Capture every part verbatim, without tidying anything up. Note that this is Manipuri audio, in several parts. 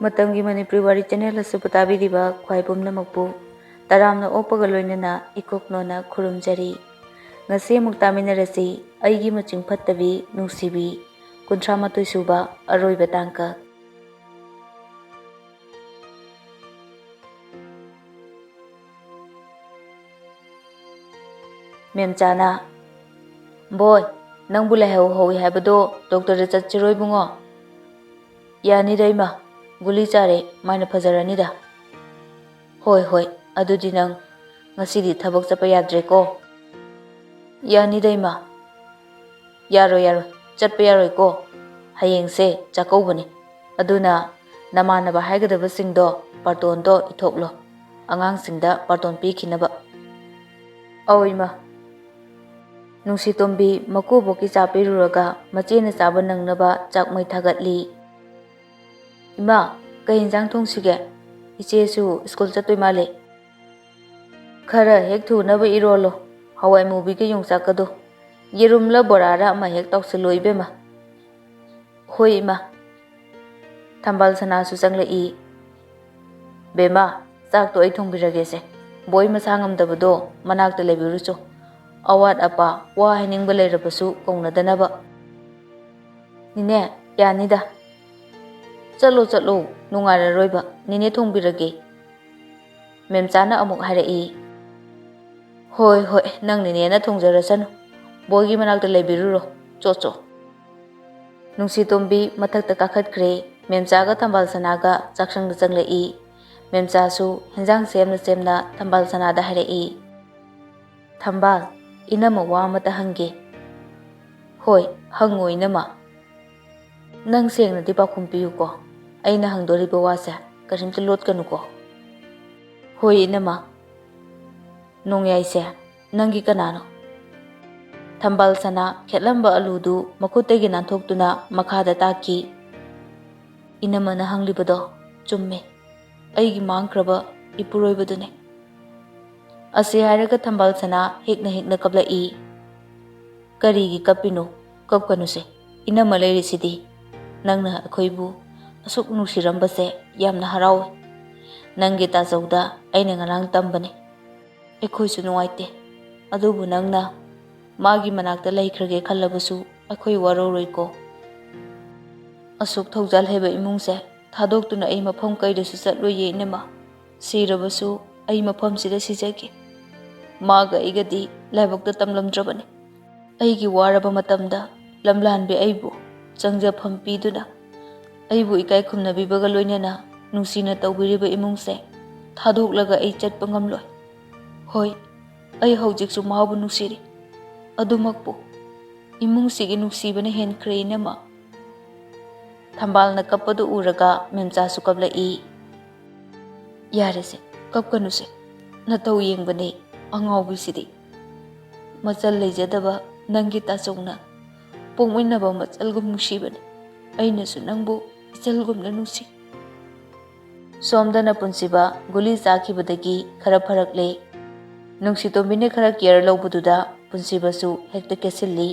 ꯃꯇꯝꯒꯤ ꯃꯅꯤꯄꯨꯔꯤ ꯋꯥꯔꯤ ꯆꯦꯅꯦꯜ ꯑꯁꯤꯕꯨ ꯇꯥꯕꯤꯔꯤꯕ ꯈ꯭ꯋꯥꯏ ꯄꯨꯝꯅꯃꯛꯄꯨ ꯇꯔꯥꯝꯅ ꯑꯣꯛꯄꯒ ꯂꯣꯏꯅꯅ ꯏꯀꯣꯛꯅꯣꯅ ꯈꯨꯔꯨꯝꯖꯔꯤ꯫ ꯉꯁꯤ ꯑꯃꯨꯛ ꯇꯥꯃꯤꯟꯅꯔꯁꯤ, ꯑꯩꯒꯤ ꯃꯆꯤꯡ ꯐꯠꯇꯕꯤ ꯅꯨꯡꯁꯤꯕꯤ, ꯀꯨꯟꯊ꯭ꯔꯥ ꯃꯥꯊꯣꯏ ꯁꯨꯕ, ꯑꯔꯣꯏꯕ ꯇꯥꯡꯀꯛ꯫ ꯃꯦꯝꯆꯥꯅ, "ꯕꯣꯏ, ꯅꯪꯕꯨ ꯂꯥꯏꯍꯧ ꯍꯧꯏ ꯍꯥꯏꯕꯗꯣ ꯗꯣꯛꯇꯔꯗ ꯆꯠꯁꯤꯔꯣ ꯏꯕꯨꯡꯉꯣ?" "ꯌꯥꯅꯤꯗ ꯏꯃꯥ, ꯒꯨꯂꯤ ꯆꯥꯔꯦ, ꯃꯥꯏꯅ ꯐꯖꯔꯅꯤꯗ꯫" "ꯍꯣꯏ ꯍꯣꯏ, ꯑꯗꯨꯗꯤ ꯅꯪ ꯉꯁꯤꯗꯤ ꯊꯕꯛ ꯆꯠꯄ ꯌꯥꯗ꯭ꯔꯦꯀꯣ?" "ꯌꯥꯅꯤꯗ ꯏꯃꯥ꯫" "ꯌꯥꯔꯣꯏ ꯌꯥꯔꯣꯏ, ꯆꯠꯄ ꯌꯥꯔꯣꯏꯀꯣ꯫ ꯍꯌꯦꯡꯁꯦ ꯆꯥꯛꯀꯧꯕꯅꯤ, ꯑꯗꯨꯅ ꯅꯃꯥꯟꯅꯕ ꯍꯥꯏꯒꯗꯕꯁꯤꯡꯗꯣ ꯄꯥꯔꯇꯣꯟꯗꯣ ꯏꯊꯣꯛꯂꯣ, ꯑꯉꯥꯡꯁꯤꯡꯗ ꯄꯥꯔꯇꯣꯟ ꯄꯤꯈꯤꯅꯕ꯫" "ꯑꯧ ꯏꯃꯥ꯫" ꯅꯨꯡꯁꯤꯇꯣꯝꯕꯤ ꯃꯀꯨꯕꯣꯛꯀꯤ ꯆꯥ ꯄꯤꯔꯨꯔꯒ ꯃꯆꯦꯅ ꯆꯥꯕ ꯅꯪꯅꯕ ꯆꯥꯛꯃꯩ ꯊꯥꯒꯠꯂꯤ꯫ "ꯏꯃꯥ, ꯀꯩ ꯏꯟꯖꯥꯡ ꯊꯣꯡꯁꯤꯒꯦ? ꯏꯆꯦꯁꯨ ꯁ꯭ꯀꯨꯜ ꯆꯠꯇꯣꯏ ꯃꯥꯜꯂꯦ꯫" "ꯈꯔ ꯍꯦꯛ ꯊꯨꯅꯕ ꯏꯔꯣꯜꯂꯣ, ꯍꯋꯥꯏ ꯃꯨꯕꯤꯒ ꯌꯣꯡꯆꯥꯛꯀꯗꯣ꯫ ꯌꯦꯔꯨꯝꯂ ꯕꯣꯔꯥꯔ ꯑꯃ ꯍꯦꯛ ꯇꯧꯁꯤꯜꯂꯣ ꯏꯕꯦꯝꯃ꯫" "ꯍꯣꯏ ꯏꯃꯥ꯫" ꯊꯝꯕꯥꯜ ꯁꯅꯥꯁꯨ ꯆꯪꯂꯛꯏ꯫ "ꯕꯦꯝꯃ, ꯆꯥꯛꯇꯣ ꯑꯩ ꯊꯣꯡꯕꯤꯔꯒꯦꯁꯦ꯫ ꯕꯣꯏ ꯃꯁꯥ ꯉꯝꯗꯕꯗꯣ ꯃꯅꯥꯛꯇ ꯂꯩꯕꯤꯔꯨꯆꯣ꯫ ꯑꯋꯥꯠ ꯑꯄꯥ, ꯋꯥ ꯍꯥꯏꯅꯤꯡꯕ ꯂꯩꯔꯕꯁꯨ ꯀꯧꯅꯗꯅꯕ꯫" "ꯅꯤꯅꯦ, ꯌꯥꯅꯤꯗ꯫" "ꯆꯠꯂꯣ ꯆꯠꯂꯣ, ꯅꯨꯡꯉꯥꯏꯔꯔꯣꯏꯕ, ꯅꯤꯅꯦ ꯊꯣꯡꯕꯤꯔꯒꯦ꯫" ꯃꯦꯝꯆꯥꯅ ꯑꯃꯨꯛ ꯍꯥꯏꯔꯛꯏ꯫ "ꯍꯣꯏ ꯍꯣꯏ, ꯅꯪ ꯅꯤꯅꯦꯅ ꯊꯣꯡꯖꯔꯁꯅꯨ꯫ ꯕꯣꯏꯒꯤ ꯃꯅꯥꯛꯇ ꯂꯩꯕꯤꯔꯨꯔꯣ, ꯆꯣ ꯆꯣ꯫" ꯅꯨꯡꯁꯤꯇꯣꯝꯕꯤ ꯃꯊꯛꯇ ꯀꯥꯈꯠꯈ꯭ꯔꯦ꯫ ꯃꯦꯝꯆꯥꯒ ꯊꯝꯕꯥꯜ ꯁꯅꯥꯒ ꯆꯥꯛꯁꯪꯗ ꯆꯪꯂꯛꯏ꯫ ꯃꯦꯝꯆꯥꯁꯨ ꯍꯦꯟꯖꯥꯡ ꯁꯦꯝꯅ ꯁꯦꯝꯅ ꯊꯝꯕꯥꯜ ꯁꯅꯥꯗ ꯍꯥꯏꯔꯛꯏ꯫ "ꯊꯝꯕꯥꯜ, ꯏꯅꯝꯃ ꯋꯥ ꯑꯃꯇ ꯍꯪꯒꯦ꯫" "ꯍꯣꯏ, ꯍꯪꯉꯣ ꯏꯅꯝꯃ꯫" "ꯅꯪ ꯁꯦꯡꯅꯗꯤ ꯄꯥꯎꯈꯨꯝ ꯄꯤꯌꯨꯀꯣ, ꯑꯩꯅ ꯍꯪꯗꯣꯔꯤꯕ ꯋꯥꯁꯦ ꯀꯔꯤꯝꯇ ꯂꯣꯠꯀꯅꯨꯀꯣ꯫" "ꯍꯣꯏ ꯏꯅꯝꯃ꯫" "ꯅꯣꯡꯌꯥꯏꯁꯦ ꯅꯪꯒꯤ ꯀꯅꯥꯅꯣ?" ꯊꯝꯕꯥꯜ ꯁꯅꯥ ꯈꯦꯠꯂꯝꯕ ꯑꯂꯨꯗꯨ ꯃꯈꯨꯠꯇꯒꯤ ꯅꯥꯟꯊꯣꯛꯇꯨꯅ ꯃꯈꯥꯗ ꯇꯥꯈꯤ꯫ "ꯏꯅꯝꯃꯅ ꯍꯪꯂꯤꯕꯗꯣ ꯆꯨꯝꯃꯦ, ꯑꯩꯒꯤ ꯃꯥꯡꯈ꯭ꯔꯕ ꯏꯄꯨꯔꯣꯏꯕꯗꯨꯅꯦ꯫" ꯑꯁꯤ ꯍꯥꯏꯔꯒ ꯊꯝꯕꯥꯜ ꯁꯅꯥ ꯍꯤꯛꯅ ꯍꯤꯛꯅ ꯀꯞꯂꯛꯏ꯫ "ꯀꯔꯤꯒꯤ ꯀꯞꯄꯤꯅꯣ? ꯀꯞꯀꯅꯨꯁꯦ, ꯏꯅꯝꯃ ꯂꯩꯔꯤꯁꯤꯗꯤ꯫ ꯅꯪꯅ ꯑꯩꯈꯣꯏꯕꯨ ꯑꯁꯨꯛ ꯅꯨꯡꯁꯤꯔꯝꯕꯁꯦ ꯌꯥꯝꯅ ꯍꯔꯥꯎꯏ꯫ ꯅꯪꯒꯤ ꯇꯥꯖꯧꯗ ꯑꯩꯅ ꯉꯔꯥꯡ ꯇꯝꯕꯅꯤ꯫ ꯑꯩꯈꯣꯏꯁꯨ ꯅꯨꯡꯉꯥꯏꯇꯦ, ꯑꯗꯨꯕꯨ ꯅꯪꯅ ꯃꯥꯒꯤ ꯃꯅꯥꯛꯇ ꯂꯩꯈ꯭ꯔꯒꯦ ꯈꯜꯂꯕꯁꯨ ꯑꯩꯈꯣꯏ ꯋꯥꯔꯧꯔꯣꯏꯀꯣ꯫ ꯑꯁꯨꯛ ꯊꯧꯖꯥꯜ ꯍꯩꯕ ꯏꯃꯨꯡꯁꯦ ꯊꯥꯗꯣꯛꯇꯨꯅ ꯑꯩ ꯃꯐꯝ ꯀꯩꯗꯁꯨ ꯆꯠꯂꯣꯏꯌꯦ, ꯏꯅꯝꯃ꯫ ꯁꯤꯔꯕꯁꯨ ꯑꯩ ꯃꯐꯝꯁꯤꯗ ꯁꯤꯖꯒꯦ꯫ ꯃꯥꯒ ꯑꯩꯒꯗꯤ ꯂꯥꯏꯕꯛꯇ ꯇꯝꯂꯝꯗ꯭ꯔꯕꯅꯤ꯫ ꯑꯩꯒꯤ ꯋꯥꯔꯕ ꯃꯇꯝꯗ ꯂꯝꯂꯥꯟꯕꯤ ꯑꯩꯕꯨ ꯆꯪꯖꯐꯝ ꯄꯤꯗꯨꯅ, ꯑꯩꯕꯨ ꯏꯀꯥꯏ ꯈꯨꯝꯅꯕꯤꯕꯒ ꯂꯣꯏꯅꯅ ꯅꯨꯡꯁꯤꯅ ꯇꯧꯕꯤꯔꯤꯕ ꯏꯃꯨꯡꯁꯦ ꯊꯥꯗꯣꯛꯂꯒ ꯑꯩ ꯆꯠꯄ ꯉꯝꯂꯣꯏ꯫ ꯍꯣꯏ, ꯑꯩ ꯍꯧꯖꯤꯛꯁꯨ ꯃꯥꯕꯨ ꯅꯨꯡꯁꯤꯔꯤ꯫ ꯑꯗꯨꯃꯛꯄꯨ ꯏꯃꯨꯡꯁꯤꯒꯤ ꯅꯨꯡꯁꯤꯕꯅ ꯍꯦꯟꯈ꯭ꯔꯦ, ꯏꯅꯝꯃ꯫ ꯊꯝꯕꯥꯜꯅ ꯀꯞꯄꯗꯨ ꯎꯔꯒ ꯃꯦꯝꯆꯥꯁꯨ ꯀꯞꯂꯛꯏ꯫ ꯌꯥꯔꯦꯁꯦ, ꯀꯞꯀꯅꯨꯁꯦ꯫ ꯅꯇꯧ ꯌꯦꯡꯕꯅꯦ ꯑꯉꯥꯎꯕꯤꯁꯤꯗꯤ꯫ ꯃꯆꯜ ꯂꯩꯖꯗꯕ ꯅꯪꯒꯤ ꯇꯥꯆꯧꯅ ꯄꯣꯛꯃꯤꯟꯅꯕ ꯃꯆꯜꯒꯨꯝ ꯅꯨꯡꯁꯤꯕꯅꯤ꯫ ꯑꯩꯅꯁꯨ ꯅꯪꯕꯨ ꯏꯆꯜꯒꯨꯝꯅ ꯅꯨꯡꯁꯤ꯫ ꯁꯣꯝꯗꯅ ꯄꯨꯟꯁꯤꯕ ꯒꯨꯂꯤ ꯆꯥꯈꯤꯕꯗꯒꯤ ꯈꯔ ꯐꯔꯛꯂꯦ꯫ ꯅꯨꯡꯁꯤꯇꯣꯝꯕꯤꯅ ꯈꯔ ꯀꯤꯌꯔ ꯂꯧꯕꯗꯨꯗ ꯄꯨꯟꯁꯤꯕꯁꯨ ꯍꯦꯛꯇ ꯀꯦꯁꯤꯜꯂꯤ꯫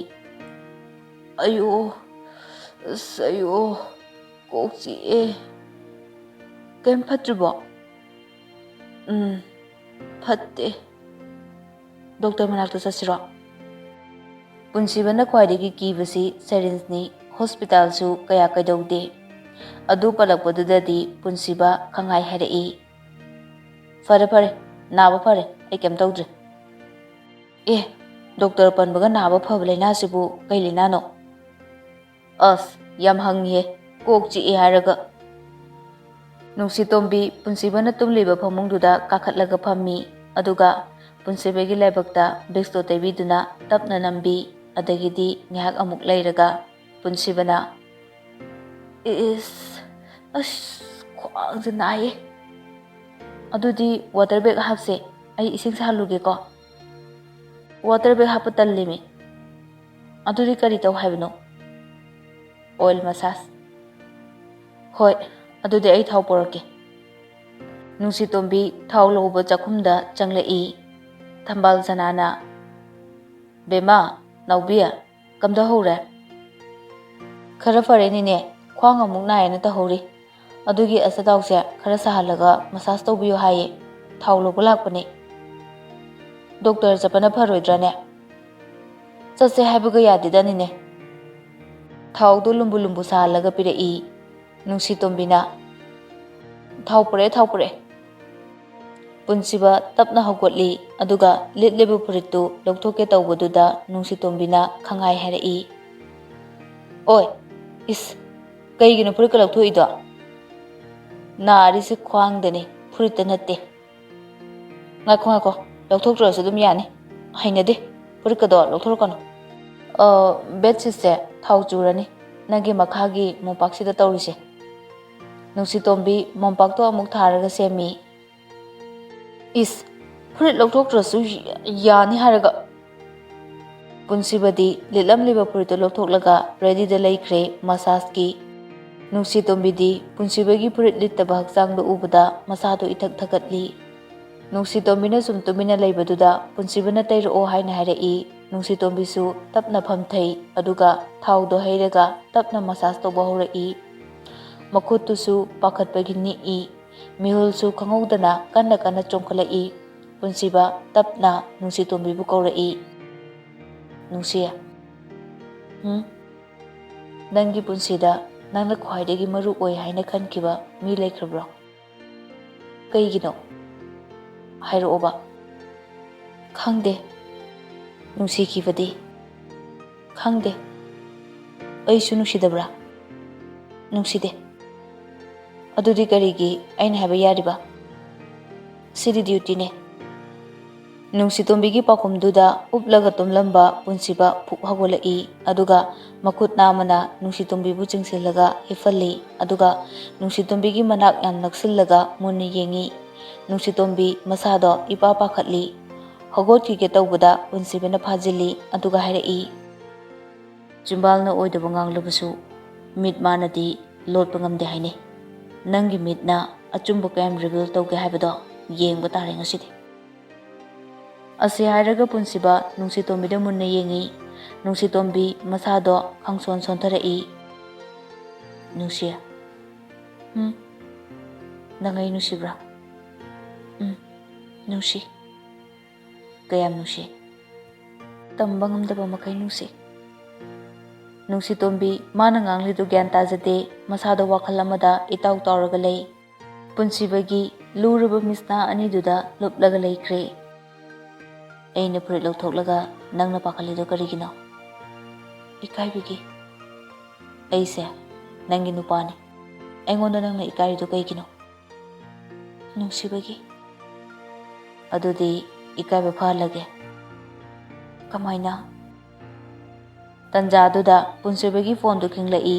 "ꯑꯌꯣ, ꯑꯁ, ꯑꯌꯣ, ꯀꯣꯛ ꯆꯤꯛꯑꯦ꯫ ꯀꯩꯝ ꯐꯠꯇ꯭ꯔꯤꯕꯣ?" "ꯎꯝ, ꯐꯠꯇꯦ꯫ ꯗꯣꯛꯇꯔ ꯃꯅꯥꯛꯇ ꯆꯠꯁꯤꯔꯣ?" ꯄꯨꯟꯁꯤꯕꯅ ꯈ꯭ꯋꯥꯏꯗꯒꯤ ꯀꯤꯕꯁꯤ ꯁꯦꯔꯤꯟꯁꯅꯤ꯫ ꯍꯣꯁꯄꯤꯇꯥꯜꯁꯨ ꯀꯌꯥ ꯀꯩꯗꯧꯗꯦ꯫ ꯑꯗꯨ ꯄꯜꯂꯛꯄꯗꯨꯗꯗꯤ ꯄꯨꯟꯁꯤꯕ ꯈꯪꯍꯥꯏ ꯍꯥꯏꯔꯛꯏ꯫ "ꯐꯔꯦ, ꯐꯔꯦ, ꯅꯥꯕ ꯐꯔꯦ, ꯑꯩ ꯀꯩꯝ ꯇꯧꯗ꯭ꯔꯦ꯫" "ꯑꯦ, ꯗꯣꯛꯇꯔ ꯄꯟꯕꯒ ꯅꯥꯕ ꯐꯕ ꯂꯥꯏꯅꯥꯁꯤꯕꯨ ꯀꯩ ꯂꯥꯏꯅꯥꯅꯣ?" "ꯑꯁ, ꯌꯥꯝ ꯍꯪꯉꯤꯍꯦ, ꯀꯣꯛ ꯆꯤꯛꯑꯦ ꯍꯥꯏꯔꯒ꯫" ꯅꯨꯡꯁꯤꯇꯣꯝꯕꯤ ꯄꯨꯟꯁꯤꯕꯅ ꯇꯨꯝꯂꯤꯕ ꯐꯃꯨꯡꯗꯨꯗ ꯀꯥꯈꯠꯂꯒ ꯐꯝꯃꯤ꯫ ꯑꯗꯨꯒ ꯄꯨꯟꯁꯤꯕꯒꯤ ꯂꯥꯏꯕꯛꯇ ꯕꯤꯛꯁꯇꯣ ꯇꯩꯕꯤꯗꯨꯅ ꯇꯞꯅ ꯅꯝꯕꯤ꯫ ꯑꯗꯒꯤꯗꯤ ꯉꯥꯏꯍꯥꯛ ꯑꯃꯨꯛ ꯂꯩꯔꯒ ꯄꯨꯟꯁꯤꯕꯅ, "ꯏꯁ, ꯑꯁ, ꯈ꯭ꯋꯥꯡꯁꯦ ꯅꯥꯏꯌꯦ꯫ ꯑꯗꯨꯗꯤ ꯋꯥꯇꯔ ꯕꯦꯒ ꯍꯥꯞꯁꯦ, ꯑꯩ ꯏꯁꯤꯡ ꯁꯥꯍꯜꯂꯨꯒꯦꯀꯣ꯫" "ꯋꯥꯇꯔ ꯕꯦꯒ ꯍꯥꯞꯄ ꯇꯜꯂꯤꯃꯤ꯫" "ꯑꯗꯨꯗꯤ ꯀꯔꯤ ꯇꯧ ꯍꯥꯏꯕꯅꯣ?" "ꯑꯣꯏꯜ ꯃꯁꯥꯖ꯫" "ꯍꯣꯏ, ꯑꯗꯨꯗꯤ ꯑꯩ ꯊꯥꯎ ꯄꯨꯔꯛꯀꯦ꯫" ꯅꯨꯡꯁꯤꯇꯣꯝꯕꯤ ꯊꯥꯎ ꯂꯧꯕ ꯆꯥꯛꯈꯨꯝꯗ ꯆꯪꯂꯛꯏ꯫ ꯊꯝꯕꯥꯜ ꯁꯅꯥꯅ, "ꯕꯦꯝꯃ, ꯅꯥꯎꯕꯤ, ꯀꯝꯗꯧꯍꯧꯔꯦ?" "ꯈꯔ ꯐꯔꯦ, ꯅꯦꯅꯦ꯫ ꯈ꯭ꯋꯥꯡ ꯑꯃꯨꯛ ꯅꯥꯏꯌꯦꯅ ꯇꯧꯍꯧꯔꯤ꯫ ꯑꯗꯨꯒꯤ ꯑꯆꯥꯊꯥꯎꯁꯦ ꯈꯔ ꯁꯥꯍꯜꯂꯒ ꯃꯁꯥꯖ ꯇꯧꯕꯤꯌꯨ ꯍꯥꯏꯌꯦ꯫ ꯊꯥꯎ ꯂꯧꯕ ꯂꯥꯛꯄꯅꯦ꯫ ꯗꯣꯛꯇꯔ ꯆꯠꯄꯅ ꯐꯔꯣꯏꯗ꯭ꯔꯥꯅꯦ? ꯆꯠꯁꯦ ꯍꯥꯏꯕꯒ ꯌꯥꯗꯦꯗ ꯅꯦꯅꯦ꯫ ꯊꯥꯎꯗꯣ ꯂꯨꯝꯕꯨ ꯂꯨꯝꯕꯨ ꯁꯥꯍꯜꯂꯒ ꯄꯤꯔꯛꯏ ꯅꯨꯡꯁꯤꯇꯣꯝꯕꯤꯅ꯫ ꯊꯥꯎ ꯄꯨꯔꯛꯑꯦ, ꯊꯥꯎ ꯄꯨꯔꯛꯑꯦ꯫ ꯄꯨꯟꯁꯤꯕ ꯇꯞꯅ ꯍꯧꯒꯠꯂꯤ, ꯑꯗꯨꯒ ꯂꯤꯠꯂꯤꯕ ꯐꯨꯔꯤꯠꯇꯨ ꯂꯧꯊꯣꯛꯀꯦ ꯇꯧꯕꯗꯨꯗ ꯅꯨꯡꯁꯤꯇꯣꯝꯕꯤꯅ ꯈꯪꯍꯥꯏ ꯍꯥꯏꯔꯛꯏ꯫ ꯑꯣꯏ, ꯏꯁ, ꯀꯩꯒꯤꯅꯣ ꯐꯨꯔꯤꯠꯀ ꯂꯧꯊꯣꯛꯏꯗꯣ? ꯅꯥꯔꯤꯁꯦ ꯈ꯭ꯋꯥꯡꯗꯅꯤ, ꯐꯨꯔꯤꯠꯇ ꯅꯠꯇꯦ꯫ ꯉꯥꯏꯈꯣ, ꯉꯥꯏꯈꯣ, ꯂꯧꯊꯣꯛꯇ꯭ꯔꯁꯨ ꯑꯗꯨꯝ ꯌꯥꯅꯤ꯫ ꯍꯩꯅꯗꯦ, ꯐꯨꯔꯤꯠꯀꯗꯣ ꯂꯧꯊꯣꯔꯛꯀꯅꯨ꯫ ꯑ, ꯕꯦꯗꯁꯤꯠꯁꯦ ꯊꯥꯎ ꯆꯨꯔꯅꯤ, ꯅꯪꯒꯤ ꯃꯈꯥꯒꯤ ꯃꯣꯝꯄꯥꯛꯁꯤꯗ ꯇꯧꯔꯤꯁꯦ꯫ ꯅꯨꯡꯁꯤꯇꯣꯝꯕꯤ ꯃꯣꯝꯄꯥꯛꯇꯣ ꯑꯃꯨꯛ ꯊꯥꯔꯒ ꯁꯦꯝꯃꯤ꯫ ꯏꯁ, ꯐꯨꯔꯤꯠ ꯂꯧꯊꯣꯛꯇ꯭ꯔꯁꯨ ꯌꯥꯅꯤ ꯍꯥꯏꯔꯒ꯫ ꯄꯨꯟꯁꯤꯕꯗꯤ ꯂꯤꯠꯂꯝꯂꯤꯕ ꯐꯨꯔꯤꯠꯇꯨ ꯂꯧꯊꯣꯛꯂꯒ ꯔꯦꯗꯤꯗ ꯂꯩꯈ꯭ꯔꯦ ꯃꯁꯥꯖꯀꯤ꯫ ꯅꯨꯡꯁꯤꯇꯣꯝꯕꯤꯗꯤ ꯄꯨꯟꯁꯤꯕꯒꯤ ꯐꯨꯔꯤꯠ ꯂꯤꯠꯇꯕ ꯍꯛꯆꯥꯡꯗꯨ ꯎꯕꯗ ꯃꯁꯥꯗꯨ ꯏꯊꯛ ꯊꯛꯀꯠꯂꯤ꯫ ꯅꯨꯡꯁꯤꯇꯣꯝꯕꯤꯅ ꯁꯨꯝ ꯇꯨꯃꯤꯟꯅ ꯂꯩꯕꯗꯨꯗ ꯄꯨꯟꯁꯤꯕꯅ ꯇꯩꯔꯛꯑꯣ ꯍꯥꯏꯅ ꯍꯥꯏꯔꯛꯏ꯫ ꯅꯨꯡꯁꯤꯇꯣꯝꯕꯤꯁꯨ ꯇꯞꯅ ꯐꯝꯊꯩ, ꯑꯗꯨꯒ ꯊꯥꯎꯗꯣ ꯍꯩꯔꯒ ꯇꯞꯅ ꯃꯁꯥꯖ ꯇꯧꯕ ꯍꯧꯔꯛꯏ꯫ ꯃꯈꯨꯠꯇꯨꯁꯨ ꯄꯥꯈꯠꯄꯒꯤ ꯅꯤꯛꯏ꯫ ꯃꯤꯍꯨꯜꯁꯨ ꯈꯪꯍꯧꯗꯅ ꯀꯟꯅ ꯀꯟꯅ ꯆꯣꯡꯈꯠꯂꯛꯏ꯫ ꯄꯨꯟꯁꯤꯕ ꯇꯞꯅ ꯅꯨꯡꯁꯤꯇꯣꯝꯕꯤꯕꯨ ꯀꯧꯔꯛꯏ꯫ "ꯅꯨꯡꯁꯤ, ꯍꯨꯝ? ꯅꯪꯒꯤ ꯄꯨꯟꯁꯤꯗ ꯅꯪꯅ ꯈ꯭ꯋꯥꯏꯗꯒꯤ ꯃꯔꯨ ꯑꯣꯏ ꯍꯥꯏꯅ ꯈꯟꯈꯤꯕ ꯃꯤ ꯂꯩꯈ꯭ꯔꯕ꯭ꯔꯣ? ꯀꯩꯒꯤꯅꯣ? ꯍꯥꯏꯔꯛꯑꯣꯕ꯫" "ꯈꯪꯗꯦ꯫ ꯅꯨꯡꯁꯤꯈꯤꯕꯗꯤ ꯈꯪꯗꯦ꯫ ꯑꯩꯁꯨ ꯅꯨꯡꯁꯤꯗꯕ꯭ꯔꯥ? ꯅꯨꯡꯁꯤꯗꯦ꯫ ꯑꯗꯨꯗꯤ ꯀꯔꯤꯒꯤ ꯑꯩꯅ ꯍꯥꯏꯕ ꯌꯥꯔꯤꯕ? ꯁꯤꯗꯤ ꯗ꯭ꯌꯨꯇꯤꯅꯦ꯫" ꯅꯨꯡꯁꯤꯇꯣꯝꯕꯤꯒꯤ ꯄꯥꯎꯈꯨꯝꯗꯨꯗ ꯎꯞꯂꯒ ꯇꯨꯝꯂꯝꯕ ꯄꯨꯟꯁꯤꯕ ꯐꯨꯛ ꯍꯧꯒꯠꯂꯛꯏ, ꯑꯗꯨꯒ ꯃꯈꯨꯠ ꯅꯥꯝꯃꯅ ꯅꯨꯡꯁꯤꯇꯣꯝꯕꯤꯕꯨ ꯆꯤꯡꯁꯤꯜꯂꯒ ꯍꯤꯞꯍꯜꯂꯤ, ꯑꯗꯨꯒ ꯅꯨꯡꯁꯤꯇꯣꯝꯕꯤꯒꯤ ꯃꯅꯥꯛ ꯌꯥꯝ ꯅꯛꯁꯤꯜꯂꯒ ꯃꯨꯟꯅ ꯌꯦꯡꯉꯤ꯫ ꯅꯨꯡꯁꯤꯇꯣꯝꯕꯤ ꯃꯁꯥꯗꯣ ꯏꯄꯥ ꯄꯥꯈꯠꯂꯤ꯫ ꯍꯧꯒꯠꯈꯤꯒꯦ ꯇꯧꯕꯗ ꯄꯨꯟꯁꯤꯕꯅ ꯐꯥꯖꯤꯜꯂꯤ, ꯑꯗꯨꯒ ꯍꯥꯏꯔꯛꯏ, "ꯆꯤꯝꯕꯥꯜꯅ ꯑꯣꯏꯗꯕ ꯉꯥꯡꯂꯕꯁꯨ ꯃꯤꯠ ꯃꯥꯅꯗꯤ ꯂꯣꯠꯄ ꯉꯝꯗꯦ ꯍꯥꯏꯅꯩ꯫ ꯅꯪꯒꯤ ꯃꯤꯠꯅ ꯑꯆꯨꯝꯕ ꯀꯌꯥꯝ ꯔꯤꯚꯤꯜ ꯇꯧꯒꯦ ꯍꯥꯏꯕꯗꯣ ꯌꯦꯡꯕ ꯇꯥꯔꯦ ꯉꯁꯤꯗꯤ꯫" ꯑꯁꯤ ꯍꯥꯏꯔꯒ ꯄꯨꯟꯁꯤꯕ ꯅꯨꯡꯁꯤꯇꯣꯝꯕꯤꯗ ꯃꯨꯟꯅ ꯌꯦꯡꯉꯤ꯫ ꯅꯨꯡꯁꯤꯇꯣꯝꯕꯤ ꯃꯁꯥꯗꯣ ꯈꯪꯁꯣꯟ ꯁꯣꯟꯊꯔꯛꯏ꯫ "ꯅꯨꯡꯁꯤ꯫ ꯎꯝ? ꯅꯪ ꯑꯩ ꯅꯨꯡꯁꯤꯕ꯭ꯔꯥ?" "ꯎꯝ, ꯅꯨꯡꯁꯤ꯫ ꯀꯌꯥꯝ ꯅꯨꯡꯁꯤ? ꯇꯝꯕ ꯉꯝꯗꯕ ꯃꯈꯩ ꯅꯨꯡꯁꯤ꯫" ꯅꯨꯡꯁꯤꯇꯣꯝꯕꯤ ꯃꯥꯅ ꯉꯥꯡꯂꯤꯗꯨ ꯒ꯭ꯌꯥꯟ ꯇꯥꯖꯗꯦ꯫ ꯃꯁꯥꯗ ꯋꯥꯈꯜ ꯑꯃꯗ ꯏꯇꯥꯎ ꯇꯥꯎꯔꯒ ꯂꯩ꯫ ꯄꯨꯟꯁꯤꯕꯒꯤ ꯂꯨꯔꯕ ꯃꯤꯠꯁꯅꯥ ꯑꯅꯤꯗꯨꯗ ꯂꯨꯞꯂꯒ ꯂꯩꯈ꯭ꯔꯦ꯫ "ꯑꯩꯅ ꯐꯨꯔꯤꯠ ꯂꯧꯊꯣꯛꯂꯒ ꯅꯪꯅ ꯄꯥꯈꯠꯂꯤꯗꯣ ꯀꯔꯤꯒꯤꯅꯣ?" "ꯏꯀꯥꯏꯕꯒꯤ꯫" "ꯑꯩꯁꯦ ꯅꯪꯒꯤ ꯅꯨꯄꯥꯅꯤ꯫ ꯑꯩꯉꯣꯟꯗ ꯅꯪꯅ ꯏꯀꯥꯏꯔꯤꯗꯣ ꯀꯩꯒꯤꯅꯣ?" "ꯅꯨꯡꯁꯤꯕꯒꯤ꯫" "ꯑꯗꯨꯗꯤ ꯏꯀꯥꯏꯕ ꯐꯍꯜꯂꯒꯦ꯫" "ꯀꯃꯥꯏꯅ?" ꯇꯟꯖꯥꯗꯨꯗ ꯄꯨꯟꯁꯤꯕꯒꯤ ꯐꯣꯟꯗꯨ ꯈꯤꯡꯂꯛꯏ꯫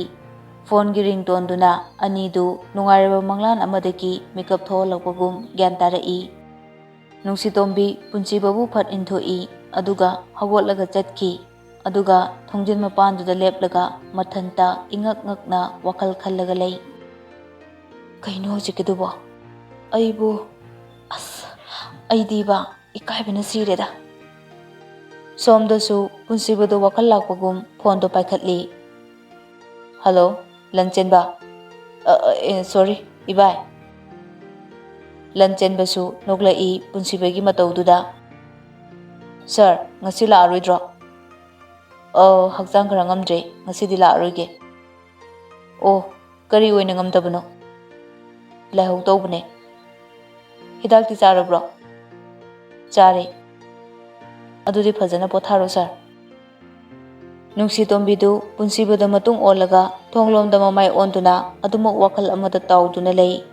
ꯐꯣꯟꯒꯤ ꯔꯤꯡꯇꯣꯟꯗꯨꯅ ꯑꯅꯤꯗꯨ ꯅꯨꯡꯉꯥꯏꯔꯕ ꯃꯪꯂꯥꯟ ꯑꯃꯗꯒꯤ ꯃꯤꯀꯞ ꯊꯣꯛꯍꯜꯂꯛꯄꯒꯨꯝ ꯒ꯭ꯌꯥꯟ ꯇꯥꯔꯛꯏ꯫ ꯅꯨꯡꯁꯤꯇꯣꯝꯕꯤ ꯄꯨꯟꯁꯤꯕꯕꯨ ꯐꯠ ꯏꯟꯊꯣꯛꯏ, ꯑꯗꯨꯒ ꯍꯧꯒꯠꯂꯒ ꯆꯠꯈꯤ꯫ ꯑꯗꯨꯒ ꯊꯣꯡꯖꯤꯟ ꯃꯄꯥꯟꯗꯨꯗ ꯂꯦꯞꯂꯒ ꯃꯊꯟꯇ ꯏꯉꯛ ꯉꯛꯅ ꯋꯥꯈꯜ ꯈꯜꯂꯒ ꯂꯩ꯫ "ꯀꯩꯅꯣ ꯍꯧꯖꯤꯛꯀꯤꯗꯨꯕꯣ? ꯑꯩꯕꯨ, ꯑꯁ, ꯑꯩꯗꯤꯕ ꯏꯀꯥꯏꯕꯅ ꯁꯤꯔꯦꯗ꯫" ꯁꯣꯝꯗꯁꯨ ꯄꯨꯟꯁꯤꯕꯗꯣ ꯋꯥꯈꯜ ꯂꯥꯛꯄꯒꯨꯝ ꯐꯣꯟꯗꯣ ꯄꯥꯏꯈꯠꯂꯤ꯫ "ꯍꯜꯂꯣ, ꯂꯟꯆꯦꯟꯕ꯫ ꯑ, ꯑ, ꯑꯦ, ꯁꯣꯔꯤ, ꯏꯕꯥꯏ꯫" ꯂꯟꯆꯦꯟꯕꯁꯨ ꯅꯣꯛꯂꯛꯏ ꯄꯨꯟꯁꯤꯕꯒꯤ ꯃꯇꯧꯗꯨꯗ꯫ "ꯁꯥꯔ, ꯉꯁꯤ ꯂꯥꯛꯑꯔꯣꯏꯗ꯭ꯔꯣ?" "ꯑꯧ, ꯍꯛꯆꯥꯡ ꯈꯔ ꯉꯝꯗ꯭ꯔꯦ, ꯉꯁꯤꯗꯤ ꯂꯥꯛꯑꯔꯣꯏꯒꯦ꯫" "ꯑꯣ, ꯀꯔꯤ ꯑꯣꯏꯅ ꯉꯝꯗꯕꯅꯣ?" "ꯂꯥꯏꯍꯧ ꯇꯧꯕꯅꯦ꯫" "ꯍꯤꯗꯥꯛꯇꯤ ꯆꯥꯔꯕ꯭ꯔꯣ?" "ꯆꯥꯔꯦ꯫" "ꯑꯗꯨꯗꯤ ꯐꯖꯅ ꯄꯣꯊꯥꯔꯣ, ꯁꯥꯔ꯫" ꯅꯨꯡꯁꯤꯇꯣꯝꯕꯤꯗꯨ ꯄꯨꯟꯁꯤꯕꯗ ꯃꯇꯨꯡ ꯑꯣꯜꯂꯒ ꯊꯣꯡꯂꯣꯝꯗ ꯃꯃꯥꯏ ꯑꯣꯟꯗꯨꯅ ꯑꯗꯨꯃꯛ ꯋꯥꯈꯜ ꯑꯃꯗ ꯇꯥꯎꯗꯨꯅ ꯂꯩ꯫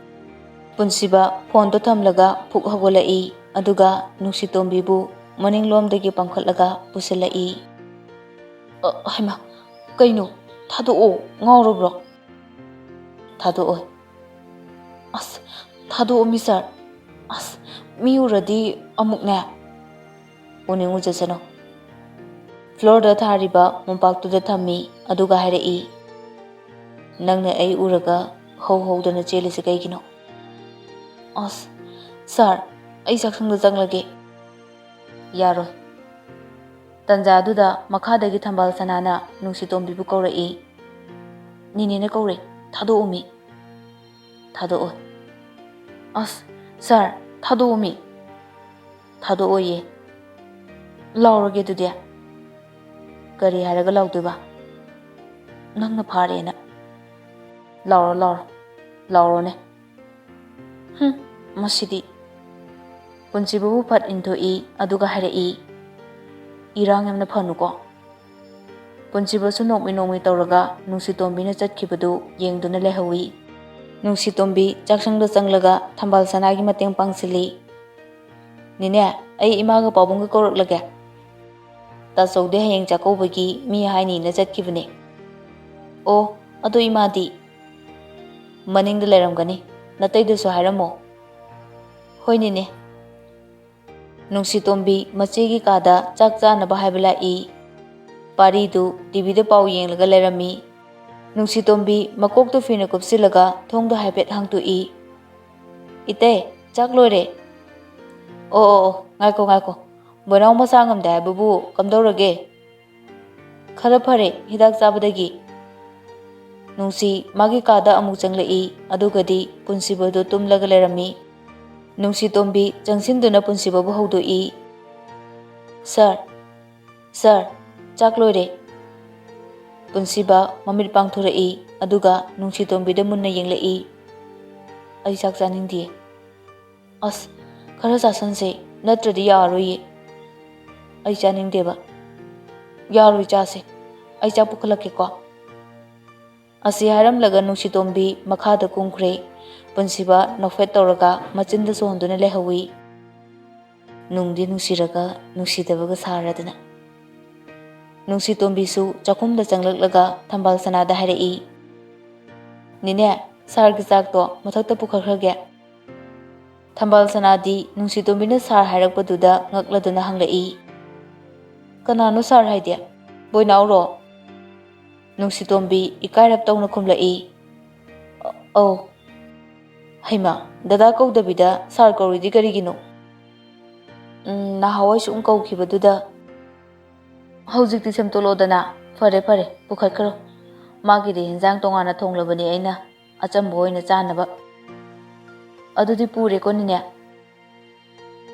ꯄꯨꯟꯁꯤꯕ ꯐꯣꯟꯗꯣ ꯊꯝꯂꯒ ꯐꯨꯛ ꯍꯧꯒꯠꯂꯛꯏ, ꯑꯗꯨꯒ ꯅꯨꯡꯁꯤꯇꯣꯝꯕꯤꯕꯨ ꯃꯅꯤꯡꯂꯣꯝꯗꯒꯤ ꯄꯥꯡꯈꯠꯂꯒ ꯄꯨꯁꯤꯜꯂꯛꯏ꯫ "ꯑ, ꯍꯩꯃꯥ, ꯀꯩꯅꯣ? ꯊꯥꯗꯣꯛꯑꯣ, ꯉꯥꯎꯔꯕ꯭ꯔꯣ?" "ꯊꯥꯗꯣꯛꯑꯣꯏ꯫" "ꯑꯁ, ꯊꯥꯗꯣꯛꯑꯣ, ꯃꯤ ꯁꯥꯔ꯫ ꯑꯁ, ꯃꯤ ꯎꯔꯗꯤ ꯑꯃꯨꯛꯅꯦ꯫" "ꯎꯅꯤꯡ ꯎꯖꯁꯅꯨ꯫" ꯐ꯭ꯂꯣꯔꯗ ꯊꯥꯔꯤꯕ ꯃꯣꯝꯄꯥꯛꯇꯨꯗ ꯊꯝꯃꯤ, ꯑꯗꯨꯒ ꯍꯥꯏꯔꯛꯏ, "ꯅꯪꯅ ꯑꯩ ꯎꯔꯒ ꯍꯧ ꯍꯧꯗꯅ ꯆꯦꯜꯂꯤꯁꯤ ꯀꯩꯒꯤꯅꯣ?" "ꯑꯁ, ꯁꯥꯔ, ꯑꯩ ꯆꯥꯛꯁꯪꯗ ꯆꯪꯂꯒꯦ꯫" "ꯌꯥꯔꯣꯏ꯫" ꯇꯟꯖꯥꯗꯨꯗ ꯃꯈꯥꯗꯒꯤ ꯊꯝꯕꯥꯜ ꯁꯅꯥꯅ ꯅꯨꯡꯁꯤꯇꯣꯝꯕꯤꯕꯨ ꯀꯧꯔꯛꯏ꯫ ꯅꯦꯅꯦꯅ ꯀꯧꯔꯦ꯫ ꯊꯥꯗꯣꯛꯑꯣꯃꯤ꯫ ꯊꯥꯗꯣꯛꯑꯣꯏ꯫ ꯑꯁ, ꯁꯥꯔ, ꯊꯥꯗꯣꯛꯑꯣꯃꯤ꯫ ꯊꯥꯗꯣꯛꯑꯣꯏꯌꯦ꯫ ꯂꯥꯎꯔꯒꯦ ꯑꯗꯨꯗꯤ꯫ ꯀꯔꯤ ꯍꯥꯏꯔꯒ ꯂꯥꯎꯗꯣꯏꯕ? ꯅꯪꯅ ꯐꯥꯔꯦꯅ꯫ ꯂꯥꯎꯔꯣ, ꯂꯥꯎꯔꯣ꯫ ꯂꯥꯎꯔꯣꯅꯦ꯫ ꯍꯨꯝ, ꯃꯁꯤꯗꯤ꯫ ꯄꯨꯟꯁꯤꯕꯕꯨ ꯐꯠ ꯏꯟꯊꯣꯛꯏ, ꯑꯗꯨꯒ ꯍꯥꯏꯔꯛꯏ, "ꯏꯔꯥꯡ ꯌꯥꯝꯅ ꯐꯅꯨꯀꯣ"꯫ ꯄꯨꯟꯁꯤꯕꯁꯨ ꯅꯣꯛꯃꯤ ꯅꯣꯛꯃꯤ ꯇꯧꯔꯒ ꯅꯨꯡꯁꯤꯇꯣꯝꯕꯤꯅ ꯆꯠꯈꯤꯕꯗꯨ ꯌꯦꯡꯗꯨꯅ ꯂꯩꯍꯧꯏ꯫ ꯅꯨꯡꯁꯤꯇꯣꯝꯕꯤ ꯆꯥꯛꯁꯪꯗ ꯆꯪꯂꯒ ꯊꯝꯕꯥꯜ ꯁꯅꯥꯒꯤ ꯃꯇꯦꯡ ꯄꯥꯡꯁꯤꯜꯂꯤ꯫ "ꯅꯦꯅꯦ, ꯑꯩ ꯏꯃꯥꯒ ꯄꯥꯕꯨꯡꯒ ꯀꯧꯔꯛꯂꯒꯦ꯫ ꯇꯥꯆꯧꯗꯤ ꯍꯌꯦꯡ ꯆꯥꯛꯀꯧꯕꯒꯤ ꯃꯤ ꯍꯥꯏꯅꯤꯅ ꯆꯠꯈꯤꯕꯅꯦ"꯫ "ꯑꯣ, ꯑꯗꯨ ꯏꯃꯥꯗꯤ?" "ꯃꯅꯤꯡꯗ ꯂꯩꯔꯝꯒꯅꯤ꯫ ꯅꯇꯩꯗꯁꯨ ꯍꯥꯏꯔꯝꯃꯣ"꯫ "ꯍꯣꯏ ꯅꯦꯅꯦ"꯫ ꯅꯨꯡꯁꯤꯇꯣꯝꯕꯤ ꯃꯆꯦꯒꯤ ꯀꯥꯗ ꯆꯥꯛ ꯆꯥꯅꯕ ꯍꯥꯏꯕ ꯂꯥꯛꯏ꯫ ꯄꯥꯔꯤꯗꯨ ꯇꯤꯚꯤꯗ ꯄꯥꯎ ꯌꯦꯡꯂꯒ ꯂꯩꯔꯝꯃꯤ꯫ ꯅꯨꯡꯁꯤꯇꯣꯝꯕꯤ ꯃꯀꯣꯛꯇꯨ ꯐꯤꯅ ꯀꯨꯞꯁꯤꯜꯂꯒ ꯊꯣꯡꯗꯨ ꯍꯥꯏꯐꯦꯠ ꯍꯥꯡꯇꯣꯛꯏ꯫ "ꯏꯇꯩ, ꯆꯥꯛ ꯂꯣꯏꯔꯦ"꯫ "ꯑꯣ, ꯑꯣ, ꯑꯣ, ꯉꯥꯏꯈꯣ, ꯉꯥꯏꯈꯣ꯫ ꯕꯣꯏꯅꯥꯎ ꯃꯁꯥ ꯉꯝꯗꯦ ꯍꯥꯏꯕꯕꯨ ꯀꯝꯗꯧꯔꯒꯦ?" "ꯈꯔ ꯐꯔꯦ, ꯍꯤꯗꯥꯛ ꯆꯥꯕꯗꯒꯤ"꯫ ꯅꯨꯡꯁꯤ ꯃꯥꯒꯤ ꯀꯥꯗ ꯑꯃꯨꯛ ꯆꯪꯂꯛꯏ, ꯑꯗꯨꯒꯗꯤ ꯄꯨꯟꯁꯤꯕꯗꯨ ꯇꯨꯝꯂꯒ ꯂꯩꯔꯝꯃꯤ꯫ ꯅꯨꯡꯁꯤꯇꯣꯝꯕꯤ ꯆꯪꯁꯤꯟꯗꯨꯅ ꯄꯨꯟꯁꯤꯕꯕꯨ ꯍꯧꯗꯣꯛꯏ꯫ "ꯁꯥꯔ, ꯁꯥꯔ, ꯆꯥꯛ ꯂꯣꯏꯔꯦ"꯫ ꯄꯨꯟꯁꯤꯕ ꯃꯃꯤꯠ ꯄꯥꯡꯊꯣꯔꯛꯏ, ꯑꯗꯨꯒ ꯅꯨꯡꯁꯤꯇꯣꯝꯕꯤꯗ ꯃꯨꯟꯅ ꯌꯦꯡꯂꯛꯏ꯫ "ꯑꯩ ꯆꯥꯛ ꯆꯥꯅꯤꯡꯗꯤꯌꯦ"꯫ "ꯑꯁ, ꯈꯔ ꯆꯥꯁꯟꯁꯦ, ꯅꯠꯇ꯭ꯔꯗꯤ ꯌꯥꯔꯔꯣꯏꯌꯦ"꯫ "ꯑꯩ ꯆꯥꯅꯤꯡꯗꯦꯕ"꯫ "ꯌꯥꯔꯣꯏ, ꯆꯥꯁꯦ꯫ ꯑꯩ ꯆꯥꯛ ꯄꯨꯈꯠꯂꯛꯀꯦꯀꯣ"꯫ ꯑꯁꯤ ꯍꯥꯏꯔꯝꯂꯒ ꯅꯨꯡꯁꯤꯇꯣꯝꯕꯤ ꯃꯈꯥꯗ ꯀꯨꯝꯈ꯭ꯔꯦ꯫ ꯄꯨꯟꯁꯤꯕ ꯅꯣꯛꯐꯦꯠ ꯇꯧꯔꯒ ꯃꯆꯤꯟꯗ ꯁꯣꯟꯗꯨꯅ ꯂꯩꯍꯧꯏ꯫ ꯅꯨꯡꯗꯤ ꯅꯨꯡꯁꯤꯔꯒ ꯅꯨꯡꯁꯤꯗꯕꯒ ꯁꯥꯔꯗꯅ꯫ ꯅꯨꯡꯁꯤꯇꯣꯝꯕꯤꯁꯨ ꯆꯥꯛꯈꯨꯝꯗ ꯆꯪꯂꯛꯂꯒ ꯊꯝꯕꯥꯜ ꯁꯅꯥꯗ ꯍꯥꯏꯔꯛꯏ, "ꯅꯦꯅꯦ, ꯁꯥꯔꯒꯤ ꯆꯥꯛꯇꯣ ꯃꯊꯛꯇ ꯄꯨꯈꯠꯈ꯭ꯔꯒꯦ"꯫ ꯊꯝꯕꯥꯜ ꯁꯅꯥꯗꯤ ꯅꯨꯡꯁꯤꯇꯣꯝꯕꯤꯅ ꯁꯥꯔ ꯍꯥꯏꯔꯛꯄꯗꯨꯗ ꯉꯛꯂꯗꯨꯅ ꯍꯪꯂꯛꯏ, "ꯀꯅꯥꯅꯣ ꯁꯥꯔ ꯍꯥꯏꯗꯤ? ꯕꯣꯏꯅꯥꯎꯔꯣ?" ꯅꯨꯡꯁꯤꯇꯣꯝꯕꯤ ꯏꯀꯥꯏꯔꯞ ꯇꯧꯅ ꯈꯨꯝꯂꯛꯏ, "ꯑ-, ꯑꯧ"꯫ "ꯍꯩꯃꯥ, ꯗꯗꯥ ꯀꯧꯗꯕꯤꯗ ꯁꯥꯔ ꯀꯧꯔꯤꯗꯤ ꯀꯔꯤꯒꯤꯅꯣ?" "ꯎꯝ, ꯅꯍꯥꯟꯋꯥꯏ ꯁꯨꯝ ꯀꯧꯈꯤꯕꯗꯨꯗ"꯫ "ꯍꯧꯖꯤꯛꯇꯤ ꯁꯦꯝꯗꯣꯛꯂꯣꯗꯅ꯫ ꯐꯔꯦ, ꯐꯔꯦ, ꯄꯨꯈꯠꯈ꯭ꯔꯣ"꯫ ꯃꯥꯒꯤꯗꯤ ꯍꯤꯟꯖꯥꯡ ꯇꯣꯉꯥꯟꯅ ꯊꯣꯡꯂꯕꯅꯤ ꯑꯩꯅ, ꯑꯆꯝꯕ ꯑꯣꯏꯅ ꯆꯥꯅꯕ꯫ ꯑꯗꯨꯗꯤ ꯄꯨꯔꯦꯀꯣ ꯅꯦꯅꯦ꯫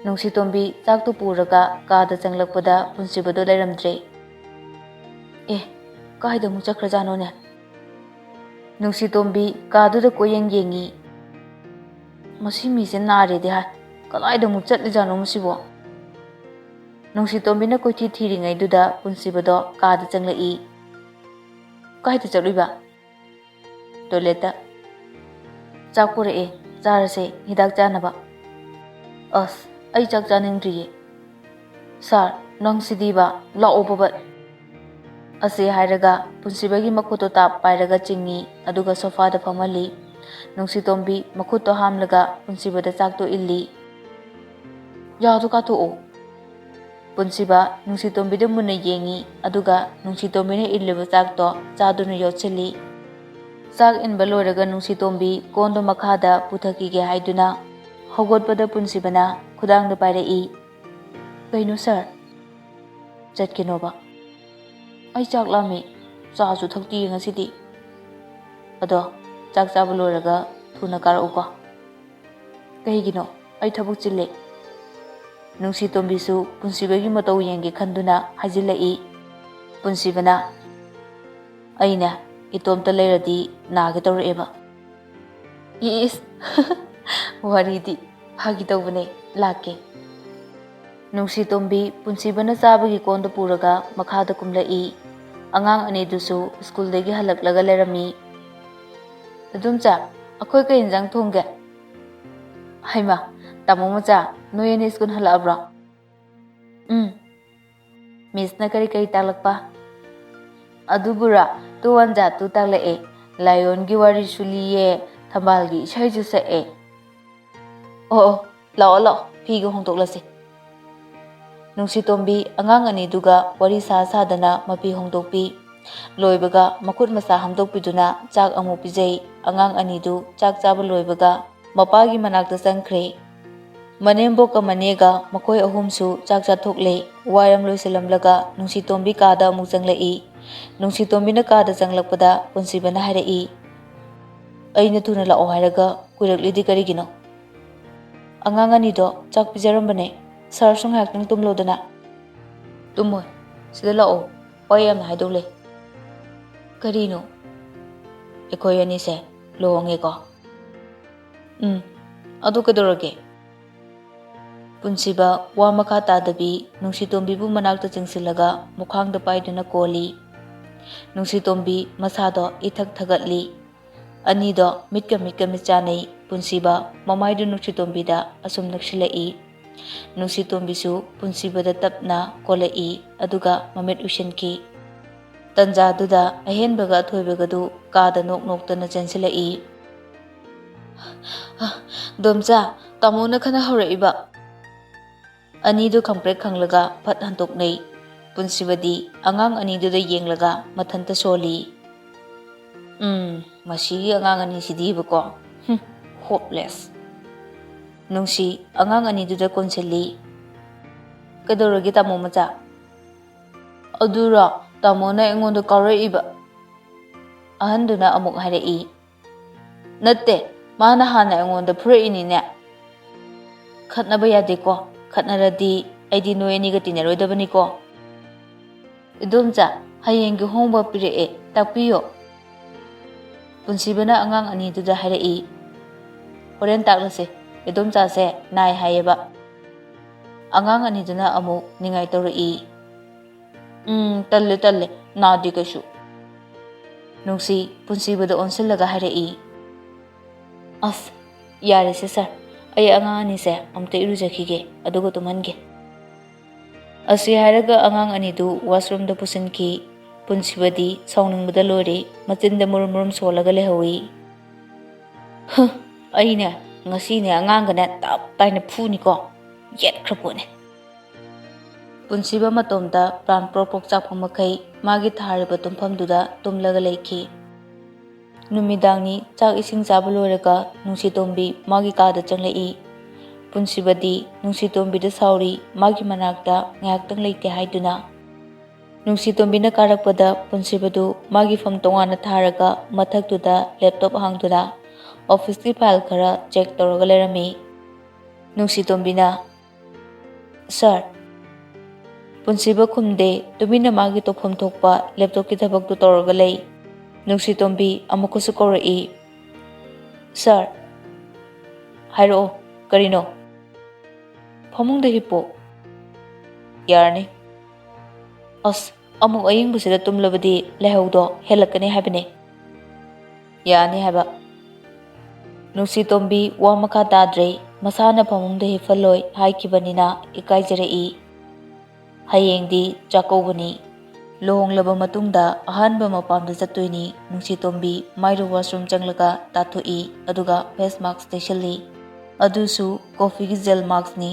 ꯅꯨꯡꯁꯤꯇꯣꯝꯕꯤ ꯆꯥꯛꯇꯨ ꯄꯨꯔꯒ ꯀꯥꯗ ꯆꯪꯂꯛꯄꯗ ꯄꯨꯟꯁꯤꯕꯗꯣ ꯂꯩꯔꯝꯗ꯭ꯔꯦ꯫ ꯑꯦ, ꯀꯥꯏꯗ ꯑꯃꯨꯛ ꯆꯠꯈ꯭ꯔꯖꯥꯠꯅꯣꯅꯦ? ꯅꯨꯡꯁꯤꯇꯣꯝꯕꯤ ꯀꯥꯗꯨꯗ ꯀꯣꯏꯌꯦꯡ ꯌꯦꯡꯉꯤ꯫ "ꯃꯁꯤ ꯃꯤꯁꯦ ꯅꯥꯔꯦꯗꯤ ꯍꯥꯏ, ꯀꯗꯥꯏꯗ ꯑꯃꯨꯛ ꯆꯠꯂꯤꯖꯥꯠꯅꯣ ꯃꯁꯤꯕꯣ?" ꯅꯨꯡꯁꯤꯇꯣꯝꯕꯤꯅ ꯀꯣꯏꯊꯤ ꯊꯤꯔꯤꯉꯩꯗꯨꯗ ꯄꯨꯟꯁꯤꯕꯗꯣ ꯀꯥꯗ ꯆꯪꯂꯛꯏ꯫ "ꯀꯥꯏꯗ ꯆꯠꯂꯨꯏꯕ?" "ꯇꯣꯏꯂꯦꯠꯇ꯫ ꯆꯥꯛ ꯄꯨꯔꯛꯑꯦ, ꯆꯥꯔꯁꯦ, ꯍꯤꯗꯥꯛ ꯆꯥꯅꯕ꯫" "ꯑꯁ, ꯑꯩ ꯆꯥꯛ ꯆꯥꯅꯤꯡꯗ꯭ꯔꯤꯌꯦ꯫" "ꯁꯥꯔ, ꯅꯪ ꯁꯤꯗꯤꯕ, ꯂꯥꯛꯑꯣ ꯕꯕꯠ꯫" ꯑꯁꯤ ꯍꯥꯏꯔꯒ ꯄꯨꯟꯁꯤꯕꯒꯤ ꯃꯈꯨꯠꯇꯣ ꯇꯥꯞ ꯄꯥꯏꯔꯒ ꯆꯤꯡꯉꯤ, ꯑꯗꯨꯒ ꯁꯣꯐꯥꯗ ꯐꯝꯍꯜꯂꯤ꯫ ꯅꯨꯡꯁꯤꯇꯣꯝꯕꯤ ꯃꯈꯨꯠꯇꯣ ꯍꯥꯝꯂꯒ ꯄꯨꯟꯁꯤꯕꯗ ꯆꯥꯛꯇꯣ ꯏꯜꯂꯤ꯫ "ꯌꯥꯗꯣ ꯀꯥꯊꯣꯛꯑꯣ꯫" ꯄꯨꯟꯁꯤꯕ ꯅꯨꯡꯁꯤꯇꯣꯝꯕꯤꯗ ꯃꯨꯟꯅ ꯌꯦꯡꯉꯤ, ꯑꯗꯨꯒ ꯅꯨꯡꯁꯤꯇꯣꯝꯕꯤꯅ ꯏꯜꯂꯤꯕ ꯆꯥꯛꯇꯣ ꯆꯥꯗꯨꯅ ꯌꯣꯠꯁꯤꯜꯂꯤ꯫ ꯆꯥꯛ ꯏꯟꯕ ꯂꯣꯏꯔꯒ ꯅꯨꯡꯁꯤꯇꯣꯝꯕꯤ ꯀꯣꯟꯗꯣ ꯃꯈꯥꯗ ꯄꯨꯊꯈꯤꯒꯦ ꯍꯥꯏꯗꯨꯅ ꯍꯧꯒꯠꯄꯗ ꯄꯨꯟꯁꯤꯕꯅ ꯈꯨꯗꯥꯡꯗ ꯄꯥꯏꯔꯛꯏ꯫ "ꯀꯩꯅꯣ ꯁꯥꯔ?" "ꯆꯠꯀꯅꯣꯕ꯫" "ꯑꯩ ꯆꯥꯛ ꯂꯥꯝꯃꯤ, ꯆꯥꯁꯨ ꯊꯛꯇꯤꯌꯦ ꯉꯁꯤꯗꯤ꯫" "ꯑꯗꯣ ꯆꯥꯛ ꯆꯥꯕ ꯂꯣꯏꯔꯒ ꯊꯨꯅ ꯀꯥꯔꯛꯎꯀꯣ꯫" "ꯀꯩꯒꯤꯅꯣ? ꯑꯩ ꯊꯕꯛ ꯆꯤꯜꯂꯦ꯫" ꯅꯨꯡꯁꯤꯇꯣꯝꯕꯤꯁꯨ ꯄꯨꯟꯁꯤꯕꯒꯤ ꯃꯇꯧ ꯌꯦꯡꯒꯦ ꯈꯟꯗꯨꯅ ꯍꯥꯏꯖꯤꯜꯂꯛꯏ꯫ ꯄꯨꯟꯁꯤꯕꯅ, "ꯑꯩꯅ ꯏꯇꯣꯝꯇ ꯂꯩꯔꯗꯤ ꯅꯥꯒꯦ ꯇꯧꯔꯛꯑꯦꯕ꯫" "ꯏꯁ, ꯋꯥꯔꯤꯗꯤ, ꯐꯥꯒꯤ ꯇꯧꯕꯅꯦ, ꯂꯥꯛꯀꯦ꯫" ꯅꯨꯡꯁꯤꯇꯣꯝꯕꯤ ꯄꯨꯟꯁꯤꯕꯅ ꯆꯥꯕꯒꯤ ꯀꯣꯟꯗꯨ ꯄꯨꯔꯒ ꯃꯈꯥꯗ ꯀꯨꯝꯂꯛꯏ꯫ ꯑꯉꯥꯡ ꯑꯅꯤꯗꯨꯁꯨ ꯁ꯭ꯀꯨꯜꯗꯒꯤ ꯍꯜꯂꯛꯂꯒ ꯂꯩꯔꯝꯃꯤ꯫ "ꯅꯗꯣꯝꯆꯥ, ꯑꯩꯈꯣꯏ ꯀꯩ ꯌꯦꯟꯖꯥꯡ ꯊꯣꯡꯒꯦ?" "ꯍꯩꯃꯥ, ꯇꯥꯃꯣ ꯃꯆꯥ, ꯅꯣꯏ ꯑꯅꯤ ꯁ꯭ꯀꯨꯜ ꯍꯜꯂꯛꯑꯕ꯭ꯔꯣ?" "ꯎꯝ꯫" "ꯃꯤꯁꯅ ꯀꯔꯤ ꯀꯔꯤ ꯇꯥꯛꯂꯛꯄ?" "ꯑꯗꯨꯕꯨꯔꯣ, ꯇꯨ ꯋꯥꯟ ꯖꯥ ꯇꯨ ꯇꯥꯛꯂꯛꯑꯦ, ꯂꯥꯏꯑꯣꯟꯒꯤ ꯋꯥꯔꯤꯁꯨ ꯂꯤꯌꯦ, ꯊꯝꯕꯥꯜꯒꯤ ꯏꯁꯩꯁꯨ ꯁꯛꯑꯦ꯫" "ꯑꯣ, ꯑꯣ, ꯂꯥꯛꯑꯣ, ꯂꯥꯛꯑꯣ, ꯐꯤꯒ ꯍꯣꯡꯗꯣꯛꯂꯁꯤ꯫" ꯅꯨꯡꯁꯤꯇꯣꯝꯕꯤ ꯑꯉꯥꯡ ꯑꯅꯤꯗꯨꯒ ꯋꯥꯔꯤ ꯁꯥ ꯁꯥꯗꯅ ꯃꯐꯤ ꯍꯣꯡꯗꯣꯛꯄꯤ꯫ ꯂꯣꯏꯕꯒ ꯃꯈꯨꯠ ꯃꯁꯥ ꯍꯥꯝꯗꯣꯛꯄꯤꯗꯨꯅ ꯆꯥꯛ ꯑꯃꯨꯛ ꯄꯤꯖꯩ꯫ ꯑꯉꯥꯡ ꯑꯅꯤꯗꯨ ꯆꯥꯛ ꯆꯥꯕ ꯂꯣꯏꯕꯒ ꯃꯄꯥꯒꯤ ꯃꯅꯥꯛꯇ ꯆꯪꯈ꯭ꯔꯦ꯫ ꯃꯅꯦꯝꯕꯣꯛꯀ ꯃꯅꯦꯒ ꯃꯈꯣꯏ ꯑꯍꯨꯝꯁꯨ ꯆꯥꯛ ꯆꯥꯊꯣꯛꯂꯦ꯫ ꯋꯥꯏꯔꯝ ꯂꯣꯏꯁꯤꯜꯂꯝꯂꯒ ꯅꯨꯡꯁꯤꯇꯣꯝꯕꯤ ꯀꯥꯗ ꯑꯃꯨꯛ ꯆꯪꯂꯛꯏ꯫ ꯅꯨꯡꯁꯤꯇꯣꯝꯕꯤꯅ ꯀꯥꯗ ꯆꯪꯂꯛꯄꯗ ꯄꯨꯟꯁꯤꯕꯅ ꯍꯥꯏꯔꯛꯏ, "ꯑꯩꯅ ꯊꯨꯅ ꯂꯥꯛꯑꯣ ꯍꯥꯏꯔꯒ ꯀꯨꯏꯔꯛꯂꯤꯗꯤ ꯀꯔꯤꯒꯤꯅꯣ?" "ꯑꯉꯥꯡ ꯑꯅꯤꯗꯣ ꯆꯥꯛ ꯄꯤꯖꯔꯝꯕꯅꯦ꯫ ꯁꯥꯔꯁꯨ ꯉꯥꯏꯍꯥꯛꯇꯪ ꯇꯨꯝꯂꯣꯗꯅ꯫" "ꯇꯨꯝꯃꯣꯏ, ꯁꯤꯗ ꯂꯥꯛꯑꯣ, ꯋꯥ ꯌꯥꯝꯅ ꯍꯥꯏꯗꯧ ꯂꯩ꯫" "ꯀꯔꯤꯅꯣ?" "ꯑꯩꯈꯣꯏ ꯑꯅꯤꯁꯦ ꯂꯨꯍꯣꯡꯉꯦꯀꯣ꯫" "ꯎꯝ, ꯑꯗꯨ ꯀꯩꯗꯧꯔꯒꯦ?" ꯄꯨꯟꯁꯤꯕ ꯋꯥ ꯃꯈꯥ ꯇꯥꯗꯕꯤ ꯅꯨꯡꯁꯤꯇꯣꯝꯕꯤꯕꯨ ꯃꯅꯥꯛꯇ ꯆꯤꯡꯁꯤꯜꯂꯒ ꯃꯈ꯭ꯋꯥꯡꯗ ꯄꯥꯏꯗꯨꯅ ꯀꯣꯜꯂꯤ꯫ ꯅꯨꯡꯁꯤꯇꯣꯝꯕꯤ ꯃꯁꯥꯗꯣ ꯏꯊꯛ ꯊꯛꯀꯠꯂꯤ꯫ ꯑꯅꯤꯗꯣ ꯃꯤꯠꯀ ꯃꯤꯠꯀ ꯃꯤꯠ ꯆꯥꯟꯅꯩ꯫ ꯄꯨꯟꯁꯤꯕ ꯃꯃꯥꯏꯗꯨ ꯅꯨꯡꯁꯤꯇꯣꯝꯕꯤꯗ ꯑꯁꯨꯝ ꯅꯛꯁꯤꯜꯂꯛꯏ꯫ ꯅꯨꯡꯁꯤꯇꯣꯝꯕꯤꯁꯨ ꯄꯨꯟꯁꯤꯕꯗ ꯇꯞꯅ ꯀꯣꯜꯂꯛꯏ, ꯑꯗꯨꯒ ꯃꯃꯤꯠ ꯎꯏꯁꯤꯟꯈꯤ꯫ ꯇꯟꯖꯥꯗꯨꯗ ꯑꯍꯦꯟꯕꯒ ꯑꯊꯣꯏꯕꯒꯗꯨ ꯀꯥꯗ ꯅꯣꯛ ꯅꯣꯛꯇꯅ ꯆꯦꯟꯁꯤꯜꯂꯛꯏ꯫ "ꯗꯣꯝꯆꯥ, ꯇꯥꯃꯣꯅ ꯈꯠꯅ ꯍꯧꯔꯛꯏꯕ?" ꯑꯅꯤꯗꯨ ꯈꯪꯄ꯭ꯔꯦꯛ ꯈꯪꯂꯒ ꯐꯠ ꯍꯟꯇꯣꯛꯅꯩ꯫ ꯄꯨꯟꯁꯤꯕꯗꯤ ꯑꯉꯥꯡ ꯑꯅꯤꯗꯨꯗ ꯌꯦꯡꯂꯒ ꯃꯊꯟꯇ ꯁꯣꯜꯂꯤ꯫ "ꯎꯝ, ꯃꯁꯤꯒꯤ ꯑꯉꯥꯡ ꯑꯅꯤꯁꯤꯗꯤꯕꯀꯣ꯫ ꯍꯨꯝ, ꯍꯣꯞꯂꯦꯁ꯫" ꯅꯨꯡꯁꯤ ꯑꯉꯥꯡ ꯑꯅꯤꯗꯨꯗ ꯀꯣꯟꯁꯤꯜꯂꯤ꯫ "ꯀꯩꯗꯧꯔꯒꯦ, ꯇꯥꯃꯣ ꯃꯆꯥ?" "ꯑꯗꯨꯔꯣ, ꯇꯥꯃꯣꯅ ꯑꯩꯉꯣꯟꯗ ꯀꯥꯎꯔꯛꯏꯕ?" ꯑꯍꯟꯗꯨꯅ ꯑꯃꯨꯛ ꯍꯥꯏꯔꯛꯏ꯫ "ꯅꯠꯇꯦ, ꯃꯥꯅ ꯍꯥꯟꯅ ꯑꯩꯉꯣꯟꯗ ꯐꯨꯔꯛꯏꯅꯤꯅꯦ꯫" "ꯈꯠꯅꯕ ꯌꯥꯗꯦꯀꯣ, ꯈꯠꯅꯔꯗꯤ ꯑꯩꯗꯤ ꯅꯣꯏ ꯑꯅꯤꯒ ꯇꯤꯟꯅꯔꯣꯏꯗꯕꯅꯤꯀꯣ꯫" "ꯏꯗꯣꯝꯆꯥ, ꯍꯌꯦꯡꯒꯤ ꯍꯣꯝꯋꯥꯔꯛ ꯄꯤꯔꯛꯑꯦ, ꯇꯥꯛꯄꯤꯌꯣ꯫" ꯄꯨꯟꯁꯤꯕꯅ ꯑꯉꯥꯡ ꯑꯅꯤꯗꯨꯗ ꯍꯥꯏꯔꯛꯏ꯫ "ꯍꯣꯔꯦꯟ ꯇꯥꯛꯂꯁꯦ, ꯏꯗꯣꯝꯆꯥꯁꯦ ꯅꯥꯏ ꯍꯥꯏꯌꯦꯕ꯫" ꯑꯉꯥꯡ ꯑꯅꯤꯗꯨꯅ ꯑꯃꯨꯛ ꯅꯤꯡꯉꯥꯏ ꯇꯧꯔꯛꯏ꯫ "ꯎꯝ, ꯇꯜꯂꯦ, ꯇꯜꯂꯦ, ꯅꯥꯗꯦ ꯀꯩꯁꯨ꯫" ꯅꯨꯡꯁꯤ ꯄꯨꯟꯁꯤꯕꯗ ꯑꯣꯟꯁꯤꯜꯂꯒ ꯍꯥꯏꯔꯛꯏ꯫ "ꯑꯁ, ꯌꯥꯔꯦꯁꯦ ꯁꯥꯔ, ꯑꯩ ꯑꯉꯥꯡ ꯑꯅꯤꯁꯦ ꯑꯝꯇ ꯏꯔꯨꯖꯈꯤꯒꯦ, ꯑꯗꯨꯒ ꯇꯨꯝꯍꯟꯒꯦ꯫" ꯑꯁꯤ ꯍꯥꯏꯔꯒ ꯑꯉꯥꯡ ꯑꯅꯤꯗꯨ ꯋꯥꯁꯔꯨꯝꯗ ꯄꯨꯁꯤꯟꯈꯤ꯫ ꯄꯨꯟꯁꯤꯕꯗꯤ ꯁꯥꯎꯅꯤꯡꯕꯗ ꯂꯣꯏꯔꯦ, ꯃꯆꯤꯟꯗ ꯃꯨꯔꯨꯝ ꯃꯨꯔꯨꯝ ꯁꯣꯜꯂꯒ ꯂꯩꯍꯧꯏ꯫ "ꯍ, ꯑꯩꯅꯦ ꯉꯁꯤꯅꯦ ꯑꯉꯥꯡꯒꯅꯦ ꯇꯞ ꯇꯥꯏꯅ ꯐꯨꯅꯤꯀꯣ, ꯌꯦꯠꯈ꯭ꯔ ꯄꯣꯠꯅꯦ꯫" ꯄꯨꯟꯁꯤꯕ ꯃꯇꯣꯝꯇ ꯄ꯭ꯔꯥꯟ ꯄ꯭ꯔꯣꯛ ꯄ꯭ꯔꯣꯛ ꯆꯥꯛꯄ ꯃꯈꯩ ꯃꯥꯒꯤ ꯊꯥꯔꯤꯕ ꯇꯨꯝꯐꯝꯗꯨꯗ ꯇꯨꯝꯂꯒ ꯂꯩꯈꯤ꯫ ꯅꯨꯃꯤꯗꯥꯡꯅꯤ꯫ ꯆꯥꯛ ꯏꯁꯤꯡ ꯆꯥꯕ ꯂꯣꯏꯔꯒ ꯅꯨꯡꯁꯤꯇꯣꯝꯕꯤ ꯃꯥꯒꯤ ꯀꯥꯗ ꯆꯪꯂꯛꯏ꯫ ꯄꯨꯟꯁꯤꯕꯗꯤ ꯅꯨꯡꯁꯤꯇꯣꯝꯕꯤꯗ ꯁꯥꯎꯔꯤ, ꯃꯥꯒꯤ ꯃꯅꯥꯛꯇ ꯉꯥꯏꯍꯥꯛꯇꯪ ꯂꯩꯇꯦ ꯍꯥꯏꯗꯨꯅ꯫ ꯅꯨꯡꯁꯤꯇꯣꯝꯕꯤꯅ ꯀꯥꯔꯛꯄꯗ ꯄꯨꯟꯁꯤꯕꯗꯨ ꯃꯥꯒꯤ ꯐꯝ ꯇꯣꯉꯥꯟꯅ ꯊꯥꯔꯒ ꯃꯊꯛꯇꯨꯗ ꯂꯦꯞꯇꯣꯞ ꯍꯥꯡꯗꯨꯅ ꯑꯣꯐꯤꯁꯀꯤ ꯐꯥꯏꯜ ꯈꯔ ꯆꯦꯛ ꯇꯧꯔꯒ ꯂꯩꯔꯝꯃꯤ꯫ ꯅꯨꯡꯁꯤꯇꯣꯝꯕꯤꯅ, "ꯁꯥꯔ"꯫ ꯄꯨꯟꯁꯤꯕ ꯈꯨꯝꯗꯦ, ꯇꯨꯃꯤꯟꯅ ꯃꯥꯒꯤ ꯇꯧꯐꯝ ꯊꯣꯛꯄ ꯂꯦꯞꯇꯣꯞꯀꯤ ꯊꯕꯛꯇꯨ ꯇꯧꯔꯒ ꯂꯩ꯫ ꯅꯨꯡꯁꯤꯇꯣꯝꯕꯤ ꯑꯃꯨꯛꯀꯁꯨ ꯀꯧꯔꯛꯏ, "ꯁꯥꯔ"꯫ "ꯍꯥꯏꯔꯛꯑꯣ, ꯀꯔꯤꯅꯣ?" "ꯐꯃꯨꯡꯗ ꯍꯤꯞꯄꯣ"꯫ "ꯌꯥꯔꯅꯤ"꯫ "ꯑꯁ, ꯑꯃꯨꯛ ꯑꯌꯤꯡꯕꯁꯤꯗ ꯇꯨꯝꯂꯕꯗꯤ ꯂꯥꯏꯍꯧꯗꯣ ꯍꯦꯜꯂꯛꯀꯅꯤ ꯍꯥꯏꯕꯅꯦ"꯫ "ꯌꯥꯅꯤ ꯍꯥꯏꯕ"꯫ ꯅꯨꯡꯁꯤꯇꯣꯝꯕꯤ ꯋꯥ ꯃꯈꯥ ꯇꯥꯗ꯭ꯔꯦ, ꯃꯁꯥꯅ ꯐꯃꯨꯡꯗ ꯍꯤꯞꯍꯜꯂꯣꯏ ꯍꯥꯏꯈꯤꯕꯅꯤꯅ ꯏꯀꯥꯏꯖꯔꯛꯏ꯫ ꯍꯌꯦꯡꯗꯤ ꯆꯥꯛꯀꯧꯕꯅꯤ꯫ ꯂꯨꯍꯣꯡꯂꯕ ꯃꯇꯨꯡꯗ ꯑꯍꯥꯟꯕ ꯃꯄꯥꯝꯗ ꯆꯠꯇꯣꯏꯅꯤ꯫ ꯅꯨꯡꯁꯤꯇꯣꯝꯕꯤ ꯃꯥꯏꯔꯨ ꯋꯥꯁꯔꯨꯝ ꯆꯪꯂꯒ ꯇꯥꯊꯣꯛꯏ, ꯑꯗꯨꯒ ꯐꯦꯁ ꯃꯥꯛꯁ ꯇꯩꯁꯜꯂꯤ꯫ ꯑꯗꯨꯁꯨ ꯀꯣꯐꯤꯒꯤ ꯖꯦꯜ ꯃꯥꯛꯁꯅꯤ꯫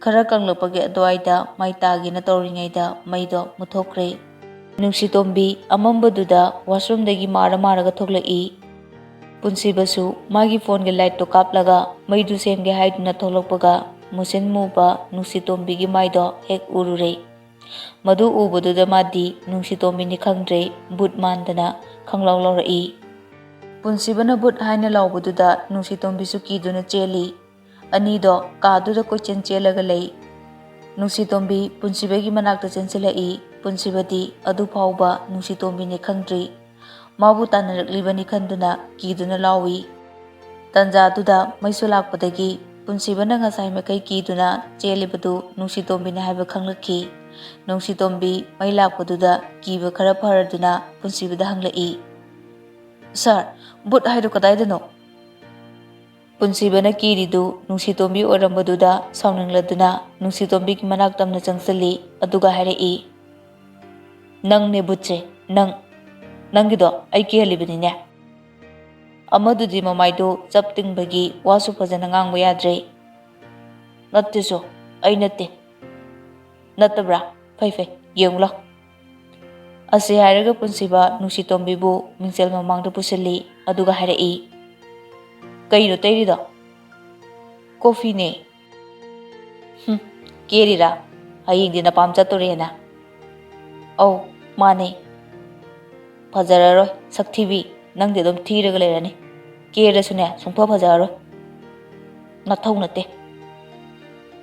ꯈꯔ ꯀꯪꯂꯛꯄꯒꯤ ꯑꯗꯨꯋꯥꯏꯗ ꯃꯩ ꯇꯥꯒꯦꯅ ꯇꯧꯔꯤꯉꯩꯗ ꯃꯩꯗꯣ ꯃꯨꯠꯊꯣꯛꯈ꯭ꯔꯦ꯫ ꯅꯨꯡꯁꯤꯇꯣꯝꯕꯤ ꯑꯃꯝꯕꯗꯨꯗ ꯋꯥꯁꯔꯨꯝꯗꯒꯤ ꯃꯥꯔ ꯃꯥꯔꯒ ꯊꯣꯛꯂꯛꯏ꯫ ꯄꯨꯟꯁꯤꯕꯁꯨ ꯃꯥꯒꯤ ꯐꯣꯟꯒꯤ ꯂꯥꯏꯠꯇꯣ ꯀꯥꯞꯂꯒ ꯃꯩꯗꯨ ꯁꯦꯝꯒꯦ ꯍꯥꯏꯗꯨꯅ ꯊꯣꯛꯂꯛꯄꯒ, ꯃꯨꯁꯤꯟ ꯃꯨꯕ ꯅꯨꯡꯁꯤꯇꯣꯝꯕꯤꯒꯤ ꯃꯥꯏꯗꯣ ꯍꯦꯛ ꯎꯔꯨꯔꯦ꯫ ꯃꯗꯨ ꯎꯕꯗꯨꯗ ꯃꯥꯗꯤ ꯅꯨꯡꯁꯤꯇꯣꯝꯕꯤꯅꯤ ꯈꯪꯗ꯭ꯔꯦ, ꯕꯨꯠ ꯃꯥꯟꯗꯅ ꯈꯪꯂꯥꯎ ꯂꯥꯎꯔꯛꯏ꯫ ꯄꯨꯟꯁꯤꯕꯅ ꯕꯨꯠ ꯍꯥꯏꯅ ꯂꯥꯎꯕꯗꯨꯗ ꯅꯨꯡꯁꯤꯇꯣꯝꯕꯤꯁꯨ ꯀꯤꯗꯨꯅ ꯆꯦꯜꯂꯤ꯫ ꯑꯅꯤꯗꯣ ꯀꯥꯗꯨꯗ ꯀꯣꯏꯆꯦꯟ ꯆꯦꯜꯂꯒ ꯂꯩ꯫ ꯅꯨꯡꯁꯤꯇꯣꯝꯕꯤ ꯄꯨꯟꯁꯤꯕꯒꯤ ꯃꯅꯥꯛꯇ ꯆꯦꯟꯁꯤꯜꯂꯛꯏ꯫ ꯄꯨꯟꯁꯤꯕꯗꯤ ꯑꯗꯨ ꯐꯥꯎꯕ ꯅꯨꯡꯁꯤꯇꯣꯝꯕꯤꯅꯤ ꯈꯪꯗ꯭ꯔꯤ꯫ ꯃꯥꯕꯨ ꯇꯥꯟꯅꯔꯛꯂꯤꯕꯅꯤ ꯈꯟꯗꯨꯅ ꯀꯤꯗꯨꯅ ꯂꯥꯎꯏ꯫ ꯇꯟꯖꯥꯗꯨꯗ ꯃꯩꯁꯨ ꯂꯥꯛꯄꯗꯒꯤ ꯄꯨꯟꯁꯤꯕꯅ ꯉꯁꯥꯏ ꯃꯈꯩ ꯀꯤꯗꯨꯅ ꯆꯦꯜꯂꯤꯕꯗꯨ ꯅꯨꯡꯁꯤꯇꯣꯝꯕꯤꯅꯤ ꯍꯥꯏꯕ ꯈꯪꯂꯛꯈꯤ꯫ ꯅꯨꯡꯁꯤꯇꯣꯝꯕꯤ ꯃꯩ ꯂꯥꯛꯄꯗꯨꯗ ꯀꯤꯕ ꯈꯔ ꯐꯔꯗꯨꯅ ꯄꯨꯟꯁꯤꯕꯗ ꯍꯪꯂꯛꯏ, "ꯁꯥꯔ, ꯕꯨꯠ ꯍꯥꯏꯗꯨ ꯀꯗꯥꯏꯗꯅꯣ?" ꯄꯨꯟꯁꯤꯕꯅ ꯀꯤꯔꯤꯗꯨ ꯅꯨꯡꯁꯤꯇꯣꯝꯕꯤ ꯑꯣꯏꯔꯝꯕꯗꯨꯗ ꯁꯥꯎꯅꯤꯡꯂꯗꯨꯅ ꯅꯨꯡꯁꯤꯇꯣꯝꯕꯤꯒꯤ ꯃꯅꯥꯛ ꯇꯝꯅ ꯆꯪꯁꯤꯜꯂꯤ, ꯑꯗꯨꯒ ꯍꯥꯏꯔꯛꯏ, "ꯅꯪꯅꯦ ꯕꯨꯠꯁꯦ, ꯅꯪ꯫ ꯅꯪꯒꯤꯗꯣ ꯑꯩ ꯀꯤꯍꯜꯂꯤꯕꯅꯤꯅꯦ"꯫ ꯑꯃꯗꯨꯗꯤ ꯃꯃꯥꯏꯗꯨ ꯆꯞ ꯇꯤꯡꯕꯒꯤ ꯋꯥꯁꯨ ꯐꯖꯅ ꯉꯥꯡꯕ ꯌꯥꯗ꯭ꯔꯦ꯫ "ꯅꯠꯇꯦꯁꯨ, ꯑꯩ ꯅꯠꯇꯦ"꯫ "ꯅꯠꯇꯕ꯭ꯔꯥ? ꯐꯩ ꯐꯩ, ꯌꯦꯡꯉꯨ ꯂꯥꯎ"꯫ ꯑꯁꯤ ꯍꯥꯏꯔꯒ ꯄꯨꯟꯁꯤꯕ ꯅꯨꯡꯁꯤꯇꯣꯝꯕꯤꯕꯨ ꯃꯤꯡꯁꯦꯜ ꯃꯃꯥꯡꯗ ꯄꯨꯁꯤꯜꯂꯤ, ꯑꯗꯨꯒ ꯍꯥꯏꯔꯛꯏ, "ꯀꯩꯅꯣ ꯇꯩꯔꯤꯗꯣ?" "ꯀꯣꯐꯤꯅꯦ꯫" "ꯍꯨꯝ, ꯀꯦꯔꯤꯔꯥ? ꯍꯌꯦꯡꯗꯤ ꯅꯄꯥꯝ ꯆꯠꯇꯣꯔꯦꯅ?" "ꯑꯧ, ꯃꯥꯅꯦ꯫" "ꯐꯖꯔꯔꯣꯏ, ꯁꯛꯊꯤꯕꯤ꯫ ꯅꯪꯗꯤ ꯑꯗꯨꯝ ꯊꯤꯔꯒ ꯂꯩꯔꯅꯤ꯫ ꯀꯦꯔꯁꯨꯅꯦ, ꯁꯨꯡꯐ ꯐꯖꯔꯔꯣꯏ꯫ ꯅꯊꯧ ꯅꯠꯇꯦ꯫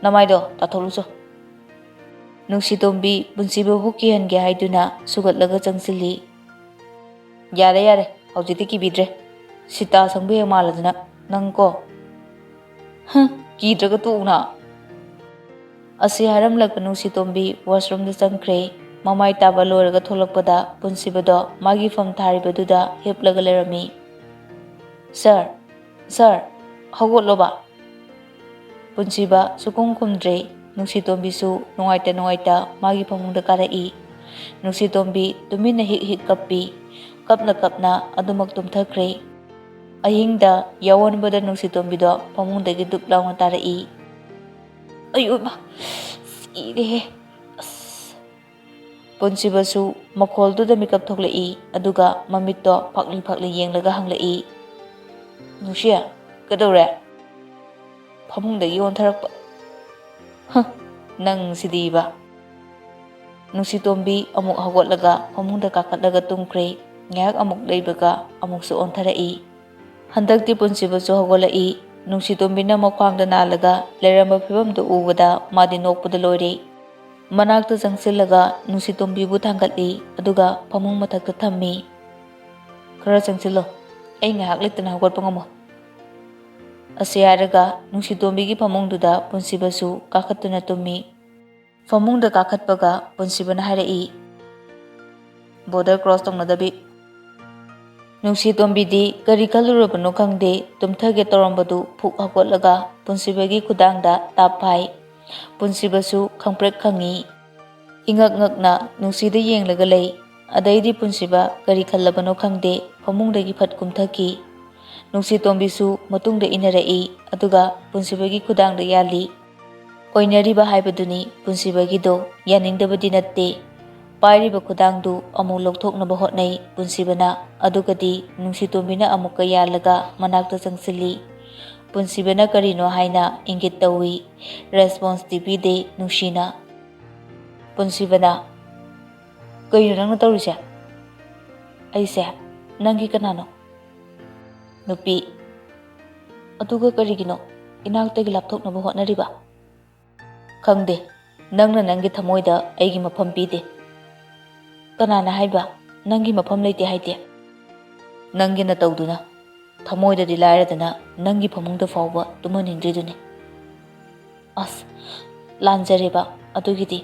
ꯅꯃꯥꯏꯗꯣ ꯇꯥꯊꯣꯛꯂꯨꯆꯣ꯫" ꯅꯨꯡꯁꯤꯇꯣꯝꯕꯤ ꯄꯨꯟꯁꯤꯕꯕꯨ ꯀꯤꯍꯟꯒꯦ ꯍꯥꯏꯗꯨꯅ ꯁꯨꯒꯠꯂꯒ ꯆꯪꯁꯤꯜꯂꯤ꯫ "ꯌꯥꯔꯦ, ꯌꯥꯔꯦ, ꯍꯧꯖꯤꯛꯇꯤ ꯀꯤꯕꯤꯗ꯭ꯔꯦ꯫ ꯁꯤꯇꯥ ꯁꯪꯕ ꯍꯦꯛ ꯃꯥꯜꯂꯗꯅ ꯅꯪ ꯀꯣ꯫" "ꯍꯨꯝ, ꯀꯤꯗ꯭ꯔꯒ ꯇꯣꯛꯎꯅ꯫" ꯑꯁꯤ ꯍꯥꯏꯔꯝꯂꯒ ꯅꯨꯡꯁꯤꯇꯣꯝꯕꯤ washroomꯗ ꯆꯪꯈ꯭ꯔꯦ꯫ ꯃꯃꯥꯏ ꯇꯥꯕ ꯂꯣꯏꯔꯒ ꯊꯣꯛꯂꯛꯄꯗ ꯄꯨꯟꯁꯤꯕꯗꯣ ꯃꯥꯒꯤ ꯐꯝ ꯊꯥꯔꯤꯕꯗꯨꯗ ꯍꯤꯞꯂꯒ ꯂꯩꯔꯝꯃꯤ꯫ "ꯁꯥꯔ, ꯁꯥꯔ, ꯍꯧꯒꯠꯂꯣꯕ꯫" ꯄꯨꯟꯁꯤꯕ ꯁꯨꯈꯨꯝ ꯈꯨꯝꯗ꯭ꯔꯦ꯫ ꯅꯨꯡꯁꯤꯇꯣꯝꯕꯤꯁꯨ ꯅꯨꯡꯉꯥꯏꯇ ꯅꯨꯡꯉꯥꯏꯇ ꯃꯥꯒꯤ ꯐꯃꯨꯡꯗ ꯀꯥꯔꯛꯏ꯫ ꯅꯨꯡꯁꯤꯇꯣꯝꯕꯤ ꯇꯨꯃꯤꯟꯅ ꯍꯤꯛ ꯍꯤꯛ ꯀꯞꯄꯤ꯫ ꯀꯞꯅ ꯀꯞꯅ ꯑꯗꯨꯃꯛ ꯇꯨꯝꯊꯈ꯭ꯔꯦ꯫ ꯑꯍꯤꯡꯗ ꯌꯥꯑꯣꯟꯕꯗ ꯅꯨꯡꯁꯤꯇꯣꯝꯕꯤꯗꯣ ꯐꯃꯨꯡꯗꯒꯤ ꯗꯨꯞ ꯂꯥꯎꯅ ꯇꯥꯔꯛꯏ꯫ "ꯑꯌꯣ ꯏꯃꯥ, ꯁꯤꯔꯦꯍꯦ꯫ ꯑꯁ!" ꯄꯨꯟꯁꯤꯕꯁꯨ ꯃꯈꯣꯜꯗꯨꯗ ꯃꯤꯀꯞ ꯊꯣꯛꯂꯛꯏ, ꯑꯗꯨꯒ ꯃꯃꯤꯠꯇꯣ ꯐꯥꯛꯂꯤ ꯐꯥꯛꯂꯤ ꯌꯦꯡꯂꯒ ꯍꯪꯂꯛꯏ꯫ "ꯅꯨꯡꯁꯤ, ꯀꯩꯗꯧꯔꯦ?" "ꯐꯃꯨꯡꯗꯒꯤ ꯑꯣꯟꯊꯔꯛꯄ꯫" "ꯍ, ꯅꯪ ꯁꯤꯗꯤꯕ!" ꯅꯨꯡꯁꯤꯇꯣꯝꯕꯤ ꯑꯃꯨꯛ ꯍꯧꯒꯠꯂꯒ ꯐꯃꯨꯡꯗ ꯀꯥꯈꯠꯂꯒ ꯇꯨꯝꯈ꯭ꯔꯦ꯫ ꯉꯥꯏꯍꯥꯛ ꯑꯃꯨꯛ ꯂꯩꯕꯒ ꯑꯃꯨꯛꯁꯨ ꯑꯣꯟꯊꯔꯛꯏ꯫ ꯍꯟꯗꯛꯇꯤ ꯄꯨꯟꯁꯤꯕꯁꯨ ꯍꯧꯒꯠꯂꯛꯏ꯫ ꯅꯨꯡꯁꯤꯇꯣꯝꯕꯤꯅ ꯃꯈ꯭ꯋꯥꯡꯗ ꯅꯥꯜꯂꯒ ꯂꯩꯔꯝꯕ ꯐꯤꯕꯝꯗꯨ ꯎꯕꯗ ꯃꯥꯗꯤ ꯅꯣꯛꯄꯗ ꯂꯣꯏꯔꯦ꯫ ꯃꯅꯥꯛꯇ ꯆꯪꯁꯤꯜꯂꯒ ꯅꯨꯡꯁꯤꯇꯣꯝꯕꯤꯕꯨ ꯊꯥꯡꯒꯠꯂꯤ, ꯑꯗꯨꯒ ꯐꯃꯨꯡ ꯃꯊꯛꯇ ꯊꯝꯃꯤ꯫ "ꯈꯔ ꯆꯪꯁꯤꯜꯂꯣ, ꯑꯩ ꯉꯥꯏꯍꯥꯛ ꯂꯩꯇꯅ ꯍꯧꯒꯠꯄ ꯉꯝꯃꯣꯏ꯫" ꯑꯁꯤ ꯍꯥꯏꯔꯒ ꯅꯨꯡꯁꯤꯇꯣꯝꯕꯤꯒꯤ ꯐꯃꯨꯡꯗꯨꯗ ꯄꯨꯟꯁꯤꯕꯁꯨ ꯀꯥꯈꯠꯇꯨꯅ ꯇꯨꯝꯃꯤ꯫ ꯐꯃꯨꯡꯗ ꯀꯥꯈꯠꯄꯒ ꯄꯨꯟꯁꯤꯕꯅ ꯍꯥꯏꯔꯛꯏ, "Border cross ꯇꯧꯅꯗꯕꯤ꯫" ꯅꯨꯡꯁꯤꯇꯣꯝꯕꯤꯗꯤ ꯀꯔꯤ ꯈꯜꯂꯨꯔꯕꯅꯣ ꯈꯪꯗꯦ, ꯇꯨꯝꯊꯒꯦ ꯇꯧꯔꯝꯕꯗꯨ ꯐꯨꯛ ꯍꯧꯒꯠꯂꯒ ꯄꯨꯟꯁꯤꯕꯒꯤ ꯈꯨꯗꯥꯡꯗ ꯇꯥꯞ ꯐꯥꯏ꯫ ꯄꯨꯟꯁꯤꯕꯁꯨ ꯈꯪꯄ꯭ꯔꯦꯛ ꯈꯪꯉꯤ꯫ ꯏꯉꯛ ꯉꯛꯅ ꯅꯨꯡꯁꯤꯗ ꯌꯦꯡꯂꯒ ꯂꯩ꯫ ꯑꯗꯩꯗꯤ ꯄꯨꯟꯁꯤꯕ ꯀꯔꯤ ꯈꯜꯂꯕꯅꯣ ꯈꯪꯗꯦ, ꯐꯃꯨꯡꯗꯒꯤ ꯐꯠ ꯀꯨꯝꯊꯈꯤ꯫ ꯅꯨꯡꯁꯤꯇꯣꯝꯕꯤꯁꯨ ꯃꯇꯨꯡꯗ ꯏꯟꯅꯔꯛꯏ, ꯑꯗꯨꯒ ꯄꯨꯟꯁꯤꯕꯒꯤ ꯈꯨꯗꯥꯡꯗ ꯌꯥꯜꯂꯤ꯫ ꯑꯣꯏꯅꯔꯤꯕ ꯍꯥꯏꯕꯗꯨꯅꯤ ꯄꯨꯟꯁꯤꯕꯒꯤꯗꯣ, ꯌꯥꯅꯤꯡꯗꯕꯗꯤ ꯅꯠꯇꯦ꯫ ꯄꯥꯏꯔꯤꯕ ꯈꯨꯗꯥꯡꯗꯨ ꯑꯃꯨꯛ ꯂꯧꯊꯣꯛꯅꯕ ꯍꯣꯠꯅꯩ ꯄꯨꯟꯁꯤꯕꯅ, ꯑꯗꯨꯒꯗꯤ ꯅꯨꯡꯁꯤꯇꯣꯝꯕꯤꯅ ꯑꯃꯨꯛꯀ ꯌꯥꯜꯂꯒ ꯃꯅꯥꯛꯇ ꯆꯪꯁꯤꯜꯂꯤ꯫ ꯄꯨꯟꯁꯤꯕꯅ ꯀꯔꯤꯅꯣ ꯍꯥꯏꯅ ꯏꯪꯒꯤꯠ ꯇꯧꯏ꯫ ꯔꯦꯁꯄꯣꯟꯁꯇꯤ ꯄꯤꯗꯦ ꯅꯨꯡꯁꯤꯅ꯫ ꯄꯨꯟꯁꯤꯕꯅ, "ꯀꯩꯅꯣ ꯅꯪꯅ ꯇꯧꯔꯤꯁꯦ?" "ꯑꯩꯁꯦ ꯅꯪꯒꯤ ꯀꯅꯥꯅꯣ?" ꯅꯨꯄꯤ, "ꯑꯗꯨꯒ ꯀꯔꯤꯒꯤꯅꯣ ꯏꯅꯥꯛꯇꯒꯤ ꯂꯥꯞꯊꯣꯛꯅꯕ ꯍꯣꯠꯅꯔꯤꯕ?" "ꯈꯪꯗꯦ, ꯅꯪꯅ ꯅꯪꯒꯤ ꯊꯃꯣꯏꯗ ꯑꯩꯒꯤ ꯃꯐꯝ ꯄꯤꯗꯦ꯫" "ꯀꯅꯥꯅ ꯍꯥꯏꯕ ꯅꯪꯒꯤ ꯃꯐꯝ ꯂꯩꯇꯦ ꯍꯥꯏꯗꯦ?" "ꯅꯪꯒꯤ ꯅꯇꯧꯗꯨꯅ꯫ ꯊꯃꯣꯏꯗꯗꯤ ꯂꯥꯏꯔꯗꯅ ꯅꯪꯒꯤ ꯐꯃꯨꯡꯗ ꯐꯥꯎꯕ ꯇꯨꯝꯍꯟꯅꯤꯡꯗ꯭ꯔꯤꯗꯨꯅꯤ꯫" "ꯑꯁ, ꯂꯥꯟꯖꯔꯦꯕ ꯑꯗꯨꯒꯤꯗꯤ꯫"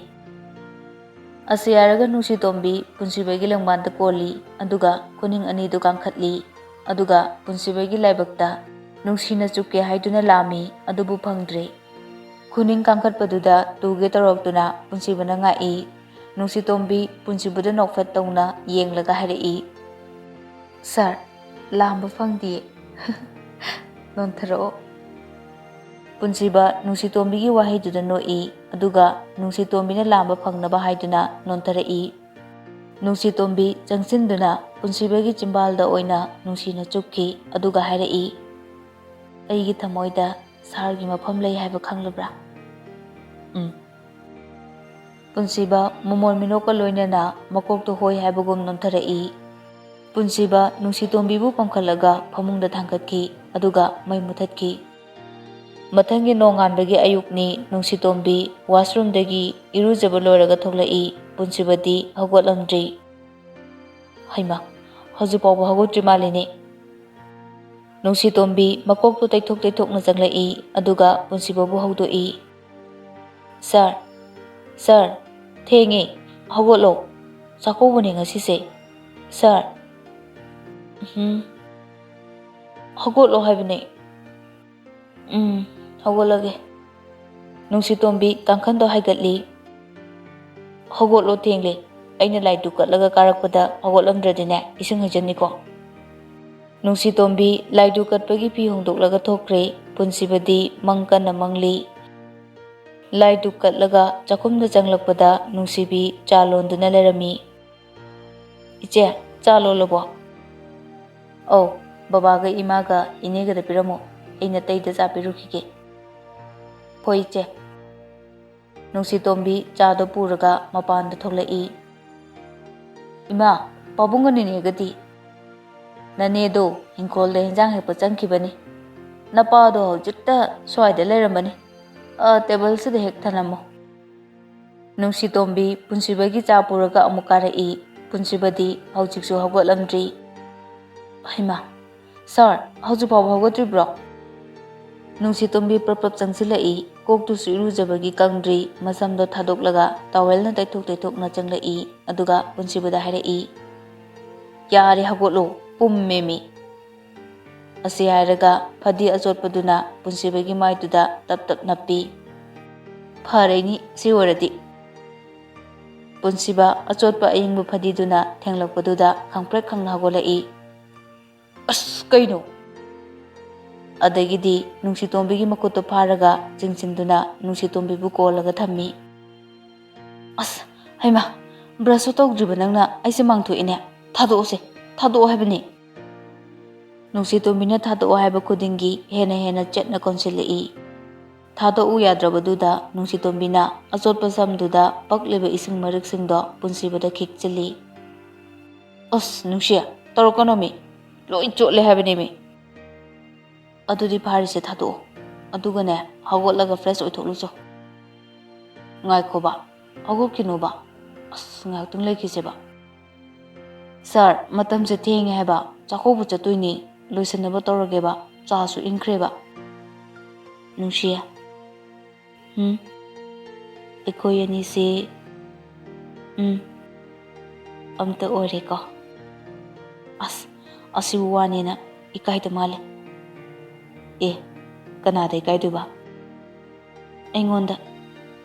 ꯑꯁꯤ ꯍꯥꯏꯔꯒ ꯅꯨꯡꯁꯤꯇꯣꯝꯕꯤ ꯄꯨꯟꯁꯤꯕꯒꯤ ꯂꯦꯡꯕꯥꯟꯗ ꯀꯣꯜꯂꯤ, ꯑꯗꯨꯒ ꯈꯨꯅꯤꯡ ꯑꯅꯤꯗꯨ ꯀꯥꯡꯈꯠꯂꯤ, ꯑꯗꯨꯒ ꯄꯨꯟꯁꯤꯕꯒꯤ ꯂꯥꯏꯕꯛꯇ ꯅꯨꯡꯁꯤꯅ ꯆꯨꯞꯀꯦ ꯍꯥꯏꯗꯨꯅ ꯂꯥꯝꯃꯤ, ꯑꯗꯨꯕꯨ ꯐꯪꯗ꯭ꯔꯦ꯫ ꯈꯨꯅꯤꯡ ꯀꯥꯡꯈꯠꯄꯗꯨꯗ ꯇꯨꯒꯦ ꯇꯧꯔꯛꯇꯨꯅ ꯄꯨꯟꯁꯤꯕꯅ ꯉꯥꯛꯏ꯫ ꯅꯨꯡꯁꯤꯇꯣꯝꯕꯤ ꯄꯨꯟꯁꯤꯕꯗ ꯅꯣꯛꯐꯦꯠ ꯇꯧꯅ ꯌꯦꯡꯂꯒ ꯍꯥꯏꯔꯛꯏ, "ꯁꯥꯔ, ꯂꯥꯝꯕ ꯐꯪꯗꯤꯌꯦ꯫" "ꯅꯣꯟꯊꯔꯛꯑꯣ꯫" ꯄꯨꯟꯁꯤꯕ ꯅꯨꯡꯁꯤꯇꯣꯝꯕꯤꯒꯤ ꯋꯥꯍꯩꯗꯨꯗ ꯅꯣꯛꯏ, ꯑꯗꯨꯒ ꯅꯨꯡꯁꯤꯇꯣꯝꯕꯤꯅ ꯂꯥꯝꯕ ꯐꯪꯅꯕ ꯍꯥꯏꯗꯨꯅ ꯅꯣꯟꯊꯔꯛꯏ꯫ ꯅꯨꯡꯁꯤꯇꯣꯝꯕꯤ ꯆꯪꯁꯤꯟꯗꯨꯅ ꯄꯨꯟꯁꯤꯕꯒꯤ ꯆꯤꯝꯕꯥꯜꯗ ꯑꯣꯏꯅ ꯅꯨꯡꯁꯤꯅ ꯆꯨꯞꯈꯤ, ꯑꯗꯨꯒ ꯍꯥꯏꯔꯛꯏ, "ꯑꯩꯒꯤ ꯊꯃꯣꯏꯗ ꯁꯥꯔꯒꯤ ꯃꯐꯝ ꯂꯩ ꯍꯥꯏꯕ ꯈꯪꯂꯕ꯭ꯔꯥ?" "ꯎꯝ꯫" ꯄꯨꯟꯁꯤꯕ ꯃꯃꯣꯟ ꯃꯤꯅꯣꯛꯀ ꯂꯣꯏꯅꯅ ꯃꯀꯣꯛꯇꯣ ꯍꯣꯏ ꯍꯥꯏꯕꯒꯨꯝ ꯅꯣꯟꯊꯔꯛꯏ꯫ ꯄꯨꯟꯁꯤꯕ ꯅꯨꯡꯁꯤꯇꯣꯝꯕꯤꯕꯨ ꯄꯝꯈꯠꯂꯒ ꯐꯃꯨꯡꯗ ꯊꯥꯡꯒꯠꯈꯤ, ꯑꯗꯨꯒ ꯃꯩ ꯃꯨꯊꯠꯈꯤ꯫ ꯃꯊꯪꯒꯤ ꯅꯣꯡꯉꯥꯟꯕꯒꯤ ꯑꯌꯨꯛꯅꯤ꯫ ꯅꯨꯡꯁꯤꯇꯣꯝꯕꯤ ꯋꯥꯁꯔꯨꯝꯗꯒꯤ ꯏꯔꯨꯖꯕ ꯂꯣꯏꯔꯒ ꯊꯣꯛꯂꯛꯏ꯫ ꯄꯨꯟꯁꯤꯕꯗꯤ ꯍꯧꯒꯠꯂꯝꯗ꯭ꯔꯤ꯫ "ꯍꯩꯃꯥ, ꯍꯧꯖꯤꯛ ꯐꯥꯎꯕ ꯍꯧꯒꯠꯇ꯭ꯔꯤ ꯃꯥꯜꯂꯤꯅꯦ꯫" ꯅꯨꯡꯁꯤꯇꯣꯝꯕꯤ ꯃꯀꯣꯛꯇꯨ ꯇꯩꯊꯣꯛ ꯇꯩꯊꯣꯛꯅ ꯆꯪꯂꯛꯏ, ꯑꯗꯨꯒ ꯄꯨꯟꯁꯤꯕꯕꯨ ꯍꯧꯗꯣꯛꯏ꯫ "ꯁꯥꯔ, ꯁꯥꯔ, ꯊꯦꯡꯉꯦ, ꯍꯧꯒꯠꯂꯣ, ꯆꯥꯛꯀꯧꯕꯅꯦ ꯉꯁꯤꯁꯦ, ꯁꯥꯔ꯫" "ꯎꯝ, ꯍꯧꯒꯠꯂꯣ ꯍꯥꯏꯕꯅꯦ꯫" "ꯎꯝ, ꯍꯧꯒꯠꯂꯒꯦ꯫" ꯅꯨꯡꯁꯤꯇꯣꯝꯕꯤ ꯀꯥꯡꯈꯟꯗꯣ ꯍꯥꯏꯒꯠꯂꯤ꯫ "ꯍꯧꯒꯠꯂꯣ, ꯊꯦꯡꯂꯦ꯫ ꯑꯩꯅ ꯂꯥꯏ ꯗꯨꯛ ꯀꯠꯂꯒ ꯀꯥꯔꯛꯄꯗ ꯍꯧꯒꯠꯂꯝꯗ꯭ꯔꯗꯤꯅꯦ, ꯏꯁꯤꯡ ꯍꯩꯖꯟꯅꯤꯀꯣ꯫" ꯅꯨꯡꯁꯤꯇꯣꯝꯕꯤ ꯂꯥꯏ ꯗꯨꯛ ꯀꯠꯄꯒꯤ ꯐꯤ ꯍꯣꯡꯗꯣꯛꯂꯒ ꯊꯣꯛꯈ꯭ꯔꯦ꯫ ꯄꯨꯟꯁꯤꯕꯗꯤ ꯃꯪ ꯀꯟꯅ ꯃꯪꯂꯤ꯫ ꯂꯥꯏ ꯗꯨꯛ ꯀꯠꯂꯒ ꯆꯥꯛꯈꯨꯝꯗ ꯆꯪꯂꯛꯄꯗ ꯅꯨꯡꯁꯤꯕꯤ ꯆꯥ ꯂꯣꯟꯗꯨꯅ ꯂꯩꯔꯝꯃꯤ꯫ "ꯏꯆꯦ, ꯆꯥ ꯂꯣꯜꯂꯕꯣ?" "ꯑꯧ, ꯕꯕꯥꯒ ꯏꯃꯥꯒ ꯏꯅꯦꯒꯗ ꯄꯤꯔꯝꯃꯣ꯫" ꯑꯩꯅ ꯇꯩꯗ ꯆꯥ ꯄꯤꯔꯨꯈꯤꯒꯦ꯫ ꯍꯣꯏ, ꯏꯆꯦ꯫ ꯅꯨꯡꯁꯤꯇꯣꯝꯕꯤ ꯆꯥꯗꯣ ꯄꯨꯔꯒ ꯃꯄꯥꯟꯗ ꯊꯣꯛꯂꯛꯏ꯫ "ꯏꯃꯥ, ꯄꯥꯕꯨꯡꯒ ꯅꯦꯅꯦꯒꯗꯤ?" "ꯅꯅꯦꯗꯣ ꯏꯪꯈꯣꯜꯗ ꯍꯦꯟꯖꯥꯡ ꯍꯦꯛꯄ ꯆꯪꯈꯤꯕꯅꯤ꯫ ꯅꯄꯥꯗꯣ ꯍꯧꯖꯤꯛꯇ ꯁ꯭ꯋꯥꯏꯗ ꯂꯩꯔꯝꯕꯅꯤ꯫ ꯑ, ꯇꯦꯕꯜꯁꯤꯗ ꯍꯦꯛ ꯊꯅꯝꯃꯣ꯫" ꯅꯨꯡꯁꯤꯇꯣꯝꯕꯤ ꯄꯨꯟꯁꯤꯕꯒꯤ ꯆꯥ ꯄꯨꯔꯒ ꯑꯃꯨꯛ ꯀꯥꯔꯛꯏ꯫ ꯄꯨꯟꯁꯤꯕꯗꯤ ꯍꯧꯖꯤꯛꯁꯨ ꯍꯧꯒꯠꯂꯝꯗ꯭ꯔꯤ꯫ "ꯍꯩꯃꯥ, ꯁꯥꯔ, ꯍꯧꯖꯤꯛ ꯐꯥꯎꯕ ꯍꯧꯒꯠꯇ꯭ꯔꯤꯕ꯭ꯔꯣ?" ꯅꯨꯡꯁꯤꯇꯣꯝꯕꯤ ꯄ꯭ꯔꯞ ꯄ꯭ꯔꯞ ꯆꯪꯁꯤꯜꯂꯛꯏ꯫ ꯀꯣꯛꯇꯨꯁꯨ ꯏꯔꯨꯖꯕꯒꯤ ꯀꯪꯗ꯭ꯔꯤ꯫ ꯃꯁꯝꯗꯣ ꯊꯥꯗꯣꯛꯂꯒ ꯇꯥꯋꯦꯜꯅ ꯇꯩꯊꯣꯛ ꯇꯩꯊꯣꯛꯅ ꯆꯪꯂꯛꯏ꯫ ꯑꯗꯨꯒ ꯄꯨꯟꯁꯤꯕꯗ ꯍꯥꯏꯔꯛꯏ, "ꯌꯥꯔꯦ, ꯍꯧꯒꯠꯂꯣ, ꯄꯨꯝꯃꯦꯃꯤ꯫" ꯑꯁꯤ ꯍꯥꯏꯔꯒ ꯐꯗꯤ ꯑꯆꯣꯠꯄꯗꯨꯅ ꯄꯨꯟꯁꯤꯕꯒꯤ ꯃꯥꯏꯗꯨꯗ ꯇꯞ ꯇꯞ ꯅꯞꯄꯤ꯫ "ꯐꯔꯦꯅꯤ, ꯁꯤ ꯑꯣꯏꯔꯗꯤ꯫" ꯄꯨꯟꯁꯤꯕ ꯑꯆꯣꯠꯄ ꯑꯏꯪꯕ ꯐꯗꯤꯗꯨꯅ ꯊꯦꯡꯂꯛꯄꯗꯨꯗ ꯈꯪꯄ꯭ꯔꯦꯛ ꯈꯪꯅ ꯍꯧꯒꯠꯂꯛꯏ꯫ "ꯑꯁ, ꯀꯩꯅꯣ?" ꯑꯗꯒꯤꯗꯤ ꯅꯨꯡꯁꯤꯇꯣꯝꯕꯤꯒꯤ ꯃꯈꯨꯠꯇꯨ ꯐꯥꯔꯒ ꯆꯤꯡꯁꯤꯟꯗꯨꯅ ꯅꯨꯡꯁꯤꯇꯣꯝꯕꯤꯕꯨ ꯀꯣꯜꯂꯒ ꯊꯝꯃꯤ꯫ "ꯑꯁ, ꯍꯩꯃꯥ, ꯕ꯭ꯔꯁꯁꯨ ꯇꯧꯗ꯭ꯔꯤꯕ ꯅꯪꯅ ꯑꯩꯁꯦ ꯃꯥꯡꯊꯣꯛꯏꯅꯦ꯫ ꯊꯥꯗꯣꯛꯑꯣꯁꯦ, ꯊꯥꯗꯣꯛꯑꯣ ꯍꯥꯏꯕꯅꯤ꯫" ꯅꯨꯡꯁꯤꯇꯣꯝꯕꯤꯅ ꯊꯥꯗꯣꯛꯑꯣ ꯍꯥꯏꯕ ꯈꯨꯗꯤꯡꯒꯤ ꯍꯦꯟꯅ ꯍꯦꯟꯅ ꯆꯦꯠꯅ ꯀꯣꯟꯁꯤꯜꯂꯛꯏ꯫ ꯊꯥꯗꯣꯛꯎ ꯌꯥꯗ꯭ꯔꯕꯗꯨꯗ ꯅꯨꯡꯁꯤꯇꯣꯝꯕꯤꯅ ꯑꯆꯣꯠꯄ ꯁꯝꯗꯨꯗ ꯄꯛꯂꯤꯕ ꯏꯁꯤꯡ ꯃꯔꯤꯛꯁꯤꯡꯗꯣ ꯄꯨꯟꯁꯤꯕꯗ ꯈꯤꯛꯆꯤꯜꯂꯤ꯫ "ꯑꯁ, ꯅꯨꯡꯁꯤ, ꯇꯧꯔꯛꯀꯅꯣꯃꯤ, ꯂꯣꯏ ꯆꯣꯠꯂꯦ ꯍꯥꯏꯕꯅꯦꯃꯤ꯫" "ꯑꯗꯨꯗꯤ ꯐꯥꯔꯤꯁꯦ ꯊꯥꯗꯣꯛꯑꯣ, ꯑꯗꯨꯒꯅꯦ, ꯍꯧꯒꯠꯂꯒ ꯐ꯭ꯔꯦꯁ ꯑꯣꯏꯊꯣꯛꯂꯨꯆꯣ꯫" "ꯉꯥꯏꯈꯣꯕ, ꯍꯧꯒꯠꯈꯤꯅꯣꯕ, ꯑꯁ, ꯉꯥꯏꯍꯥꯛꯇꯪ ꯂꯩꯈꯤꯁꯦꯕ꯫" "ꯁꯥꯔ, ꯃꯇꯝꯁꯦ ꯊꯦꯡꯉꯦ ꯍꯥꯏꯕ, ꯆꯥꯛꯀꯧꯕ ꯆꯠꯇꯣꯏꯅꯤ, ꯂꯣꯏꯁꯤꯟꯅꯕ ꯇꯧꯔꯒꯦꯕ, ꯆꯥꯁꯨ ꯏꯪꯈ꯭ꯔꯦꯕ꯫" "ꯅꯨꯡꯁꯤꯌꯦ꯫" "ꯍꯨꯝ, ꯑꯩꯈꯣꯏ ꯑꯅꯤꯁꯤ, ꯎꯝ, ꯑꯝꯇ ꯑꯣꯏꯔꯦꯀꯣ꯫ ꯑꯁ, ꯑꯁꯤꯕꯨ ꯋꯥꯅꯦꯅ ꯏꯀꯥꯏꯗ ꯃꯥꯜꯂꯦ꯫" "ꯑꯦ, ꯀꯅꯥꯗ ꯏꯀꯥꯏꯗꯣꯏꯕ? ꯑꯩꯉꯣꯟꯗ꯫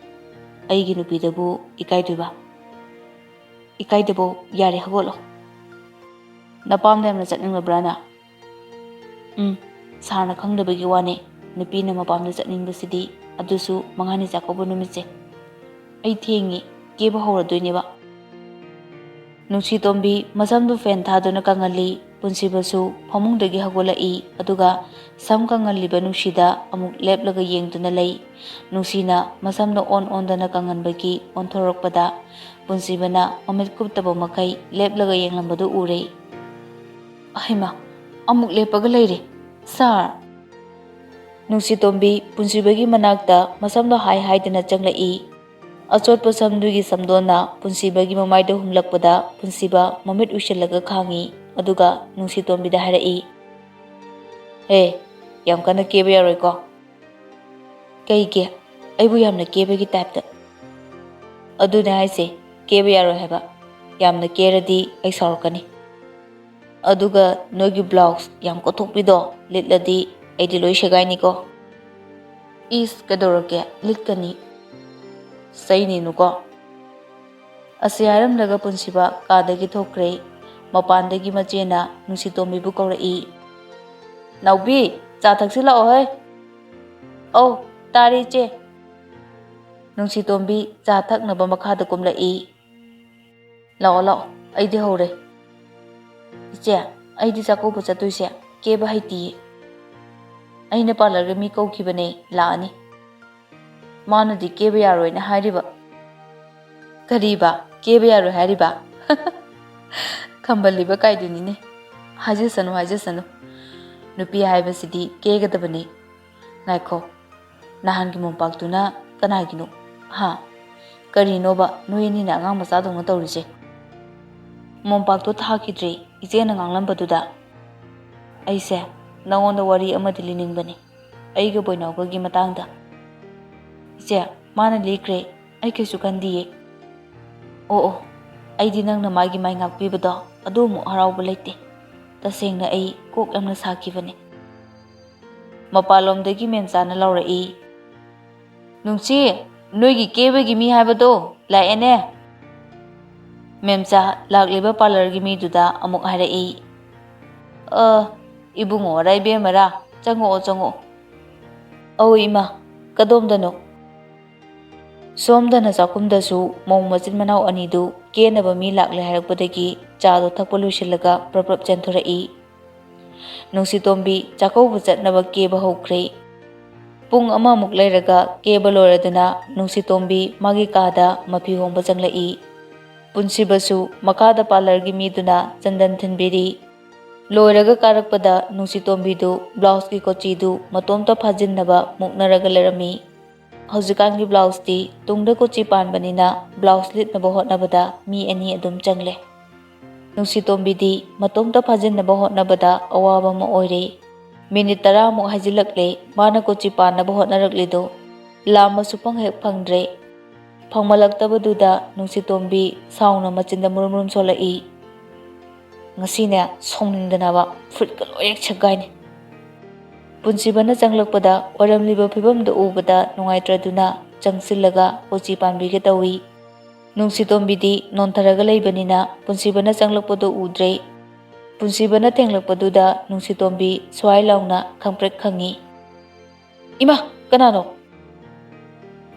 ꯑꯩꯒꯤ ꯅꯨꯄꯤꯗꯕꯨ ꯏꯀꯥꯏꯗꯣꯏꯕ? ꯏꯀꯥꯏꯗꯕꯧ ꯌꯥꯔꯦ, ꯍꯧꯒꯠꯂꯣ꯫ ꯅꯄꯥꯝꯗ ꯌꯥꯝꯅ ꯆꯠꯅꯤꯡꯂꯕ꯭ꯔꯥꯅ?" "ꯎꯝ, ꯁꯥꯔꯅ ꯈꯪꯗꯕꯒꯤ ꯋꯥꯅꯦ꯫ ꯅꯨꯄꯤꯅ ꯃꯄꯥꯝꯗ ꯆꯠꯅꯤꯡꯕꯁꯤꯗꯤ, ꯑꯗꯨꯁꯨ ꯃꯉꯥꯅꯤ ꯆꯥꯛꯀꯧꯕ ꯅꯨꯃꯤꯠꯁꯦ꯫ ꯑꯩ ꯊꯦꯡꯉꯤ, ꯀꯦꯕ ꯍꯧꯔꯗꯣꯏꯅꯦꯕ꯫" ꯅꯨꯡꯁꯤꯇꯣꯝꯕꯤ ꯃꯁꯝꯗꯨ ꯐꯦꯟ ꯊꯥꯗꯨꯅ ꯀꯪꯍꯜꯂꯤ꯫ ꯄꯨꯟꯁꯤꯕꯁꯨ ꯐꯃꯨꯡꯗꯒꯤ ꯍꯧꯒꯠꯂꯛꯏ, ꯑꯗꯨꯒ ꯁꯝ ꯀꯪꯍꯜꯂꯤꯕ ꯅꯨꯡꯁꯤꯗ ꯑꯃꯨꯛ ꯂꯦꯞꯂꯒ ꯌꯦꯡꯗꯨꯅ ꯂꯩ꯫ ꯅꯨꯡꯁꯤꯅ ꯃꯁꯝꯗꯣ ꯑꯣꯟ ꯑꯣꯟꯗꯅ ꯀꯪꯍꯟꯕꯒꯤ ꯑꯣꯟꯊꯣꯔꯛꯄꯗ, ꯄꯨꯟꯁꯤꯕꯅ ꯃꯃꯤꯠ ꯀꯨꯞꯇꯕ ꯃꯈꯩ ꯂꯦꯞꯂꯒ ꯌꯦꯡꯂꯝꯕꯗꯨ ꯎꯔꯦ꯫ "ꯑꯍꯩꯃꯥ, ꯑꯃꯨꯛ ꯂꯦꯞꯄꯒ ꯂꯩꯔꯦ, ꯁꯥꯔ!" ꯅꯨꯡꯁꯤꯇꯣꯝꯕꯤ ꯄꯨꯟꯁꯤꯕꯒꯤ ꯃꯅꯥꯛꯇ ꯃꯁꯝꯗꯣ ꯍꯥꯏ ꯍꯥꯏꯗꯅ ꯆꯪꯂꯛꯏ꯫ ꯑꯆꯣꯠꯄ ꯁꯝꯗꯨꯒꯤ ꯁꯝꯗꯣꯟꯅ ꯄꯨꯟꯁꯤꯕꯒꯤ ꯃꯃꯥꯏꯗ ꯍꯨꯝꯂꯛꯄꯗ, ꯄꯨꯟꯁꯤꯕ ꯃꯃꯤꯠ ꯎꯏꯁꯤꯜꯂꯒ ꯈꯥꯡꯉꯤ, ꯑꯗꯨꯒ ꯅꯨꯡꯁꯤꯇꯣꯝꯕꯤꯗ ꯍꯥꯏꯔꯛꯏ, "ꯍꯦ, ꯌꯥꯝ ꯀꯟꯅ ꯀꯦꯕ ꯌꯥꯔꯣꯏꯀꯣ?" "ꯀꯩꯒꯤ? ꯑꯩꯕꯨ ꯌꯥꯝꯅ ꯀꯦꯕꯒꯤ ꯇꯥꯏꯞꯇ?" "ꯑꯗꯨꯅꯦ ꯍꯥꯏꯁꯦ, ꯀꯦꯕ ꯌꯥꯔꯣꯏ ꯍꯥꯏꯕ꯫ ꯌꯥꯝꯅ ꯀꯦꯔꯗꯤ ꯑꯩ ꯁꯥꯎꯔꯛꯀꯅꯤ꯫ ꯑꯗꯨꯒ ꯅꯣꯏꯒꯤ ꯕ꯭ꯂꯥꯎꯁ ꯌꯥꯝ ꯀꯣꯠꯊꯣꯛꯄꯤꯗꯣ ꯂꯤꯠꯂꯗꯤ ꯑꯩꯗꯤ ꯂꯣꯏ ꯁꯦꯒꯥꯏꯅꯤꯀꯣ꯫" "ꯏꯁ, ꯀꯩꯗꯧꯔꯒꯦ? ꯂꯤꯠꯀꯅꯤ꯫ ꯆꯩꯅꯤꯅꯨꯀꯣ꯫" ꯑꯁꯤ ꯍꯥꯏꯔꯝꯂꯒ ꯄꯨꯟꯁꯤꯕ ꯀꯥꯗꯒꯤ ꯊꯣꯛꯈ꯭ꯔꯦ꯫ ꯃꯄꯥꯟꯗꯒꯤ ꯃꯆꯦꯅ ꯅꯨꯡꯁꯤꯇꯣꯝꯕꯤꯕꯨ ꯀꯧꯔꯛꯏ꯫ "ꯅꯥꯎꯕꯤ, ꯆꯥ ꯊꯛꯁꯤ ꯂꯥꯛꯑꯣꯍꯦ꯫" "ꯑꯧ, ꯇꯥꯔꯦ ꯏꯆꯦ꯫" ꯅꯨꯡꯁꯤꯇꯣꯝꯕꯤ ꯆꯥ ꯊꯛꯅꯕ ꯃꯈꯥꯗ ꯀꯨꯝꯂꯛꯏ꯫ "ꯂꯥꯛꯑꯣ, ꯂꯥꯛꯑꯣ, ꯑꯩꯗꯤ ꯍꯧꯔꯦ꯫" "ꯏꯆꯦ, ꯑꯩꯗꯤ ꯆꯥꯛꯀꯧꯕ ꯆꯠꯇꯣꯏꯁꯦ ꯀꯦꯕ ꯍꯩꯇꯤꯌꯦ꯫ ꯑꯩꯅ ꯄꯥꯔꯂꯔꯒ ꯃꯤ ꯀꯧꯈꯤꯕꯅꯦ, ꯂꯥꯛꯑꯅꯤ꯫" "ꯃꯥꯅꯗꯤ ꯀꯦꯕ ꯌꯥꯔꯣꯏꯅ ꯍꯥꯏꯔꯤꯕ꯫" "ꯀꯔꯤꯕ? ꯀꯦꯕ ꯌꯥꯔꯣꯏ ꯍꯥꯏꯔꯤꯕ?" ꯈꯝꯕꯜꯂꯤꯕ ꯀꯥꯏꯗꯨꯅꯤꯅꯦ꯫ "ꯍꯥꯏꯖꯁꯅꯨ, ꯍꯥꯏꯖꯁꯅꯨ꯫ ꯅꯨꯄꯤ ꯍꯥꯏꯕꯁꯤꯗꯤ ꯀꯦꯒꯗꯕꯅꯤ꯫ ꯉꯥꯏꯈꯣ, ꯅꯍꯥꯟꯒꯤ ꯃꯣꯝꯄꯥꯛꯇꯨꯅ ꯀꯅꯥꯒꯤꯅꯣ? ꯍꯥ? ꯀꯔꯤꯅꯣꯕ ꯅꯣꯏ ꯑꯅꯤꯅ ꯑꯉꯥꯡ ꯃꯆꯥꯗꯧꯅ ꯇꯧꯔꯤꯁꯦ?" "ꯃꯣꯝꯄꯥꯛꯇꯣ ꯊꯥꯈꯤꯗ꯭ꯔꯦ, ꯏꯆꯦꯅ ꯉꯥꯡꯂꯝꯕꯗꯨꯗ꯫" "ꯑꯩꯁꯦ ꯅꯉꯣꯟꯗ ꯋꯥꯔꯤ ꯑꯃꯗꯤ ꯂꯤꯅꯤꯡꯕꯅꯤ, ꯑꯩꯒ ꯕꯣꯏꯅꯥꯎꯒꯒꯤ ꯃꯇꯥꯡꯗ꯫" "ꯏꯆꯦ, ꯃꯥꯅ ꯂꯤꯈ꯭ꯔꯦ, ꯑꯩ ꯀꯩꯁꯨ ꯈꯟꯗꯤꯌꯦ꯫" "ꯑꯣ, ꯑꯣ, ꯑꯩꯗꯤ ꯅꯪꯅ ꯃꯥꯒꯤ ꯃꯥꯏ ꯉꯥꯛꯄꯤꯕꯗꯣ ꯑꯗꯨꯃꯨꯛ ꯍꯔꯥꯎꯕ ꯂꯩꯇꯦ꯫ ꯇꯁꯦꯡꯅ ꯑꯩ ꯀꯣꯛ ꯌꯥꯝꯅ ꯁꯥꯈꯤꯕꯅꯦ꯫" ꯃꯄꯥꯟꯂꯣꯝꯗꯒꯤ ꯃꯦꯝꯆꯥꯅ ꯂꯥꯎꯔꯛꯏ꯫ "ꯅꯨꯡꯁꯤ, ꯅꯣꯏꯒꯤ ꯀꯦꯕꯒꯤ ꯃꯤ ꯍꯥꯏꯕꯗꯣ ꯂꯥꯛꯑꯦꯅꯦ꯫" ꯃꯦꯝꯆꯥ ꯂꯥꯛꯂꯤꯕ ꯄꯥꯔꯂꯔꯒꯤ ꯃꯤꯗꯨꯗ ꯑꯃꯨꯛ ꯍꯥꯏꯔꯛꯏ꯫ "ꯑ, ꯏꯕꯨꯡꯉꯣꯔꯥ ꯏꯕꯦꯝꯃꯔꯥ? ꯆꯪꯉꯛꯑꯣ, ꯆꯪꯉꯛꯑꯣ꯫" "ꯑꯧ ꯏꯃꯥ, ꯀꯗꯣꯝꯗꯅꯣ?" ꯁꯣꯝꯗꯅ ꯆꯥꯛꯈꯨꯝꯗꯁꯨ ꯃꯧ ꯃꯆꯤꯟ ꯃꯅꯥꯎ ꯑꯅꯤꯗꯨ ꯀꯦꯅꯕ ꯃꯤ ꯂꯥꯛꯂꯦ ꯍꯥꯏꯔꯛꯄꯗꯒꯤ ꯆꯥꯗꯣ ꯊꯛꯄ ꯂꯣꯏꯁꯤꯜꯂꯒ ꯄ꯭ꯔꯞ ꯄ꯭ꯔꯞ ꯆꯦꯟꯊꯣꯔꯛꯏ꯫ ꯅꯨꯡꯁꯤꯇꯣꯝꯕꯤ ꯆꯥꯛꯀꯧꯕ ꯆꯠꯅꯕ ꯀꯦꯕ ꯍꯧꯈ꯭ꯔꯦ꯫ ꯄꯨꯡ ꯑꯃꯃꯨꯛ ꯂꯩꯔꯒ ꯀꯦꯕ ꯂꯣꯏꯔꯗꯨꯅ ꯅꯨꯡꯁꯤꯇꯣꯝꯕꯤ ꯃꯥꯒꯤ ꯀꯥꯗ ꯃꯐꯤ ꯍꯣꯡꯕ ꯆꯪꯂꯛꯏ꯫ ꯄꯨꯟꯁꯤꯕꯁꯨ ꯃꯈꯥꯗ ꯄꯥꯔꯂꯔꯒꯤ ꯃꯤꯗꯨꯅ ꯆꯟꯗꯟ ꯊꯤꯟꯕꯤꯔꯤ꯫ ꯂꯣꯏꯔꯒ ꯀꯥꯔꯛꯄꯗ ꯅꯨꯡꯁꯤꯇꯣꯝꯕꯤꯗꯨ ꯕ꯭ꯂꯥꯎꯁꯀꯤ ꯀꯣꯆꯤꯗꯨ ꯃꯇꯣꯝꯇ ꯐꯥꯖꯤꯟꯅꯕ ꯃꯨꯛꯅꯔꯒ ꯂꯩꯔꯝꯃꯤ꯫ ꯍꯧꯖꯤꯛꯀꯥꯟꯒꯤ ꯕ꯭ꯂꯥꯎꯁꯇꯤ ꯇꯨꯡꯗ ꯀꯣꯆꯤ ꯄꯥꯟꯕꯅꯤꯅ ꯕ꯭ꯂꯥꯎꯁ ꯂꯤꯠꯅꯕ ꯍꯣꯠꯅꯕꯗ ꯃꯤ ꯑꯅꯤ ꯑꯗꯨꯝ ꯆꯪꯂꯦ꯫ ꯅꯨꯡꯁꯤꯇꯣꯝꯕꯤꯗꯤ ꯃꯇꯣꯝꯇ ꯐꯥꯖꯤꯟꯅꯕ ꯍꯣꯠꯅꯕꯗ ꯑꯋꯥꯕ ꯑꯃ ꯑꯣꯏꯔꯦ꯫ ꯃꯤꯅꯤꯠ ꯇꯔꯥꯃꯨꯛ ꯍꯥꯏꯖꯤꯜꯂꯛꯂꯦ ꯃꯥꯅ ꯀꯣꯆꯤ ꯄꯥꯟꯅꯕ ꯍꯣꯠꯅꯔꯛꯂꯤꯗꯣ꯫ ꯂꯥꯝꯕꯁꯨ ꯄꯪꯍꯦꯛ ꯐꯪꯗ꯭ꯔꯦ꯫ ꯐꯪꯃꯜꯂꯛꯇꯕꯗꯨꯗ ꯅꯨꯡꯁꯤꯇꯣꯝꯕꯤ ꯁꯥꯎꯅ ꯃꯆꯤꯟꯗ ꯃꯨꯔꯨꯝ ꯃꯨꯔꯨꯝ ꯁꯣꯜꯂꯛꯏ꯫ "ꯉꯁꯤꯅꯦ ꯁꯥꯎꯅꯤꯡꯗꯅꯕ ꯐꯨꯔꯤꯠꯀ ꯂꯣꯏ ꯍꯦꯛ ꯁꯦꯒꯥꯏꯅꯤ꯫" ꯄꯨꯟꯁꯤꯕꯅ ꯆꯪꯂꯛꯄꯗ ꯑꯣꯏꯔꯝꯂꯤꯕ ꯐꯤꯕꯝꯗꯨ ꯎꯕꯗ ꯅꯨꯡꯉꯥꯏꯇ꯭ꯔꯗꯨꯅ ꯆꯪꯁꯤꯜꯂꯒ ꯀꯣꯆꯤ ꯄꯥꯟꯕꯤꯒꯦ ꯇꯧꯏ꯫ ꯅꯨꯡꯁꯤꯇꯣꯝꯕꯤꯗꯤ ꯅꯣꯟꯊꯔꯒ ꯂꯩꯕꯅꯤꯅ ꯄꯨꯟꯁꯤꯕꯅ ꯆꯪꯂꯛꯄꯗꯨ ꯎꯗ꯭ꯔꯦ꯫ ꯄꯨꯟꯁꯤꯕꯅ ꯊꯦꯡꯂꯛꯄꯗꯨꯗ ꯅꯨꯡꯁꯤꯇꯣꯝꯕꯤ ꯁ꯭ꯋꯥꯏ ꯂꯥꯎꯅ ꯈꯪꯄ꯭ꯔꯦꯛ ꯈꯪꯉꯤ꯫ "ꯏꯃꯥ, ꯀꯅꯥꯅꯣ?"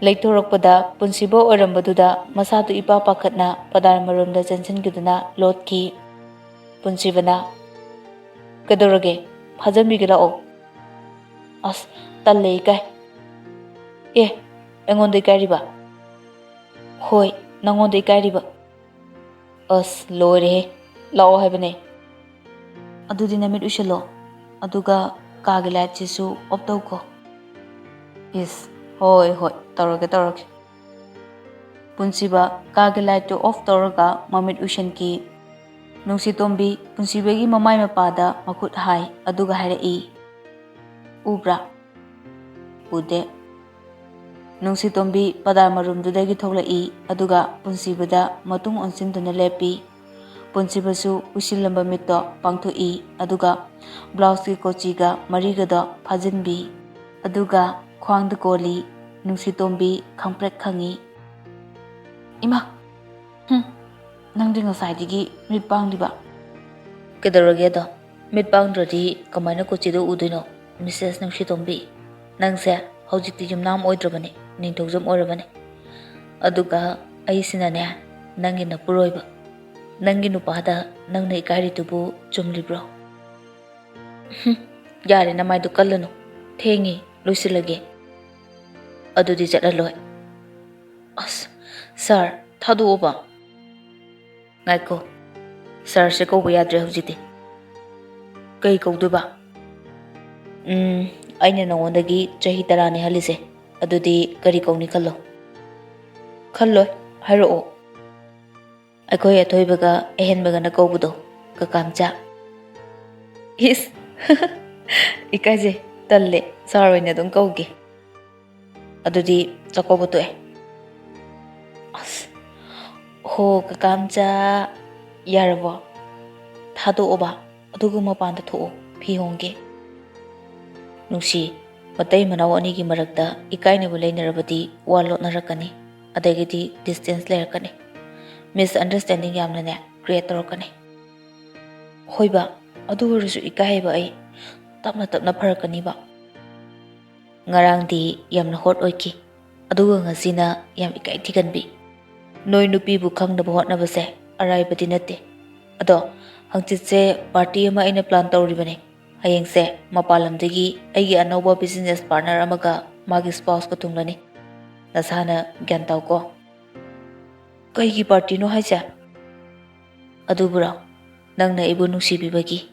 ꯂꯩꯊꯣꯔꯛꯄꯗ ꯄꯨꯟꯁꯤꯕ ꯑꯣꯏꯔꯝꯕꯗꯨꯗ ꯃꯁꯥꯗꯨ ꯏꯄꯥ ꯄꯥꯈꯠꯅ ꯄꯗꯥꯔ ꯃꯔꯨꯝꯗ ꯆꯦꯟꯁꯤꯟꯈꯤꯗꯨꯅ ꯂꯣꯠꯈꯤ꯫ ꯄꯨꯟꯁꯤꯕꯅ, "ꯀꯩꯗꯧꯔꯒꯦ? ꯐꯥꯖꯟꯕꯤꯒꯦ ꯂꯥꯛꯑꯣ꯫" "ꯑꯁ, ꯇꯜꯂꯦ, ꯏꯀꯥꯏ꯫" "ꯑꯦ, ꯑꯩꯉꯣꯟꯗ ꯏꯀꯥꯏꯔꯤꯕ?" "ꯍꯣꯏ, ꯅꯪꯉꯣꯟꯗ ꯏꯀꯥꯏꯔꯤꯕ꯫" "ꯑꯁ, ꯂꯣꯏꯔꯦꯍꯦ꯫ ꯂꯥꯛꯑꯣ ꯍꯥꯏꯕꯅꯦ꯫" "ꯑꯗꯨꯗꯤ ꯅꯃꯤꯠ ꯎꯏꯁꯜꯂꯣ, ꯑꯗꯨꯒ ꯀꯥꯒꯤ ꯂꯥꯏꯠꯁꯤꯁꯨ ꯑꯣꯐ ꯇꯧꯈꯣ꯫" "ꯏꯁ, ꯍꯣꯏ, ꯍꯣꯏ, ꯇꯧꯔꯒꯦ, ꯇꯧꯔꯒꯦ꯫" ꯄꯨꯟꯁꯤꯕ ꯀꯥꯒꯤ ꯂꯥꯏꯠꯇꯨ ꯑꯣꯐ ꯇꯧꯔꯒ ꯃꯃꯤꯠ ꯎꯏꯁꯤꯟꯈꯤ꯫ ꯅꯨꯡꯁꯤꯇꯣꯝꯕꯤ ꯄꯨꯟꯁꯤꯕꯒꯤ ꯃꯃꯥꯏ ꯃꯄꯥꯗ ꯃꯈꯨꯠ ꯍꯥꯏ, ꯑꯗꯨꯒ ꯍꯥꯏꯔꯛꯏ, "ꯎꯕ꯭ꯔꯥ?" "ꯎꯗꯦ꯫" ꯅꯨꯡꯁꯤꯇꯣꯝꯕꯤ ꯄꯗꯥꯔ ꯃꯔꯨꯝꯗꯨꯗꯒꯤ ꯊꯣꯛꯂꯛꯏ, ꯑꯗꯨꯒ ꯄꯨꯟꯁꯤꯕꯗ ꯃꯇꯨꯡ ꯑꯣꯟꯁꯤꯟꯗꯨꯅ ꯂꯦꯞꯄꯤ꯫ ꯄꯨꯟꯁꯤꯕꯁꯨ ꯎꯏꯁꯤꯜꯂꯝꯕ ꯃꯤꯠꯇꯣ ꯄꯥꯡꯊꯣꯛꯏ, ꯑꯗꯨꯒ ꯕ꯭ꯂꯥꯎꯁꯀꯤ ꯀꯣꯆꯤꯒ ꯃꯔꯤꯒꯗꯣ ꯐꯥꯖꯤꯟꯕꯤ꯫ ꯑꯗꯨꯒ ꯈ꯭ꯋꯥꯡꯗ ꯀꯣꯜꯂꯤ꯫ ꯅꯨꯡꯁꯤꯇꯣꯝꯕꯤ ꯈꯪꯄ꯭ꯔꯦꯛ ꯈꯪꯉꯤ꯫ "ꯏꯃꯥ! ꯍꯨꯝ, ꯅꯪꯗꯤ ꯉꯁꯥꯏꯗꯒꯤ ꯃꯤꯠ ꯄꯥꯡꯂꯤꯕ?" "ꯀꯩꯗꯧꯔꯒꯦ ꯑꯗꯣ? ꯃꯤꯠ ꯄꯥꯡꯗ꯭ꯔꯗꯤ ꯀꯃꯥꯏꯅ ꯀꯣꯆꯤꯗꯣ ꯎꯗꯣꯏꯅꯣ, ꯃꯤꯁꯦꯁ ꯅꯨꯡꯁꯤꯇꯣꯝꯕꯤ? ꯅꯪꯁꯦ ꯍꯧꯖꯤꯛꯇꯤ ꯌꯨꯝꯅꯥꯝ ꯑꯣꯏꯗ꯭ꯔꯕꯅꯦ, ꯅꯤꯡꯊꯧꯖꯝ ꯑꯣꯏꯔꯕꯅꯦ꯫ ꯑꯗꯨꯒ ꯑꯩꯁꯤꯅꯅꯦ, ꯅꯪꯒꯤ ꯅꯄꯨꯔꯣꯏꯕ, ꯅꯪꯒꯤ ꯅꯨꯄꯥꯗ ꯅꯪꯅ ꯏꯀꯥꯏꯔꯤꯗꯨꯕꯨ ꯆꯨꯝꯂꯤꯕ꯭ꯔꯣ? ꯍꯨꯝ, ꯌꯥꯔꯦ, ꯅꯃꯥꯏꯗꯨ ꯀꯜꯂꯅꯨ꯫ ꯊꯦꯡꯉꯦ, ꯂꯣꯏꯁꯤꯜꯂꯒꯦ꯫ ꯑꯗꯨꯗꯤ ꯆꯠꯂꯂꯣꯏ꯫ ꯑꯁ, ꯁꯥꯔ, ꯊꯥꯗꯣꯛꯑꯣꯕ꯫ ꯉꯥꯏꯈꯣ, ꯁꯥꯔꯁꯦ ꯀꯧꯕ ꯌꯥꯗ꯭ꯔꯦ ꯍꯧꯖꯤꯛꯇꯤ꯫ ꯀꯩ ꯀꯧꯗꯣꯏꯕ? ꯎꯝ, ꯑꯩꯅ ꯅꯉꯣꯟꯗꯒꯤ ꯆꯍꯤ ꯇꯔꯥꯅꯤ ꯍꯜꯂꯤꯁꯦ, ꯑꯗꯨꯗꯤ ꯀꯔꯤ ꯀꯧꯅꯤ ꯈꯜꯂꯣ꯫ ꯈꯜꯂꯣꯏ, ꯍꯥꯏꯔꯛꯑꯣ꯫ ꯑꯩꯈꯣꯏ ꯑꯊꯣꯏꯕꯒ ꯑꯍꯦꯟꯕꯒꯅ ꯀꯧꯕꯗꯣ, ꯀꯀꯥꯝꯆꯥ꯫ ꯏꯁ, ꯏꯀꯥꯏꯖꯩ, ꯇꯜꯂꯦ, ꯁꯥꯔ ꯑꯣꯏꯅ ꯑꯗꯨꯝ ꯀꯧꯒꯦ꯫ ꯑꯗꯨꯗꯤ ꯆꯥꯛꯀꯧꯕ ꯇꯣꯛꯑꯦ꯫ ꯑꯁ, ꯍꯣ, ꯀꯀꯥꯝꯆꯥ, ꯌꯥꯔꯕꯣ? ꯊꯥꯗꯣꯛꯑꯣꯕ, ꯑꯗꯨꯒ ꯃꯄꯥꯟꯗ ꯊꯣꯛꯑꯣ, ꯐꯤ ꯍꯣꯡꯒꯦ꯫ ꯅꯨꯡꯁꯤ, ꯃꯇꯩ ꯃꯅꯥꯎ ꯑꯅꯤꯒꯤ ꯃꯔꯛꯇ ꯏꯀꯥꯏꯅꯕ ꯂꯩꯅꯔꯕꯗꯤ ꯋꯥ ꯂꯣꯠꯅꯔꯛꯀꯅꯤ, ꯑꯗꯒꯤꯗꯤ distance ꯂꯩꯔꯛꯀꯅꯤ꯫ Misunderstanding ꯌꯥꯝꯅꯅꯦ create ꯇꯧꯔꯛꯀꯅꯤ꯫ ꯍꯣꯏꯕ, ꯑꯗꯨ ꯑꯣꯏꯔꯁꯨ ꯏꯀꯥꯏꯌꯦꯕ ꯑꯩ꯫ ꯇꯞꯅ ꯇꯞꯅ ꯐꯔꯛꯀꯅꯤꯕ꯫ ꯉꯔꯥꯡꯗꯤ ꯌꯥꯝꯅ hot ꯑꯣꯏꯈꯤ, ꯑꯗꯨꯒ ꯉꯁꯤꯅ ꯌꯥꯝ ꯏꯀꯥꯏ ꯊꯤꯒꯟꯕꯤ꯫ ꯅꯣꯏ ꯅꯨꯄꯤꯕꯨ ꯈꯪꯅꯕ ꯍꯣꯠꯅꯕꯁꯦ ꯑꯔꯥꯏꯕꯗꯤ ꯅꯠꯇꯦ꯫ ꯑꯗꯣ ꯍꯪꯆꯤꯠꯁꯦ party ꯑꯃ ꯑꯩꯅ plan ꯇꯧꯔꯤꯕꯅꯦ꯫ ꯍꯌꯦꯡꯁꯦ ꯃꯄꯥꯟ ꯂꯝꯗꯒꯤ ꯑꯩꯒꯤ ꯑꯅꯧꯕ business partner ꯑꯃꯒ ꯃꯥꯒꯤ spouseꯀ ꯊꯨꯡꯂꯅꯤ꯫ ꯅꯁꯥꯅ ꯒ꯭ꯌꯥꯟ ꯇꯥꯎꯀꯣ꯫ ꯀꯩꯒꯤ partyꯅꯣ ꯍꯥꯏꯁꯦ? ꯑꯗꯨꯕꯨꯔꯣ, ꯅꯪꯅ ꯑꯩꯕꯨ ꯅꯨꯡꯁꯤꯕꯤꯕꯒꯤ,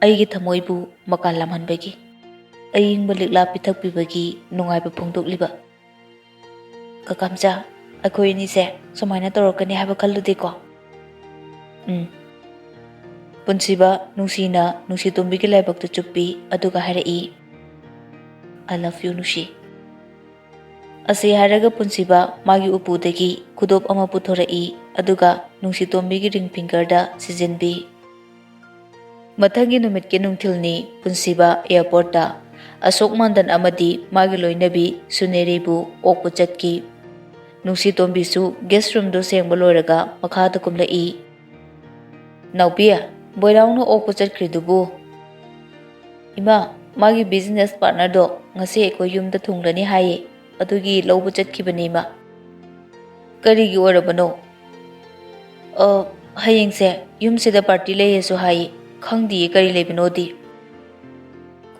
ꯑꯩꯒꯤ ꯊꯃꯣꯏꯕꯨ ꯃꯀꯥ ꯂꯥꯝꯍꯟꯕꯒꯤ, ꯑꯏꯪꯕ ꯂꯤꯛꯂꯥ ꯄꯤꯊꯛꯄꯤꯕꯒꯤ ꯅꯨꯡꯉꯥꯏꯕ ꯐꯣꯡꯗꯣꯛꯂꯤꯕ꯫ ꯀꯀꯥꯝꯆꯥ, ꯑꯩꯈꯣꯏ ꯑꯅꯤꯁꯦ ꯁꯨꯃꯥꯏꯅ ꯇꯧꯔꯛꯀꯅꯤ ꯍꯥꯏꯕ ꯈꯜꯂꯨꯗꯦꯀꯣ꯫ ꯎꯝ꯫ ꯄꯨꯟꯁꯤꯕ ꯅꯨꯡꯁꯤꯅ ꯅꯨꯡꯁꯤꯇꯣꯝꯕꯤꯒꯤ ꯂꯥꯏꯕꯛꯇ ꯆꯨꯞꯄꯤ, ꯑꯗꯨꯒ ꯍꯥꯏꯔꯛꯏ, "I love you, ꯅꯨꯡꯁꯤ"꯫ ꯑꯁꯤ ꯍꯥꯏꯔꯒ ꯄꯨꯟꯁꯤꯕ ꯃꯥꯒꯤ ꯎꯄꯨꯗꯒꯤ ꯈꯨꯗꯣꯞ ꯑꯃ ꯄꯨꯊꯣꯔꯛꯏ, ꯑꯗꯨꯒ ꯅꯨꯡꯁꯤꯇꯣꯝꯕꯤꯒꯤ ring fingerꯗ ꯁꯤꯖꯤꯟꯕꯤ꯫ ꯃꯊꯪꯒꯤ ꯅꯨꯃꯤꯠꯀꯤ ꯅꯨꯡꯊꯤꯜꯅꯤ꯫ ꯄꯨꯟꯁꯤꯕ airportꯇ ꯑꯁꯣꯛ ꯃꯥꯟꯗꯟ ꯑꯃꯗꯤ ꯃꯥꯒꯤ ꯂꯣꯏꯅꯕꯤ ꯁꯨꯅꯦꯔꯤꯕꯨ ꯑꯣꯛꯄ ꯆꯠꯈꯤ꯫ ꯅꯨꯡꯁꯤꯇꯣꯝꯕꯤꯁꯨ guest roomꯗꯨ ꯁꯦꯡꯕ ꯂꯣꯏꯔꯒ ꯃꯈꯥꯗ ꯀꯨꯝꯂꯛꯏ꯫ "ꯅꯥꯎꯕꯤ, ꯕꯣꯏꯅꯥꯎꯅ ꯑꯣꯛꯄ ꯆꯠꯈ꯭ꯔꯤꯗꯨꯕꯨ?" "ꯏꯃꯥ, ꯃꯥꯒꯤ business partnerꯗꯣ ꯉꯁꯤ ꯑꯩꯈꯣꯏ ꯌꯨꯝꯗ ꯊꯨꯡꯂꯅꯤ ꯍꯥꯏꯌꯦ, ꯑꯗꯨꯒꯤ ꯂꯧꯕ ꯆꯠꯈꯤꯕꯅꯦ, ꯏꯃꯥ"꯫ "ꯀꯔꯤꯒꯤ ꯑꯣꯏꯔꯕꯅꯣ?" "ꯑ, ꯍꯌꯦꯡꯁꯦ ꯌꯨꯝꯁꯤꯗ ꯄꯥꯔꯇꯤ ꯂꯩꯌꯦꯁꯨ ꯍꯥꯏ, ꯈꯪꯗꯤꯌꯦ ꯀꯔꯤ ꯂꯩꯕꯅꯣꯗꯤ꯫"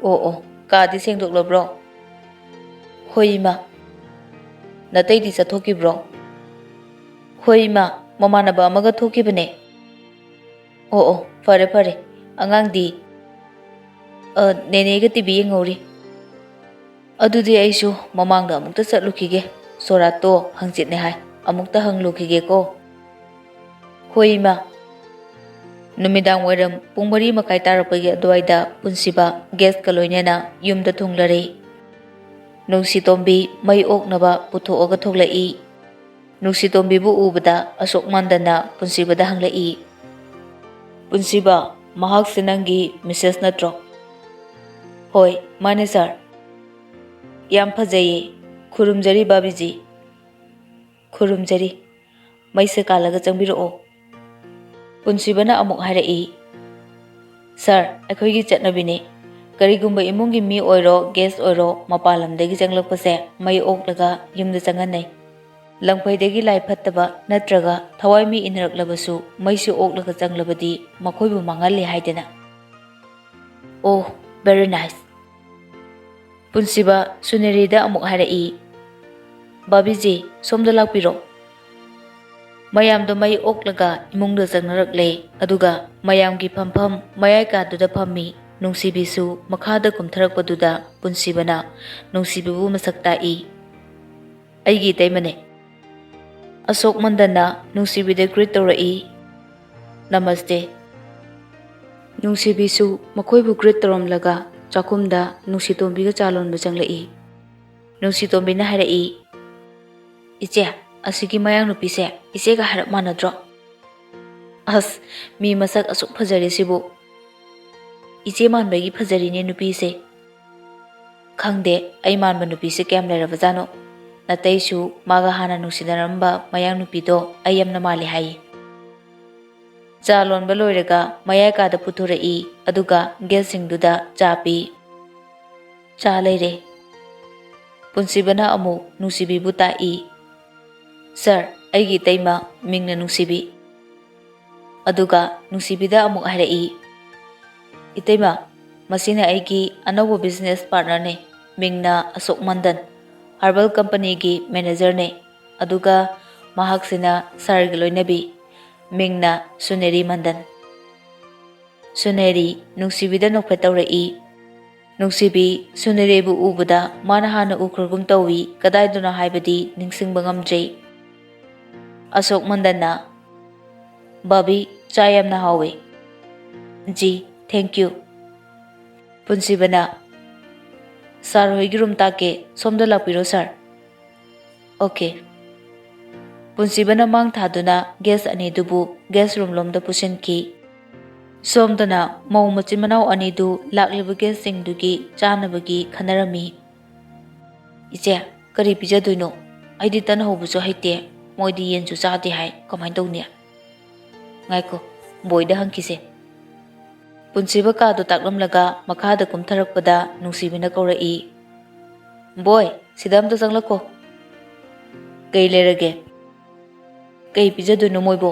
"ꯑꯣ ꯑꯣ, ꯀꯥꯗꯤ ꯁꯦꯡꯗꯣꯛꯂꯕ꯭ꯔꯣ?" "ꯍꯣꯏ ꯏꯃꯥ꯫" "ꯅꯇꯩꯗꯤ ꯆꯠꯊꯣꯛꯈꯤꯕ꯭ꯔꯣ?" "ꯍꯣꯏ ꯏꯃꯥ, ꯃꯃꯥꯟꯅꯕ ꯑꯃꯒ ꯊꯣꯛꯈꯤꯕꯅꯦ꯫" "ꯑꯣ ꯑꯣ, ꯐꯔꯦ ꯐꯔꯦ꯫ ꯑꯉꯥꯡꯗꯤ?" "ꯑ, ꯅꯦꯅꯦꯒ ꯇꯤꯚꯤ ꯌꯦꯡꯍꯧꯔꯤ꯫" "ꯑꯗꯨꯗꯤ ꯑꯩꯁꯨ ꯃꯃꯥꯡꯗ ꯑꯃꯨꯛꯇ ꯆꯠꯂꯨꯈꯤꯒꯦ꯫ ꯁꯣꯔꯥꯠꯇꯣ ꯍꯪꯆꯤꯠꯅꯦ ꯍꯥꯏ, ꯑꯃꯨꯛꯇ ꯍꯪꯂꯨꯈꯤꯒꯦꯀꯣ꯫" "ꯍꯣꯏ ꯏꯃꯥ꯫" ꯅꯨꯃꯤꯗꯥꯡ ꯋꯥꯏꯔꯝ ꯄꯨꯡ ꯃꯔꯤ ꯃꯈꯥꯏ ꯇꯥꯔꯛꯄꯒꯤ ꯑꯗꯨꯋꯥꯏꯗ ꯄꯨꯟꯁꯤꯕ ꯒꯦꯁꯀ ꯂꯣꯏꯅꯅ ꯌꯨꯝꯗ ꯊꯨꯡꯂꯔꯦ꯫ ꯅꯨꯡꯁꯤꯇꯣꯝꯕꯤ ꯃꯩ ꯑꯣꯛꯅꯕ ꯄꯨꯊꯣꯛꯑꯒ ꯊꯣꯛꯂꯛꯏ꯫ ꯅꯨꯡꯁꯤꯇꯣꯝꯕꯤꯕꯨ ꯎꯕꯗ ꯑꯁꯣꯛ ꯃꯥꯟꯗꯅ ꯄꯨꯟꯁꯤꯕꯗ ꯍꯪꯂꯛꯏ, "ꯄꯨꯟꯁꯤꯕ, ꯃꯍꯥꯛꯁꯦ ꯅꯪꯒꯤ ꯃꯤꯁꯦꯁ ꯅꯠꯇ꯭ꯔꯣ?" "ꯍꯣꯏ, ꯃꯥꯅꯦ ꯁꯥꯔ꯫" "ꯌꯥꯝ ꯐꯖꯩꯌꯦ꯫ ꯈꯨꯔꯨꯝꯖꯔꯤ ꯕꯥꯕꯤꯖꯤ꯫" "ꯈꯨꯔꯨꯝꯖꯔꯤ꯫ ꯃꯩꯁꯦ ꯀꯥꯜꯂꯒ ꯆꯪꯕꯤꯔꯛꯑꯣ꯫" ꯄꯨꯟꯁꯤꯕꯅ ꯑꯃꯨꯛ ꯍꯥꯏꯔꯛꯏ, "ꯁꯥꯔ, ꯑꯩꯈꯣꯏꯒꯤ ꯆꯠꯅꯕꯤꯅꯤ꯫ ꯀꯔꯤꯒꯨꯝꯕ ꯏꯃꯨꯡꯒꯤ ꯃꯤ ꯑꯣꯏꯔꯣ, ꯒꯦꯁ ꯑꯣꯏꯔꯣ, ꯃꯄꯥꯟ ꯂꯝꯗꯒꯤ ꯆꯪꯂꯛꯄꯁꯦ ꯃꯩ ꯑꯣꯛꯂꯒ ꯌꯨꯝꯗ ꯆꯪꯍꯟꯅꯩ꯫ ꯂꯪꯐꯩꯗꯒꯤ ꯂꯥꯏ ꯐꯠꯇꯕ ꯅꯠꯇ꯭ꯔꯒ ꯊꯋꯥꯏ ꯃꯤ ꯏꯟꯅꯔꯛꯂꯕꯁꯨ ꯃꯩꯁꯤ ꯑꯣꯛꯂꯒ ꯆꯪꯂꯕꯗꯤ ꯃꯈꯣꯏꯕꯨ ꯃꯥꯡꯍꯜꯂꯦ ꯍꯥꯏꯗꯅ꯫" "ꯑꯣ, very nice꯫" ꯄꯨꯟꯁꯤꯕ ꯁꯨꯅꯦꯔꯤꯗ ꯑꯃꯨꯛ ꯍꯥꯏꯔꯛꯏ, "ꯕꯥꯕꯤꯖꯤ, ꯁꯣꯝꯗ ꯂꯥꯛꯄꯤꯔꯣ꯫" ꯃꯌꯥꯝꯗꯣ ꯃꯩ ꯑꯣꯛꯂꯒ ꯏꯃꯨꯡꯗ ꯆꯪꯅꯔꯛꯂꯦ, ꯑꯗꯨꯒ ꯃꯌꯥꯝꯒꯤ ꯐꯝꯐꯝ ꯃꯌꯥꯏ ꯀꯥꯗꯨꯗ ꯐꯝꯃꯤ꯫ ꯅꯨꯡꯁꯤꯕꯤꯁꯨ ꯃꯈꯥꯗ ꯀꯨꯝꯊꯔꯛꯄꯗꯨꯗ ꯄꯨꯟꯁꯤꯕꯅ ꯅꯨꯡꯁꯤꯕꯤꯕꯨ ꯃꯁꯛ ꯇꯥꯛꯏ꯫ "ꯑꯩꯒꯤ ꯏꯇꯩꯃꯅꯦ꯫" ꯑꯁꯣꯛ ꯃꯟꯗꯟꯅ ꯅꯨꯡꯁꯤꯕꯤꯗ ꯒ꯭ꯔꯤꯠ ꯇꯧꯔꯛꯏ, "ꯅꯃꯁꯇꯦ꯫" ꯅꯨꯡꯁꯤꯕꯤꯁꯨ ꯃꯈꯣꯏꯕꯨ ꯒ꯭ꯔꯤꯠ ꯇꯧꯔꯝꯂꯒ ꯆꯥꯛꯈꯨꯝꯗ ꯅꯨꯡꯁꯤꯇꯣꯝꯕꯤꯒ ꯆꯥ ꯂꯣꯟꯕ ꯆꯪꯂꯛꯏ꯫ ꯅꯨꯡꯁꯤꯇꯣꯝꯕꯤꯅ ꯍꯥꯏꯔꯛꯏ, "ꯏꯆꯦ, ꯑꯁꯤꯒꯤ ꯃꯌꯥꯡ ꯅꯨꯄꯤꯁꯦ ꯏꯆꯦꯒ ꯍꯥꯏꯔꯞ ꯃꯥꯟꯅꯗ꯭ꯔꯣ? ꯑꯁ, ꯃꯤ ꯃꯁꯛ ꯑꯁꯨꯛ ꯐꯖꯔꯤꯁꯤꯕꯨ꯫ ꯏꯆꯦ ꯃꯥꯟꯕꯒꯤ ꯐꯖꯔꯤꯅꯦ ꯅꯨꯄꯤꯁꯦ꯫ ꯈꯪꯗꯦ, ꯑꯩ ꯃꯥꯟꯕ ꯅꯨꯄꯤꯁꯦ ꯀꯌꯥꯝ ꯂꯩꯔꯕꯖꯥꯠꯅꯣ꯫ ꯅꯇꯩꯁꯨ ꯃꯥꯒ ꯍꯥꯟꯅ ꯅꯨꯡꯁꯤꯅꯔꯝꯕ ꯃꯌꯥꯡ ꯅꯨꯄꯤꯗꯣ ꯑꯩ ꯌꯥꯝꯅ ꯃꯥꯜꯂꯤ ꯍꯥꯏꯌꯦ꯫" ꯆꯥ ꯂꯣꯟꯕ ꯂꯣꯏꯔꯒ ꯃꯌꯥꯏ ꯀꯥꯗ ꯄꯨꯊꯣꯔꯛꯏ, ꯑꯗꯨꯒ ꯒꯦꯁꯁꯤꯡꯗꯨꯗ ꯆꯥ ꯄꯤ꯫ "ꯆꯥ ꯂꯩꯔꯦ꯫" ꯄꯨꯟꯁꯤꯕꯅ ꯑꯃꯨꯛ ꯅꯨꯡꯁꯤꯕꯤꯕꯨ ꯇꯥꯛꯏ, "ꯁꯥꯔ, ꯑꯩꯒꯤ ꯏꯇꯩꯃ, ꯃꯤꯡꯅ ꯅꯨꯡꯁꯤꯕꯤ꯫" ꯑꯗꯨꯒ ꯅꯨꯡꯁꯤꯕꯤꯗ ꯑꯃꯨꯛ ꯍꯥꯏꯔꯛꯏ, "ꯏꯇꯩꯃ, ꯃꯁꯤꯅ ꯑꯩꯒꯤ ꯑꯅꯧꯕ business partnerꯅꯦ, ꯃꯤꯡꯅ ꯑꯁꯣꯛ ꯃꯟꯗꯟ, herbal companyꯒꯤ managerꯅꯦ, ꯑꯗꯨꯒ ꯃꯍꯥꯛꯁꯤꯅ ꯁꯥꯔꯒꯤ ꯂꯣꯏꯅꯕꯤ, ꯃꯤꯡꯅ ꯁꯨꯅꯦꯔꯤ ꯃꯟꯗꯟ꯫" ꯁꯨꯅꯦꯔꯤ ꯅꯨꯡꯁꯤꯕꯤꯗ ꯅꯣꯛꯐꯦꯠ ꯇꯧꯔꯛꯏ꯫ ꯅꯨꯡꯁꯤꯕꯤ ꯁꯨꯅꯦꯔꯤꯕꯨ ꯎꯕꯗ ꯃꯥꯅ ꯍꯥꯟꯅ ꯎꯈ꯭ꯔꯒꯨꯝ ꯇꯧꯏ, ꯀꯗꯥꯏꯗꯅꯣ ꯍꯥꯏꯕꯗꯤ ꯅꯤꯡꯁꯤꯡꯕ ꯉꯝꯗ꯭ꯔꯦ꯫ ꯑꯁꯣꯛ ꯃꯟꯗꯟꯅ, "ꯕꯥꯕꯤ, ꯆꯥ ꯌꯥꯝꯅ ꯍꯥꯎꯋꯤ꯫" "G, thank you꯫" ꯄꯨꯟꯁꯤꯕꯅ, "ꯁꯥꯔ ꯍꯣꯏꯒꯤ ꯔꯨꯝ ꯇꯥꯛꯀꯦ, ꯁꯣꯝꯗ ꯂꯥꯛꯄꯤꯔꯣ ꯁꯥꯔ꯫" "ꯑꯣꯀꯦ꯫" ꯄꯨꯟꯁꯤꯕꯅ ꯃꯥꯡ ꯊꯥꯗꯨꯅ ꯒꯦꯁ ꯑꯅꯤꯗꯨꯕꯨ ꯒꯦꯁ ꯔꯨꯝ ꯂꯣꯝꯗ ꯄꯨꯁꯤꯟꯈꯤ꯫ ꯁꯣꯝꯗꯅ ꯃꯧ ꯃꯆꯤꯟ ꯃꯅꯥꯎ ꯑꯅꯤꯗꯨ ꯂꯥꯛꯂꯤꯕ ꯒꯦꯁꯁꯤꯡꯗꯨꯒꯤ ꯆꯥꯅꯕꯒꯤ ꯈꯟꯅꯔꯝꯃꯤ꯫ "ꯏꯆꯦ, ꯀꯔꯤ ꯄꯤꯖꯗꯣꯏꯅꯣ? ꯑꯩꯗꯤ ꯇꯟ ꯍꯧꯕꯁꯨ ꯍꯩꯇꯦ, ꯃꯣꯏꯗꯤ ꯌꯦꯟꯁꯨ ꯆꯥꯗꯦ ꯍꯥꯏ, ꯀꯃꯥꯏꯅ ꯇꯧꯅꯤ?" "ꯉꯥꯏꯈꯣ, ꯕꯣꯏꯗ ꯍꯪꯈꯤꯁꯦ꯫" ꯄꯨꯟꯁꯤꯕ ꯀꯥꯗꯨ ꯇꯥꯛꯂꯝꯂꯒ ꯃꯈꯥꯗ ꯀꯨꯝꯊꯔꯛꯄꯗ ꯅꯨꯡꯁꯤꯕꯤꯅ ꯀꯧꯔꯛꯏ, "ꯕꯣꯏ, ꯁꯤꯗ ꯑꯝꯇ ꯆꯪꯂꯛꯈꯣ꯫" "ꯀꯩ ꯂꯩꯔꯒꯦ?" "ꯀꯩ ꯄꯤꯖꯗꯣꯏꯅꯣ ꯃꯣꯏꯕꯣ?"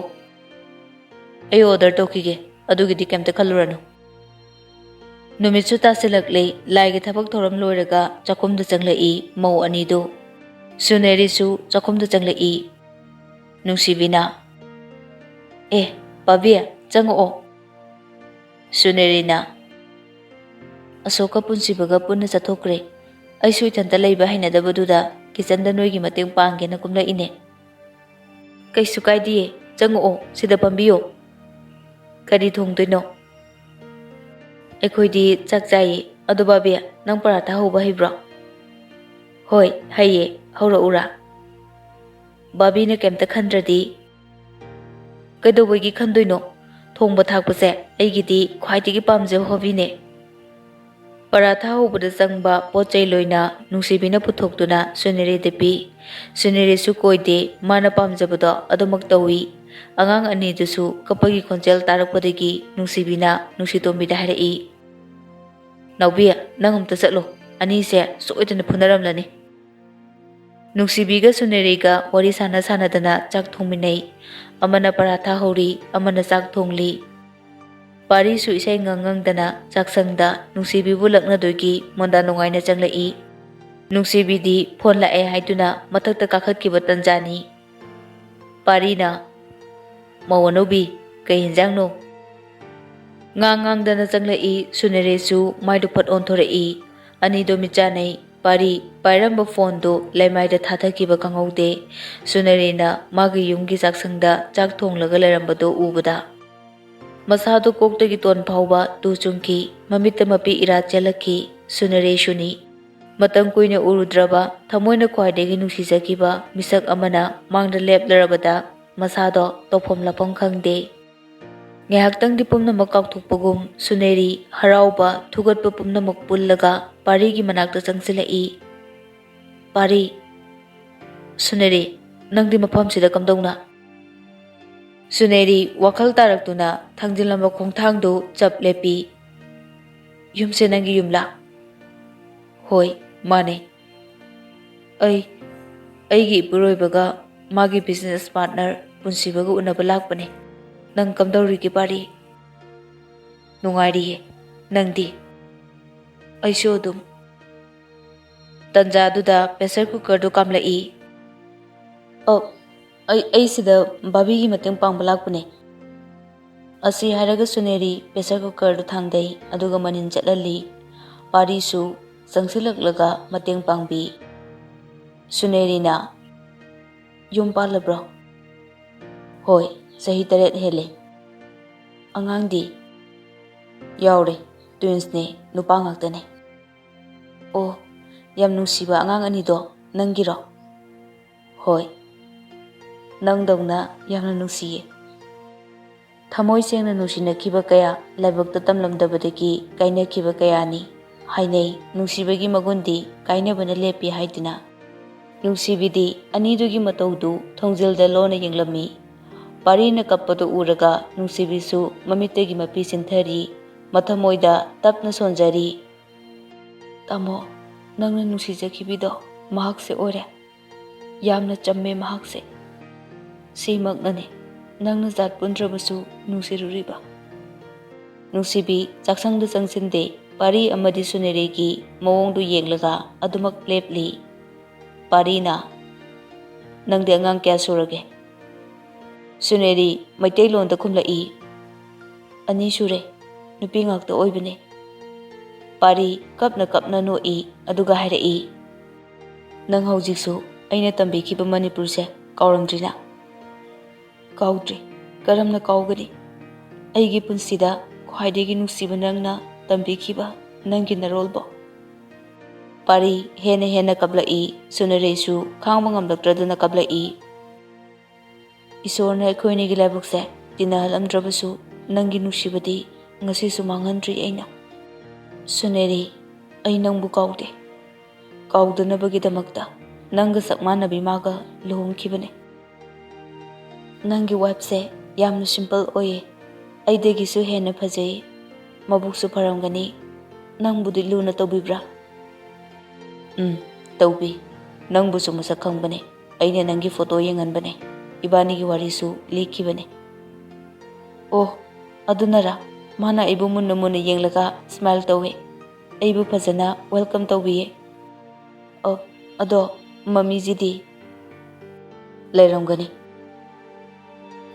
"ꯑꯩ order ꯇꯧꯈꯤꯒꯦ, ꯑꯗꯨꯒꯤꯗꯤ ꯀꯩꯝꯇ ꯈꯜꯂꯨꯔꯅꯨ꯫" ꯅꯨꯃꯤꯠꯁꯨ ꯇꯥꯁꯤꯜꯂꯛꯂꯦ꯫ ꯂꯥꯏꯒꯤ ꯊꯕꯛ ꯊꯧꯔꯝ ꯂꯣꯏꯔꯒ ꯆꯥꯛꯈꯨꯝꯗ ꯆꯪꯂꯛꯏ ꯃꯧ ꯑꯅꯤꯗꯨ꯫ ꯁꯨꯅꯦꯔꯤꯁꯨ ꯆꯥꯛꯈꯨꯝꯗ ꯆꯪꯂꯛꯏ꯫ ꯅꯨꯡꯁꯤꯕꯤꯅ, "ꯑꯦ, ꯕꯥꯕꯤ, ꯆꯪꯉꯛꯑꯣ꯫" ꯁꯨꯅꯦꯔꯤꯅ, "ꯑꯁꯣꯛꯀ ꯄꯨꯟꯁꯤꯕꯒ ꯄꯨꯟꯅ ꯆꯠꯊꯣꯛꯈ꯭ꯔꯦ꯫ ꯑꯩꯁꯨ ꯏꯊꯟꯇ ꯂꯩꯕ ꯍꯩꯅꯗꯕꯗꯨꯗ ꯀꯤꯆꯟꯗ ꯅꯣꯏꯒꯤ ꯃꯇꯦꯡ ꯄꯥꯡꯒꯦꯅ ꯀꯨꯝꯂꯛꯏꯅꯦ꯫" "ꯀꯩꯁꯨ ꯀꯥꯏꯗꯤꯌꯦ, ꯆꯪꯉꯛꯑꯣ, ꯁꯤꯗ ꯐꯝꯕꯤꯌꯣ꯫" "ꯀꯔꯤ ꯊꯣꯡꯗꯣꯏꯅꯣ?" "ꯑꯩꯈꯣꯏꯗꯤ ꯆꯥꯛ ꯆꯥꯏꯌꯦ꯫ ꯑꯗꯣ ꯕꯥꯕꯤ, ꯅꯪ ꯄꯔꯥꯊꯥ ꯍꯧꯕ ꯍꯩꯕ꯭ꯔꯣ?" "ꯍꯣꯏ, ꯍꯩꯌꯦ꯫ ꯍꯧꯔꯛꯎꯔꯥ?" ꯕꯥꯕꯤꯅ ꯀꯩꯝꯇ ꯈꯟꯗ꯭ꯔꯗꯤ, "ꯀꯩꯗꯧꯕꯒꯤ ꯈꯟꯗꯣꯏꯅꯣ? ꯊꯣꯡꯕ ꯊꯥꯛꯄꯁꯦ ꯑꯩꯒꯤꯗꯤ ꯈ꯭ꯋꯥꯏꯗꯒꯤ ꯄꯥꯝꯖꯕ hobbyꯅꯦ꯫" ꯄꯔꯥꯊꯥ ꯍꯧꯕꯗ ꯆꯪꯕ ꯄꯣꯠ ꯆꯩ ꯂꯣꯏꯅ ꯅꯨꯡꯁꯤꯕꯤꯅ ꯄꯨꯊꯣꯛꯇꯨꯅ ꯁꯨꯅꯦꯔꯤꯗ ꯄꯤ꯫ ꯁꯨꯅꯦꯔꯤꯁꯨ ꯀꯣꯏꯗꯦ, ꯃꯥꯅ ꯄꯥꯝꯖꯕꯗꯣ ꯑꯗꯨꯃꯛ ꯇꯧꯏ꯫ ꯑꯉꯥꯡ ꯑꯅꯤꯗꯨꯁꯨ ꯀꯞꯄꯒꯤ ꯈꯣꯟꯖꯦꯜ ꯇꯥꯔꯛꯄꯗꯒꯤ ꯅꯨꯡꯁꯤꯕꯤꯅ ꯅꯨꯡꯁꯤꯇꯣꯝꯕꯤꯗ ꯍꯥꯏꯔꯛꯏ, "ꯅꯥꯎꯕꯤ, ꯅꯪ ꯑꯝꯇ ꯆꯠꯂꯣ, ꯑꯅꯤꯁꯦ ꯁꯣꯏꯗꯅ ꯐꯨꯅꯔꯝꯂꯅꯤ꯫" ꯅꯨꯡꯁꯤꯕꯤꯒ ꯁꯨꯅꯦꯔꯤꯒ ꯋꯥꯔꯤ ꯁꯥꯟꯅ ꯁꯥꯟꯅꯗꯅ ꯆꯥꯛ ꯊꯣꯡꯃꯤꯟꯅꯩ꯫ ꯑꯃꯅ ꯄꯔꯥꯊꯥ ꯍꯧꯔꯤ, ꯑꯃꯅ ꯆꯥꯛ ꯊꯣꯡꯂꯤ꯫ ꯄꯥꯔꯤꯁꯨ ꯏꯁꯩ ꯉꯪ ꯉꯪꯗꯅ ꯆꯥꯛꯁꯪꯗ ꯅꯨꯡꯁꯤꯕꯤꯕꯨ ꯂꯛꯅꯗꯣꯏꯒꯤ ꯃꯣꯟꯗꯥ ꯅꯨꯡꯉꯥꯏꯅ ꯆꯪꯂꯛꯏ꯫ ꯅꯨꯡꯁꯤꯕꯤꯗꯤ ꯐꯣꯟ ꯂꯥꯛꯑꯦ ꯍꯥꯏꯗꯨꯅ ꯃꯊꯛꯇ ꯀꯥꯈꯠꯈꯤꯕ ꯇꯟꯖꯥꯅꯤ꯫ ꯄꯥꯔꯤꯅ, "ꯃꯧ ꯑꯅꯧꯕꯤ, ꯀꯩ ꯍꯦꯟꯖꯥꯡꯅꯣ?" ꯉꯥꯡ ꯉꯥꯡꯗꯅ ꯆꯪꯂꯛꯏ꯫ ꯁꯨꯅꯦꯔꯤꯁꯨ ꯃꯥꯏꯗꯨ ꯐꯠ ꯑꯣꯟꯊꯣꯔꯛꯏ꯫ ꯑꯅꯤꯗꯣ ꯃꯤꯠ ꯆꯥꯅꯩ꯫ ꯄꯥꯔꯤ ꯄꯥꯏꯔꯝꯕ ꯐꯣꯟꯗꯨ ꯂꯩꯃꯥꯏꯗ ꯊꯥꯊꯈꯤꯕ ꯈꯪꯍꯧꯗꯦ꯫ ꯁꯨꯅꯦꯔꯤꯅ ꯃꯥꯒꯤ ꯌꯨꯝꯒꯤ ꯆꯥꯛꯁꯪꯗ ꯆꯥꯛ ꯊꯣꯡꯂꯒ ꯂꯩꯔꯝꯕꯗꯨ ꯎꯕꯗ ꯃꯁꯥꯗꯨ ꯀꯣꯛꯇꯒꯤ ꯇꯣꯟ ꯐꯥꯎꯕ ꯇꯨ ꯆꯨꯡꯈꯤ꯫ ꯃꯃꯤꯠꯇ ꯃꯄꯤ ꯏꯔꯥ ꯆꯦꯜꯂꯛꯈꯤ꯫ ꯁꯨꯅꯦꯔꯤꯁꯨꯅꯤ꯫ ꯃꯇꯝ ꯀꯨꯏꯅ ꯎꯔꯨꯗ꯭ꯔꯕ ꯊꯃꯣꯏꯅ ꯈ꯭ꯋꯥꯏꯗꯒꯤ ꯅꯨꯡꯁꯤꯖꯈꯤꯕ ꯃꯤꯁꯛ ꯑꯃꯅ ꯃꯥꯡꯗ ꯂꯦꯞꯂꯔꯕꯗ ꯃꯁꯥꯗꯣ ꯇꯧꯐꯝ ꯂꯥꯛꯐꯝ ꯈꯪꯗꯦ꯫ ꯉꯥꯏꯍꯥꯛꯇꯪꯗꯤ ꯄꯨꯝꯅꯃꯛ ꯀꯥꯎꯊꯣꯛꯄꯒꯨꯝ ꯁꯨꯅꯦꯔꯤ ꯍꯔꯥꯎꯕ, ꯊꯨꯒꯠꯄ ꯄꯨꯝꯅꯃꯛ ꯄꯨꯜꯂꯒ ꯄꯥꯔꯤꯒꯤ ꯃꯅꯥꯛꯇ ꯆꯪꯁꯤꯜꯂꯛꯏ꯫ "ꯄꯥꯔꯤ, ꯁꯨꯅꯦꯔꯤ, ꯅꯪꯗꯤ ꯃꯐꯝꯁꯤꯗ ꯀꯝꯗꯧꯅ?" ꯁꯨꯅꯦꯔꯤ ꯋꯥꯈꯜ ꯇꯥꯔꯛꯇꯨꯅ ꯊꯥꯡꯖꯤꯜꯂꯝꯕ ꯈꯣꯡꯊꯥꯡꯗꯨ ꯆꯞ ꯂꯦꯞꯄꯤ꯫ "ꯌꯨꯝꯁꯦ ꯅꯪꯒꯤ ꯌꯨꯝꯂꯥ?" "ꯍꯣꯏ, ꯃꯥꯅꯦ꯫ ꯑꯩ, ꯑꯩꯒꯤ ꯏꯄꯨꯔꯣꯏꯕꯒ ꯃꯥꯒꯤ business partner ꯄꯨꯟꯁꯤꯕꯒ ꯎꯅꯕ ꯂꯥꯛꯄꯅꯦ꯫ ꯅꯪ ꯀꯝꯗꯧꯔꯤꯒꯦ, ꯄꯥꯔꯤ?" "ꯅꯨꯡꯉꯥꯏꯔꯤꯌꯦ꯫ ꯅꯪꯗꯤ?" "ꯑꯩꯁꯨ ꯑꯗꯨꯝ꯫" ꯇꯟꯖꯥꯗꯨꯗ pressure cookerꯗꯨ ꯀꯥꯝꯂꯛꯏ꯫ "ꯑ, ꯑꯩ, ꯑꯩ ꯁꯤꯗ ꯚꯥꯕꯤꯒꯤ ꯃꯇꯦꯡ ꯄꯥꯡꯕ ꯂꯥꯛꯄꯅꯦ꯫" ꯑꯁꯤ ꯍꯥꯏꯔꯒ ꯁꯨꯅꯦꯔꯤ pressure cookerꯗꯨ ꯊꯥꯡꯗꯩ, ꯑꯗꯨꯒ ꯃꯅꯤꯟ ꯆꯠꯍꯜꯂꯤ꯫ ꯄꯥꯔꯤꯁꯨ ꯆꯪꯁꯤꯜꯂꯛꯂꯒ ꯃꯇꯦꯡ ꯄꯥꯡꯕꯤ꯫ ꯁꯨꯅꯦꯔꯤꯅ, "ꯌꯨꯝ ꯄꯥꯜꯂꯕ꯭ꯔꯣ?" "ꯍꯣꯏ, ꯆꯍꯤ ꯇꯔꯦꯠ ꯍꯦꯜꯂꯦ꯫" "ꯑꯉꯥꯡꯗꯤ?" "ꯌꯥꯎꯔꯦ, twinsꯅꯦ, ꯅꯨꯄꯥ ꯉꯥꯛꯇꯅꯦ꯫" "ꯑꯣ, ꯌꯥꯝ ꯅꯨꯡꯁꯤꯕ ꯑꯉꯥꯡ ꯑꯅꯤꯗꯣ ꯅꯪꯒꯤꯔꯣ?" "ꯍꯣꯏ, ꯅꯪꯗꯧꯅ ꯌꯥꯝꯅ ꯅꯨꯡꯁꯤꯌꯦ꯫" ꯊꯃꯣꯏ ꯁꯦꯡꯅ ꯅꯨꯡꯁꯤꯅꯈꯤꯕ ꯀꯌꯥ, ꯂꯥꯏꯕꯛꯇ ꯇꯝꯂꯝꯗꯕꯗꯒꯤ ꯀꯥꯏꯅꯈꯤꯕ ꯀꯌꯥꯅꯤ꯫ ꯍꯥꯏꯅꯩ, ꯅꯨꯡꯁꯤꯕꯒꯤ ꯃꯒꯨꯟꯗꯤ ꯀꯥꯏꯅꯕꯅ ꯂꯦꯞꯄꯤ ꯍꯥꯏꯗꯨꯅ꯫ ꯅꯨꯡꯁꯤꯕꯤꯗꯤ ꯑꯅꯤꯗꯨꯒꯤ ꯃꯇꯧꯗꯨ ꯊꯣꯡꯖꯤꯜꯗ ꯂꯣꯟꯅ ꯌꯦꯡꯂꯝꯃꯤ꯫ ꯄꯥꯔꯤꯅ ꯀꯞꯄꯗꯨ ꯎꯔꯒ ꯅꯨꯡꯁꯤꯕꯤꯁꯨ ꯃꯃꯤꯠꯇꯒꯤ ꯃꯄꯤ ꯆꯤꯟꯊꯔꯤ꯫ ꯃꯊꯃꯣꯏꯗ ꯇꯞꯅ ꯁꯣꯟꯖꯔꯤ꯫ "ꯇꯥꯃꯣ, ꯅꯪꯅ ꯅꯨꯡꯁꯤꯖꯈꯤꯕꯤꯗꯣ ꯃꯍꯥꯛꯁꯦ ꯑꯣꯏꯔꯦ꯫" ꯌꯥꯝꯅ ꯆꯝꯃꯦ ꯃꯍꯥꯛꯁꯦ꯫ ꯁꯤꯃꯛꯅꯅꯦ ꯅꯪꯅ ꯖꯥꯠ ꯄꯨꯟꯗ꯭ꯔꯕꯁꯨ ꯅꯨꯡꯁꯤꯔꯨꯔꯤꯕ꯫ ꯅꯨꯡꯁꯤꯕꯤ ꯆꯥꯛꯁꯪꯗ ꯆꯪꯁꯤꯟꯗꯦ꯫ ꯄꯥꯔꯤ ꯑꯃꯗꯤ ꯁꯨꯅꯦꯔꯤꯒꯤ ꯃꯑꯣꯡꯗꯨ ꯌꯦꯡꯂꯒ ꯑꯗꯨꯃꯛ ꯂꯦꯞꯂꯤ꯫ ꯄꯥꯔꯤꯅ, "ꯅꯪꯗꯤ ꯑꯉꯥꯡ ꯀꯌꯥ ꯁꯨꯔꯒꯦ?" ꯁꯨꯅꯦꯔꯤ ꯃꯩꯇꯩꯂꯣꯟꯗ ꯈꯨꯝꯂꯛꯏ, "ꯑꯅꯤ ꯁꯨꯔꯦ, ꯅꯨꯄꯤ ꯉꯥꯛꯇ ꯑꯣꯏꯕꯅꯦ꯫" ꯄꯥꯔꯤ ꯀꯞꯅ ꯀꯞꯅ ꯅꯣꯛꯏ, ꯑꯗꯨꯒ ꯍꯥꯏꯔꯛꯏ, "ꯅꯪ ꯍꯧꯖꯤꯛꯁꯨ ꯑꯩꯅ ꯇꯝꯕꯤꯈꯤꯕ ꯃꯅꯤꯄꯨꯔꯁꯦ ꯀꯥꯎꯔꯝꯗ꯭ꯔꯤꯅ?" "ꯀꯥꯎꯗ꯭ꯔꯤ꯫ ꯀꯔꯝꯅ ꯀꯥꯎꯒꯅꯤ? ꯑꯩꯒꯤ ꯄꯨꯟꯁꯤꯗ ꯈ꯭ꯋꯥꯏꯗꯒꯤ ꯅꯨꯡꯁꯤꯕ ꯅꯪꯅ ꯇꯝꯕꯤꯈꯤꯕ ꯅꯪꯒꯤ ꯅꯔꯣꯜꯕꯣ꯫" ꯄꯥꯔꯤ ꯍꯦꯟꯅ ꯍꯦꯟꯅ ꯀꯞꯂꯛꯏ꯫ ꯁꯨꯅꯦꯔꯤꯁꯨ ꯈꯥꯡꯕ ꯉꯝꯂꯛꯇ꯭ꯔꯗꯨꯅ ꯀꯞꯂꯛꯏ꯫ "ꯏꯁꯣꯔꯅ ꯑꯩꯈꯣꯏ ꯑꯅꯤꯒꯤ ꯂꯥꯏꯕꯛꯁꯦ ꯇꯤꯟꯅꯍꯜꯂꯝꯗ꯭ꯔꯕꯁꯨ, ꯅꯪꯒꯤ ꯅꯨꯡꯁꯤꯕꯗꯤ ꯉꯁꯤꯁꯨ ꯃꯥꯡꯍꯟꯗ꯭ꯔꯤ ꯑꯩꯅ꯫" "ꯁꯨꯅꯦꯔꯤ, ꯑꯩ ꯅꯪꯕꯨ ꯀꯥꯎꯗꯦ꯫ ꯀꯥꯎꯗꯅꯕꯒꯤꯗꯃꯛꯇ ꯅꯪꯒ ꯆꯞ ꯃꯥꯟꯅꯕꯤ ꯃꯥꯒ ꯂꯨꯍꯣꯡꯈꯤꯕꯅꯦ꯫ ꯅꯪꯒꯤ ꯋꯥꯏꯐꯁꯦ ꯌꯥꯝꯅ ꯁꯤꯝꯄꯜ ꯑꯣꯏꯌꯦ꯫ ꯑꯩꯗꯒꯤꯁꯨ ꯍꯦꯟꯅ ꯐꯖꯩ꯫ ꯃꯕꯨꯛꯁꯨ ꯐꯔꯝꯒꯅꯤ꯫ ꯅꯪꯕꯨꯗꯤ ꯂꯨꯅ ꯇꯧꯕꯤꯕ꯭ꯔꯥ?" "ꯎꯝ, ꯇꯧꯕꯤ꯫ ꯅꯪꯕꯨꯁꯨ ꯃꯁꯛ ꯈꯪꯕꯅꯦ꯫ ꯑꯩꯅ ꯅꯪꯒꯤ ꯐꯣꯇꯣ ꯌꯦꯡꯍꯟꯕꯅꯦ꯫ ꯏꯕꯥꯅꯤꯒꯤ ꯋꯥꯔꯤꯁꯨ ꯂꯤꯈꯤꯕꯅꯦ꯫" "ꯑꯣ, ꯑꯗꯨꯅꯔꯥ? ꯃꯥꯅ ꯑꯩꯕꯨ ꯃꯨꯟꯅ ꯃꯨꯟꯅ ꯌꯦꯡꯂꯒ ꯁ꯭ꯃꯥꯏꯜ ꯇꯧꯋꯦ꯫ ꯑꯩꯕꯨ ꯐꯖꯅ ꯋꯦꯜꯀꯝ ꯇꯧꯕꯤꯌꯦ꯫ ꯑꯣ, ꯑꯗꯣ ꯃꯃꯤꯁꯤꯗꯤ?" "ꯂꯩꯔꯝꯒꯅꯤ꯫"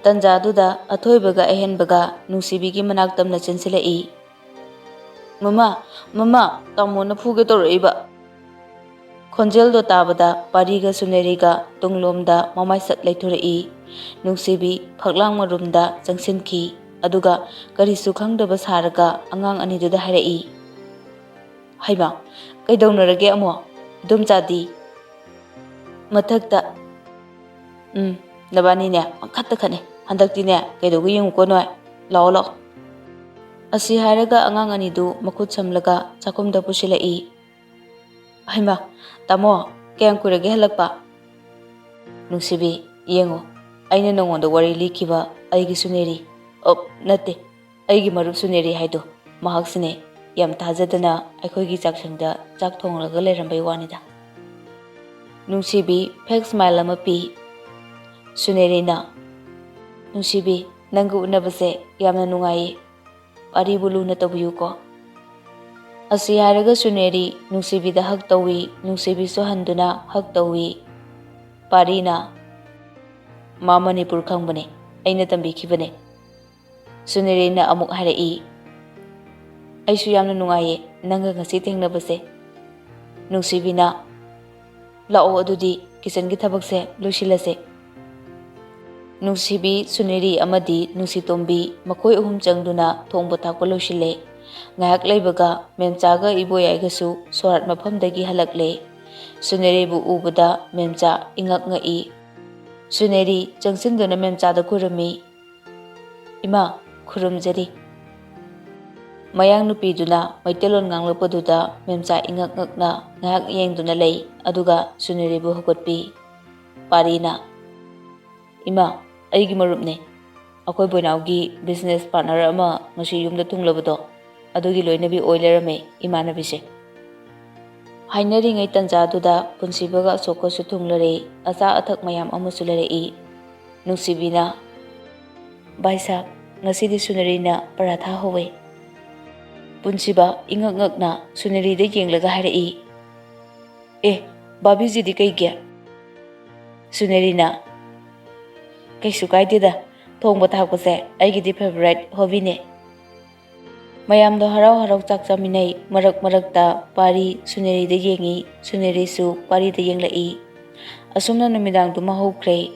ꯇꯟꯖꯥꯗꯨꯗ ꯑꯊꯣꯏꯕꯒ ꯑꯍꯦꯟꯕꯒ ꯅꯨꯡꯁꯤꯕꯤꯒꯤ ꯃꯅꯥꯛ ꯇꯝꯅ ꯆꯦꯟꯁꯤꯜꯂꯛꯏ꯫ "ꯃꯃꯥ, ꯃꯃꯥ, ꯇꯥꯃꯣꯅ ꯐꯨꯒꯦ ꯇꯧꯔꯛꯏꯕ!" ꯈꯣꯟꯖꯦꯜꯗꯣ ꯇꯥꯕꯗ ꯄꯥꯔꯤꯒ ꯁꯨꯅꯦꯔꯤꯒ ꯇꯨꯡꯂꯣꯝꯗ ꯃꯃꯥꯏ ꯁꯠ ꯂꯩꯊꯣꯔꯛꯏ꯫ ꯅꯨꯡꯁꯤꯕꯤ ꯐꯛꯂꯥꯡ ꯃꯔꯨꯝꯗ ꯆꯪꯁꯤꯟꯈꯤ꯫ ꯑꯗꯨꯒ ꯀꯔꯤꯁꯨ ꯈꯪꯗꯕ ꯁꯥꯔꯒ ꯑꯉꯥꯡ ꯑꯅꯤꯗꯨꯗ ꯍꯥꯏꯔꯛꯏ, "ꯍꯩꯃꯥ, ꯀꯩꯗꯧꯅꯔꯒꯦ ꯑꯃꯨꯛ? ꯏꯗꯣꯝꯆꯥꯗꯤ?" "ꯃꯊꯛꯇ꯫" "ꯎꯝ, ꯅꯕꯥꯅꯤꯅꯦ ꯄꯪꯈꯠꯇ ꯈꯠꯅꯩ꯫ ꯍꯟꯗꯛꯇꯤꯅꯦ ꯀꯩꯗꯧꯒꯦ ꯌꯦꯡꯉꯨꯀꯣ ꯅꯣꯏ꯫ ꯂꯥꯛꯑꯣ, ꯂꯥꯛꯑꯣ꯫" ꯑꯁꯤ ꯍꯥꯏꯔꯒ ꯑꯉꯥꯡ ꯑꯅꯤꯗꯨ ꯃꯈꯨꯠ ꯁꯝꯂꯒ ꯆꯥꯛꯈꯨꯝꯗ ꯄꯨꯁꯤꯜꯂꯛꯏ꯫ "ꯍꯩꯃꯥ, ꯇꯥꯃꯣ, ꯀꯌꯥꯝ ꯀꯨꯏꯔꯒꯦ ꯍꯜꯂꯛꯄ?" "ꯅꯨꯡꯁꯤꯕꯤ, ꯌꯦꯡꯉꯣ, ꯑꯩꯅ ꯅꯉꯣꯟꯗ ꯋꯥꯔꯤ ꯂꯤꯈꯤꯕ ꯑꯩꯒꯤ ꯁꯨꯅꯦꯔꯤ, ꯑꯣ, ꯅꯠꯇꯦ, ꯑꯩꯒꯤ ꯃꯔꯨꯞ ꯁꯨꯅꯦꯔꯤ ꯍꯥꯏꯗꯣ, ꯃꯍꯥꯛꯁꯤꯅꯦ ꯌꯥꯝ ꯊꯥꯖꯗꯅ ꯑꯩꯈꯣꯏꯒꯤ ꯆꯥꯛꯁꯪꯗ ꯆꯥꯛ ꯊꯣꯡꯂꯒ ꯂꯩꯔꯝꯕꯩ ꯋꯥꯅꯤꯗ꯫" ꯅꯨꯡꯁꯤꯕꯤ fake smile ꯑꯃ ꯄꯤ꯫ ꯁꯨꯅꯦꯔꯤꯅ, "ꯅꯨꯡꯁꯤꯕꯤ, ꯅꯪꯒ ꯎꯅꯕꯁꯦ ꯌꯥꯝꯅ ꯅꯨꯡꯉꯥꯏꯌꯦ꯫ ꯄꯥꯔꯤꯕꯨ ꯂꯨꯅ ꯇꯧꯕꯤꯌꯨꯀꯣ"꯫ ꯑꯁꯤ ꯍꯥꯏꯔꯒ ꯁꯨꯅꯦꯔꯤ ꯅꯨꯡꯁꯤꯕꯤꯗ hug ꯇꯧꯏ, ꯅꯨꯡꯁꯤꯕꯤꯁꯨ ꯍꯟꯗꯨꯅ hug ꯇꯧꯏ꯫ ꯄꯥꯔꯤꯅ, "ꯃꯥ ꯃꯅꯤꯄꯨꯔ ꯈꯪꯕꯅꯦ, ꯑꯩꯅ ꯇꯝꯕꯤꯈꯤꯕꯅꯦ"꯫ ꯁꯨꯅꯦꯔꯤꯅ ꯑꯃꯨꯛ ꯍꯥꯏꯔꯛꯏ, "ꯑꯩꯁꯨ ꯌꯥꯝꯅ ꯅꯨꯡꯉꯥꯏꯌꯦ ꯅꯪꯒ ꯉꯁꯤ ꯊꯦꯡꯅꯕꯁꯦ"꯫ ꯅꯨꯡꯁꯤꯕꯤꯅ, "ꯂꯥꯛꯑꯣ, ꯑꯗꯨꯗꯤ ꯀꯤꯆꯟꯒꯤ ꯊꯕꯛꯁꯦ ꯂꯣꯏꯁꯤꯜꯂꯁꯦ"꯫ ꯅꯨꯡꯁꯤꯕꯤ, ꯁꯨꯅꯦꯔꯤ ꯑꯃꯗꯤ ꯅꯨꯡꯁꯤꯇꯣꯝꯕꯤ ꯃꯈꯣꯏ ꯑꯍꯨꯝ ꯆꯪꯗꯨꯅ ꯊꯣꯡꯕ ꯊꯥꯛꯄ ꯂꯣꯏꯁꯤꯜꯂꯦ꯫ ꯉꯥꯏꯍꯥꯛ ꯂꯩꯕꯒ ꯃꯦꯝꯆꯥꯒ ꯏꯕꯣꯌꯥꯏꯒꯁꯨ ꯁꯣꯔꯥꯠ ꯃꯐꯝꯗꯒꯤ ꯍꯜꯂꯛꯂꯦ꯫ ꯁꯨꯅꯦꯔꯤꯕꯨ ꯎꯕꯗ ꯃꯦꯝꯆꯥ ꯏꯉꯛ ꯉꯛꯏ꯫ ꯁꯨꯅꯦꯔꯤ ꯆꯪꯁꯤꯟꯗꯨꯅ ꯃꯦꯝꯆꯥꯗ ꯈꯨꯔꯨꯝꯃꯤ꯫ "ꯏꯃꯥ, ꯈꯨꯔꯨꯝꯖꯔꯤ"꯫ ꯃꯌꯥꯡ ꯅꯨꯄꯤꯗꯨꯅ ꯃꯩꯇꯩꯂꯣꯟ ꯉꯥꯡꯂꯛꯄꯗꯨꯗ ꯃꯦꯝꯆꯥ ꯏꯉꯛ ꯉꯛꯅ ꯉꯥꯏꯍꯥꯛ ꯌꯦꯡꯗꯨꯅ ꯂꯩ, ꯑꯗꯨꯒ ꯁꯨꯅꯦꯔꯤꯕꯨ ꯍꯧꯒꯠꯄꯤ꯫ ꯄꯥꯔꯤꯅ, "ꯏꯃꯥ, ꯑꯩꯒꯤ ꯃꯔꯨꯞꯅꯦ꯫ ꯑꯩꯈꯣꯏ ꯕꯣꯏꯅꯥꯎꯒꯤ business partner ꯑꯃ ꯉꯁꯤ ꯌꯨꯝꯗ ꯊꯨꯡꯂꯕꯗꯣ, ꯑꯗꯨꯒꯤ ꯂꯣꯏꯅꯕꯤ ꯑꯣꯏ ꯂꯩꯔꯝꯃꯦ ꯏꯃꯥꯟꯅꯕꯤꯁꯦ"꯫ ꯍꯥꯏꯅꯔꯤꯉꯩ ꯇꯟꯖꯥꯗꯨꯗ ꯄꯨꯟꯁꯤꯕꯒ ꯑꯁꯣꯛꯀꯁꯨ ꯊꯨꯡꯂꯔꯦ꯫ ꯑꯆꯥ ꯑꯊꯛ ꯃꯌꯥꯝ ꯑꯃꯁꯨ ꯂꯩꯔꯛꯏ꯫ ꯅꯨꯡꯁꯤꯕꯤꯅ, "ꯚꯥꯏ ꯁꯥꯍꯕ, ꯉꯁꯤꯗꯤ ꯁꯨꯅꯔꯤꯅ ꯄꯔꯥꯊꯥ ꯍꯧꯋꯦ"꯫ ꯄꯨꯟꯁꯤꯕ ꯏꯉꯛ ꯉꯛꯅ ꯁꯨꯅꯔꯤꯗ ꯌꯦꯡꯂꯒ ꯍꯥꯏꯔꯛꯏ, "ꯑꯦ, ꯚꯥꯕꯤꯖꯤꯗꯤ ꯀꯩꯒꯤ?" ꯁꯨꯅꯔꯤꯅ, "ꯀꯩꯁꯨ ꯀꯥꯏꯗꯦꯗ, ꯊꯣꯡꯕ ꯊꯥꯛꯄꯁꯦ ꯑꯩꯒꯤꯗꯤ favourite hobbyꯅꯦ"꯫ ꯃꯌꯥꯝꯗꯣ ꯍꯔꯥꯎ ꯍꯔꯥꯎ ꯆꯥꯛ ꯆꯥꯃꯤꯟꯅꯩ꯫ ꯃꯔꯛ ꯃꯔꯛꯇ ꯄꯥꯔꯤ ꯁꯨꯅꯦꯔꯤꯗ ꯌꯦꯡꯉꯤ, ꯁꯨꯅꯦꯔꯤꯁꯨ ꯄꯥꯔꯤꯗ ꯌꯦꯡꯂꯛꯏ꯫ ꯑꯁꯨꯝꯅ ꯅꯨꯃꯤꯗꯥꯡꯗꯨꯃ ꯍꯧꯈ꯭ꯔꯦ꯫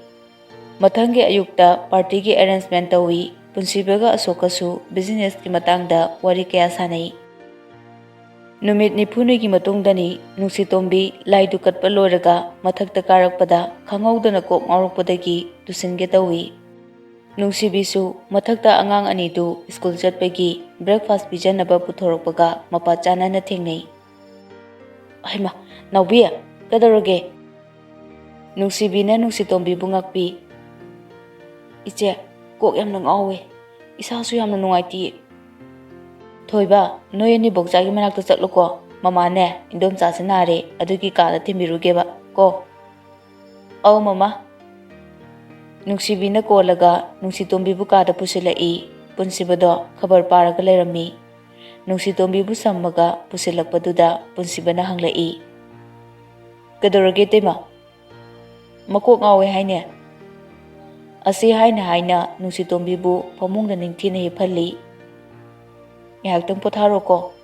ꯃꯊꯪꯒꯤ ꯑꯌꯨꯛꯇ partyꯒꯤ arrangement ꯇꯧꯏ꯫ ꯄꯨꯟꯁꯤꯕꯒ ꯑꯁꯣꯛꯀꯁꯨ businessꯀꯤ ꯃꯇꯥꯡꯗ ꯋꯥꯔꯤ ꯀꯌꯥ ꯁꯥꯟꯅꯩ꯫ ꯅꯨꯃꯤꯠ ꯅꯤꯐꯨꯅꯤꯒꯤ ꯃꯇꯨꯡꯗꯅꯤ ꯅꯨꯡꯁꯤꯇꯣꯝꯕꯤ ꯂꯥꯏꯗꯨ ꯀꯠꯄ ꯂꯣꯏꯔꯒ ꯃꯊꯛꯇ ꯀꯥꯔꯛꯄꯗ ꯈꯪꯍꯧꯗꯅ ꯀꯣꯛ ꯉꯥꯎꯔꯛꯄꯗꯒꯤ ꯇꯨꯁꯤꯟꯒꯦ ꯇꯧꯏ꯫ ꯅꯨꯡꯁꯤꯕꯤꯁꯨ ꯃꯊꯛꯇ ꯑꯉꯥꯡ ꯑꯅꯤꯗꯨ school ꯆꯠꯄꯒꯤ breakfast ꯄꯤꯖꯅꯕ ꯄꯨꯊꯣꯔꯛꯄꯒ ꯃꯄꯥ ꯆꯥꯟꯅꯅ ꯊꯦꯡꯅꯩ꯫ "ꯍꯩꯃꯥ, ꯅꯥꯎꯕꯤ, ꯀꯩꯗꯧꯔꯒꯦ?" ꯅꯨꯡꯁꯤꯕꯤꯅ ꯅꯨꯡꯁꯤꯇꯣꯝꯕꯤꯕꯨ ꯉꯥꯛꯄꯤ꯫ "ꯏꯆꯦ, ꯀꯣꯛ ꯌꯥꯝꯅ ꯉꯥꯎꯋꯦ, ꯏꯁꯥꯁꯨ ꯌꯥꯝꯅ ꯅꯨꯡꯉꯥꯏꯇꯦ"꯫ "ꯊꯣꯏꯕ, ꯅꯣꯏ ꯑꯅꯤ ꯕꯣꯛꯆꯥꯒꯤ ꯃꯅꯥꯛꯇ ꯆꯠꯂꯨꯀꯣ, ꯃꯃꯥꯅꯦ, ꯏꯟꯗꯣꯝꯆꯥꯁꯦ ꯅꯥꯔꯦ, ꯑꯗꯨꯒꯤ ꯀꯥꯗ ꯊꯤꯟꯕꯤꯔꯨꯒꯦꯕ"꯫ "ꯀꯣ?" "ꯑꯧ, ꯃꯃꯥ꯫" ꯅꯨꯡꯁꯤꯕꯤꯅ ꯀꯣꯜꯂꯒ ꯅꯨꯡꯁꯤꯇꯣꯝꯕꯤꯕꯨ ꯀꯥꯗ ꯄꯨꯁꯤꯜꯂꯛꯏ꯫ ꯄꯨꯟꯁꯤꯕꯗꯣ ꯈꯕꯔ ꯄꯥꯔꯒ ꯂꯩꯔꯝꯃꯤ꯫ ꯅꯨꯡꯁꯤꯇꯣꯝꯕꯤꯕꯨ ꯁꯝꯃꯒ ꯄꯨꯁꯤꯜꯂꯛꯄꯗꯨꯗ ꯄꯨꯟꯁꯤꯕꯅ ꯍꯪꯂꯛꯏ, "ꯀꯩꯗꯧꯔꯒꯦ, ꯏꯇꯩꯃ? ꯃꯀꯣꯛ ꯉꯥꯎꯋꯦ ꯍꯥꯏꯅꯦ?" ꯑꯁꯤ ꯍꯥꯏꯅ ꯍꯥꯏꯅ ꯅꯨꯡꯁꯤꯇꯣꯝꯕꯤꯕꯨ ꯐꯃꯨꯡꯗ ꯅꯤꯡꯊꯤꯅ ꯍꯤꯞꯍꯜꯂꯤ꯫ "ꯉꯥꯏꯍꯥꯛꯇꯪ ꯄꯣꯊꯥꯔꯣꯀꯣ꯫"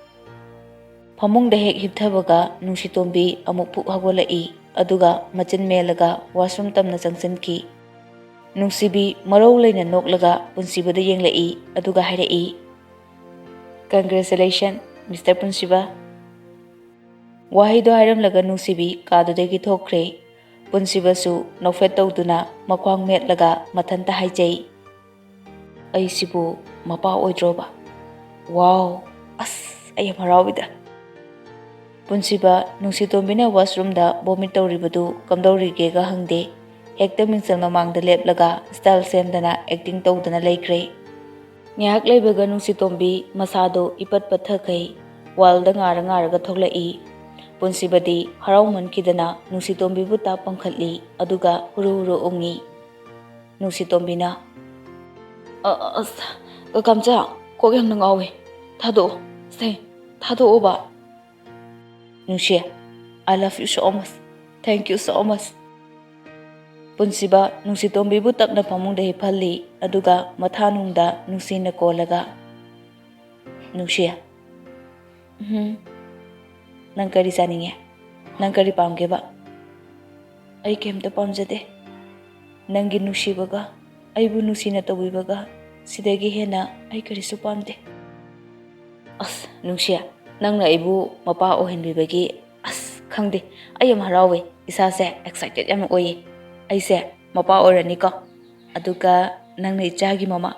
ꯐꯃꯨꯡꯗ ꯍꯦꯛ ꯍꯤꯞꯊꯕꯒ ꯅꯨꯡꯁꯤꯇꯣꯝꯕꯤ ꯑꯃꯨꯛ ꯐꯨꯛ ꯍꯧꯒꯠꯂꯛꯏ, ꯑꯗꯨꯒ ꯃꯆꯤꯟ ꯃꯦꯜꯂꯒ ꯋꯥꯁꯔꯨꯝ ꯇꯝꯅ ꯆꯪꯁꯤꯟꯈꯤ꯫ ꯅꯨꯡꯁꯤꯕꯤ ꯃꯔꯧ ꯂꯩꯅ ꯅꯣꯛꯂꯒ ꯄꯨꯟꯁꯤꯕꯗ ꯌꯦꯡꯂꯛꯏ, ꯑꯗꯨꯒ ꯍꯥꯏꯔꯛꯏ, "Congratulation, Mister ꯄꯨꯟꯁꯤꯕ꯫" ꯋꯥꯍꯩꯗꯣ ꯍꯥꯏꯔꯝꯂꯒ ꯅꯨꯡꯁꯤꯕꯤ ꯀꯥꯗꯨꯗꯒꯤ ꯊꯣꯛꯈ꯭ꯔꯦ꯫ ꯄꯨꯟꯁꯤꯕꯁꯨ ꯅꯣꯛꯐꯦꯠ ꯇꯧꯗꯨꯅ ꯃꯈ꯭ꯋꯥꯡ ꯃꯦꯠꯂꯒ ꯃꯊꯟꯇ ꯍꯥꯏꯖꯩ, "ꯑꯩꯁꯤꯕꯨ ꯃꯄꯥ ꯑꯣꯏꯗ꯭ꯔꯣꯕ? ꯋꯥꯎ, ꯑꯁ, ꯑꯩ ꯌꯥꯝ ꯍꯔꯥꯎꯏꯗ꯫" ꯄꯨꯟꯁꯤꯕ ꯅꯨꯡꯁꯤꯇꯣꯝꯕꯤꯅ ꯋꯥꯁꯔꯨꯝꯗ ꯚꯣꯃꯤꯠ ꯇꯧꯔꯤꯕꯗꯨ ꯀꯝꯗꯧꯔꯤꯒꯦꯒ ꯍꯪꯗꯦ꯫ ꯍꯦꯛꯇ ꯃꯤꯡꯁꯦꯜ ꯃꯃꯥꯡꯗ ꯂꯦꯞꯂꯒ ꯁ꯭ꯇꯥꯏꯜ ꯁꯦꯝꯗꯅ ꯑꯦꯛꯇꯤꯡ ꯇꯧꯗꯨꯅ ꯂꯩꯈ꯭ꯔꯦ꯫ ꯉꯥꯏꯍꯥꯛ ꯂꯩꯕꯒ ꯅꯨꯡꯁꯤꯇꯣꯝꯕꯤ ꯃꯁꯥꯗꯣ ꯏꯄꯠ ꯄꯠꯊꯈꯩ ꯋꯥꯜꯗ ꯉꯥꯔ ꯉꯥꯔꯒ ꯊꯣꯛꯂꯛꯏ꯫ ꯄꯨꯟꯁꯤꯕꯗꯤ ꯍꯔꯥꯎꯃꯟꯈꯤꯗꯅ ꯅꯨꯡꯁꯤꯇꯣꯝꯕꯤꯕꯨ ꯇꯥꯞ ꯄꯪꯈꯠꯂꯤ, ꯑꯗꯨꯒ ꯍꯨꯔꯨ ꯍꯨꯔꯨ ꯎꯪꯉꯤ꯫ ꯅꯨꯡꯁꯤꯇꯣꯝꯕꯤꯅ, "ꯑ-, ꯑ-, ꯑꯁ, ꯀꯀꯥꯝꯆꯥ, ꯀꯣꯛ ꯌꯥꯝꯅ ꯉꯥꯎꯋꯦ꯫ ꯊꯥꯗꯣꯛꯑꯣ, ꯁꯦ, ꯊꯥꯗꯣꯛꯑꯣꯕ꯫" "ꯅꯨꯡꯁꯤ, I love you so much. Thank you so much." ꯄꯨꯟꯁꯤꯕ ꯅꯨꯡꯁꯤꯇꯣꯝꯕꯤꯕꯨ ꯇꯞꯅ ꯐꯃꯨꯡꯗ ꯍꯤꯞꯍꯜꯂꯤ, ꯑꯗꯨꯒ ꯃꯊꯥꯅꯨꯡꯗ ꯅꯨꯡꯁꯤꯅ ꯀꯣꯜꯂꯒ, "ꯅꯨꯡꯁꯤ, ꯎꯝ, ꯅꯪ ꯀꯔꯤ ꯆꯥꯅꯤꯡꯉꯦ? ꯅꯪ ꯀꯔꯤ ꯄꯥꯝꯒꯦꯕ?" "ꯑꯩ ꯀꯩꯝꯇ ꯄꯥꯝꯖꯗꯦ꯫ ꯅꯪꯒꯤ ꯅꯨꯡꯁꯤꯕꯒ ꯑꯩꯕꯨ ꯅꯨꯡꯁꯤꯅ ꯇꯧꯕꯤꯕꯒ ꯁꯤꯗꯒꯤ ꯍꯦꯟꯅ ꯑꯩ ꯀꯔꯤꯁꯨ ꯄꯥꯝꯗꯦ꯫" "ꯑꯁ, ꯅꯨꯡꯁꯤ, ꯅꯪꯅ ꯑꯩꯕꯨ ꯃꯄꯥ ꯑꯣꯏꯍꯟꯕꯤꯕꯒꯤ, ꯑꯁ, ꯈꯪꯗꯦ, ꯑꯩ ꯌꯥꯝ ꯍꯔꯥꯎꯋꯦ, ꯏꯁꯥꯁꯦ ꯑꯦꯛꯁꯥꯏꯇꯦꯠ ꯌꯥꯝꯅ ꯑꯣꯏꯌꯦ꯫ ꯑꯩꯁꯦ ꯃꯄꯥ ꯑꯣꯏꯔꯅꯤꯀꯣ, ꯑꯗꯨꯒ ꯅꯪꯅ ꯏꯆꯥꯒꯤ ꯃꯃꯥ꯫"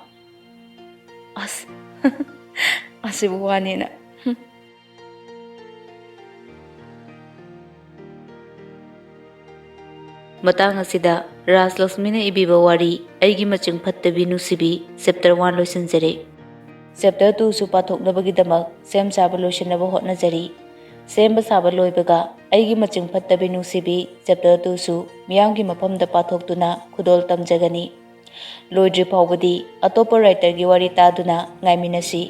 ꯑꯁ, ꯑꯁꯤꯕꯨ ꯋꯥꯅꯦꯅ꯫ ꯍꯨꯝ꯫ ꯃꯇꯥꯡ ꯑꯁꯤꯗ ꯔꯥꯖꯂꯛꯁꯃꯤꯅ ꯏꯕꯤꯕ ꯋꯥꯔꯤ ꯑꯩꯒꯤ ꯃꯆꯤꯡ ꯐꯠꯇꯕꯤ ꯅꯨꯡꯁꯤꯕꯤ ꯆꯦꯞꯇꯔ ꯋꯥꯟ ꯂꯣꯏꯁꯤꯟꯖꯔꯦ꯫ ꯆꯦꯞꯇꯔ ꯇꯨꯁꯨ ꯄꯥꯊꯣꯛꯅꯕꯒꯤꯗꯃꯛ ꯁꯦꯝ ꯁꯥꯕ ꯂꯣꯏꯁꯤꯟꯅꯕ ꯍꯣꯠꯅꯖꯔꯤ꯫ ꯁꯦꯝꯕ ꯁꯥꯕ ꯂꯣꯏꯕꯒ ꯑꯩꯒꯤ ꯃꯆꯤꯡ ꯐꯠꯇꯕꯤ ꯅꯨꯡꯁꯤꯕꯤ ꯆꯦꯞꯇꯔ ꯇꯨꯁꯨ ꯃꯤꯌꯥꯝꯒꯤ ꯃꯐꯝꯗ ꯄꯥꯊꯣꯛꯇꯨꯅ ꯈꯨꯗꯣꯜ ꯇꯝꯖꯒꯅꯤ꯫ ꯂꯣꯏꯗ꯭ꯔꯤ ꯐꯥꯎꯕꯗꯤ ꯑꯇꯣꯞꯄ ꯔꯥꯏꯇꯔꯒꯤ ꯋꯥꯔꯤ ꯇꯥꯗꯨꯅ ꯉꯥꯏꯃꯤꯟꯅꯁꯤ꯫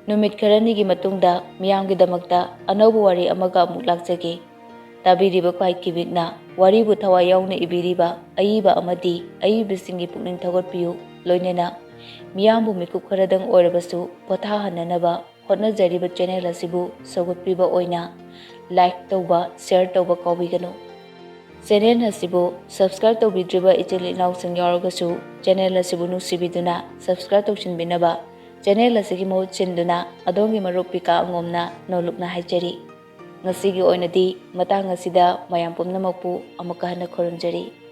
ꯅꯨꯃꯤꯠ ꯈꯔꯅꯤꯒꯤ ꯃꯇꯨꯡꯗ ꯃꯤꯌꯥꯝꯒꯤꯗꯃꯛꯇ ꯑꯅꯧꯕ ꯋꯥꯔꯤ ꯑꯃꯒ ꯑꯃꯨꯛ ꯂꯥꯛꯆꯒꯦ꯫ ꯇꯥꯕꯤꯔꯤꯕ ꯈ꯭ꯋꯥꯏ ꯀꯤꯕꯤꯛꯅ ꯋꯥꯔꯤꯕꯨ ꯊꯋꯥꯏ ꯌꯥꯎꯅ ꯏꯕꯤꯔꯤꯕ ꯑꯏꯕ ꯑꯃꯗꯤ ꯑꯏꯕꯁꯤꯡꯒꯤ ꯄꯨꯛꯅꯤꯡ ꯊꯧꯒꯠꯄꯤꯌꯨ꯫ ꯂꯣꯏꯅꯅ ꯃꯤꯌꯥꯝꯕꯨ ꯃꯤꯀꯨꯞ ꯈꯔꯗꯪ ꯑꯣꯏꯔꯕꯁꯨ ꯄꯣꯊꯥꯍꯟꯅꯅꯕ ꯍꯣꯠꯅꯖꯔꯤꯕ ꯆꯦꯅꯦꯜ ꯑꯁꯤꯕꯨ ꯁꯧꯒꯠꯄꯤꯕ ꯑꯣꯏꯅ ꯂꯥꯏꯛ ꯇꯧꯕ, ꯁꯤꯌꯔ ꯇꯧꯕ ꯀꯥꯎꯕꯤꯒꯅꯨ꯫ ꯆꯦꯅꯦꯜ ꯑꯁꯤꯕꯨ ꯁꯕꯁꯀ꯭ꯔꯥꯏꯕ ꯇꯧꯕꯤꯗ꯭ꯔꯤꯕ ꯏꯆꯤꯜ ꯏꯅꯥꯎꯁꯤꯡ ꯌꯥꯎꯔꯒꯁꯨ ꯆꯦꯅꯦꯜ ꯑꯁꯤꯕꯨ ꯅꯨꯡꯁꯤꯕꯤꯗꯨꯅ ꯁꯕꯁꯀ꯭ꯔꯥꯏꯕ ꯇꯧꯁꯤꯟꯕꯤꯅꯕ ꯆꯦꯅꯦꯜ ꯑꯁꯤꯒꯤ ꯃꯍꯨꯠ ꯁꯤꯟꯗꯨꯅ ꯑꯗꯣꯝꯒꯤ ꯃꯔꯨꯞ ꯄꯤꯀꯥ ꯑꯉꯣꯝꯅ ꯅꯣꯂꯨꯛꯅ ꯍꯥꯏꯖꯔꯤ꯫ ꯉꯁꯤꯒꯤ ꯑꯣꯏꯅꯗꯤ ꯃꯇꯥꯡ ꯑꯁꯤꯗ ꯃꯌꯥꯝ ꯄꯨꯝꯅꯃꯛꯄꯨ ꯑꯃꯨꯛꯀ ꯍꯟꯅ ꯈꯨꯔꯨꯝꯖꯔꯤ꯫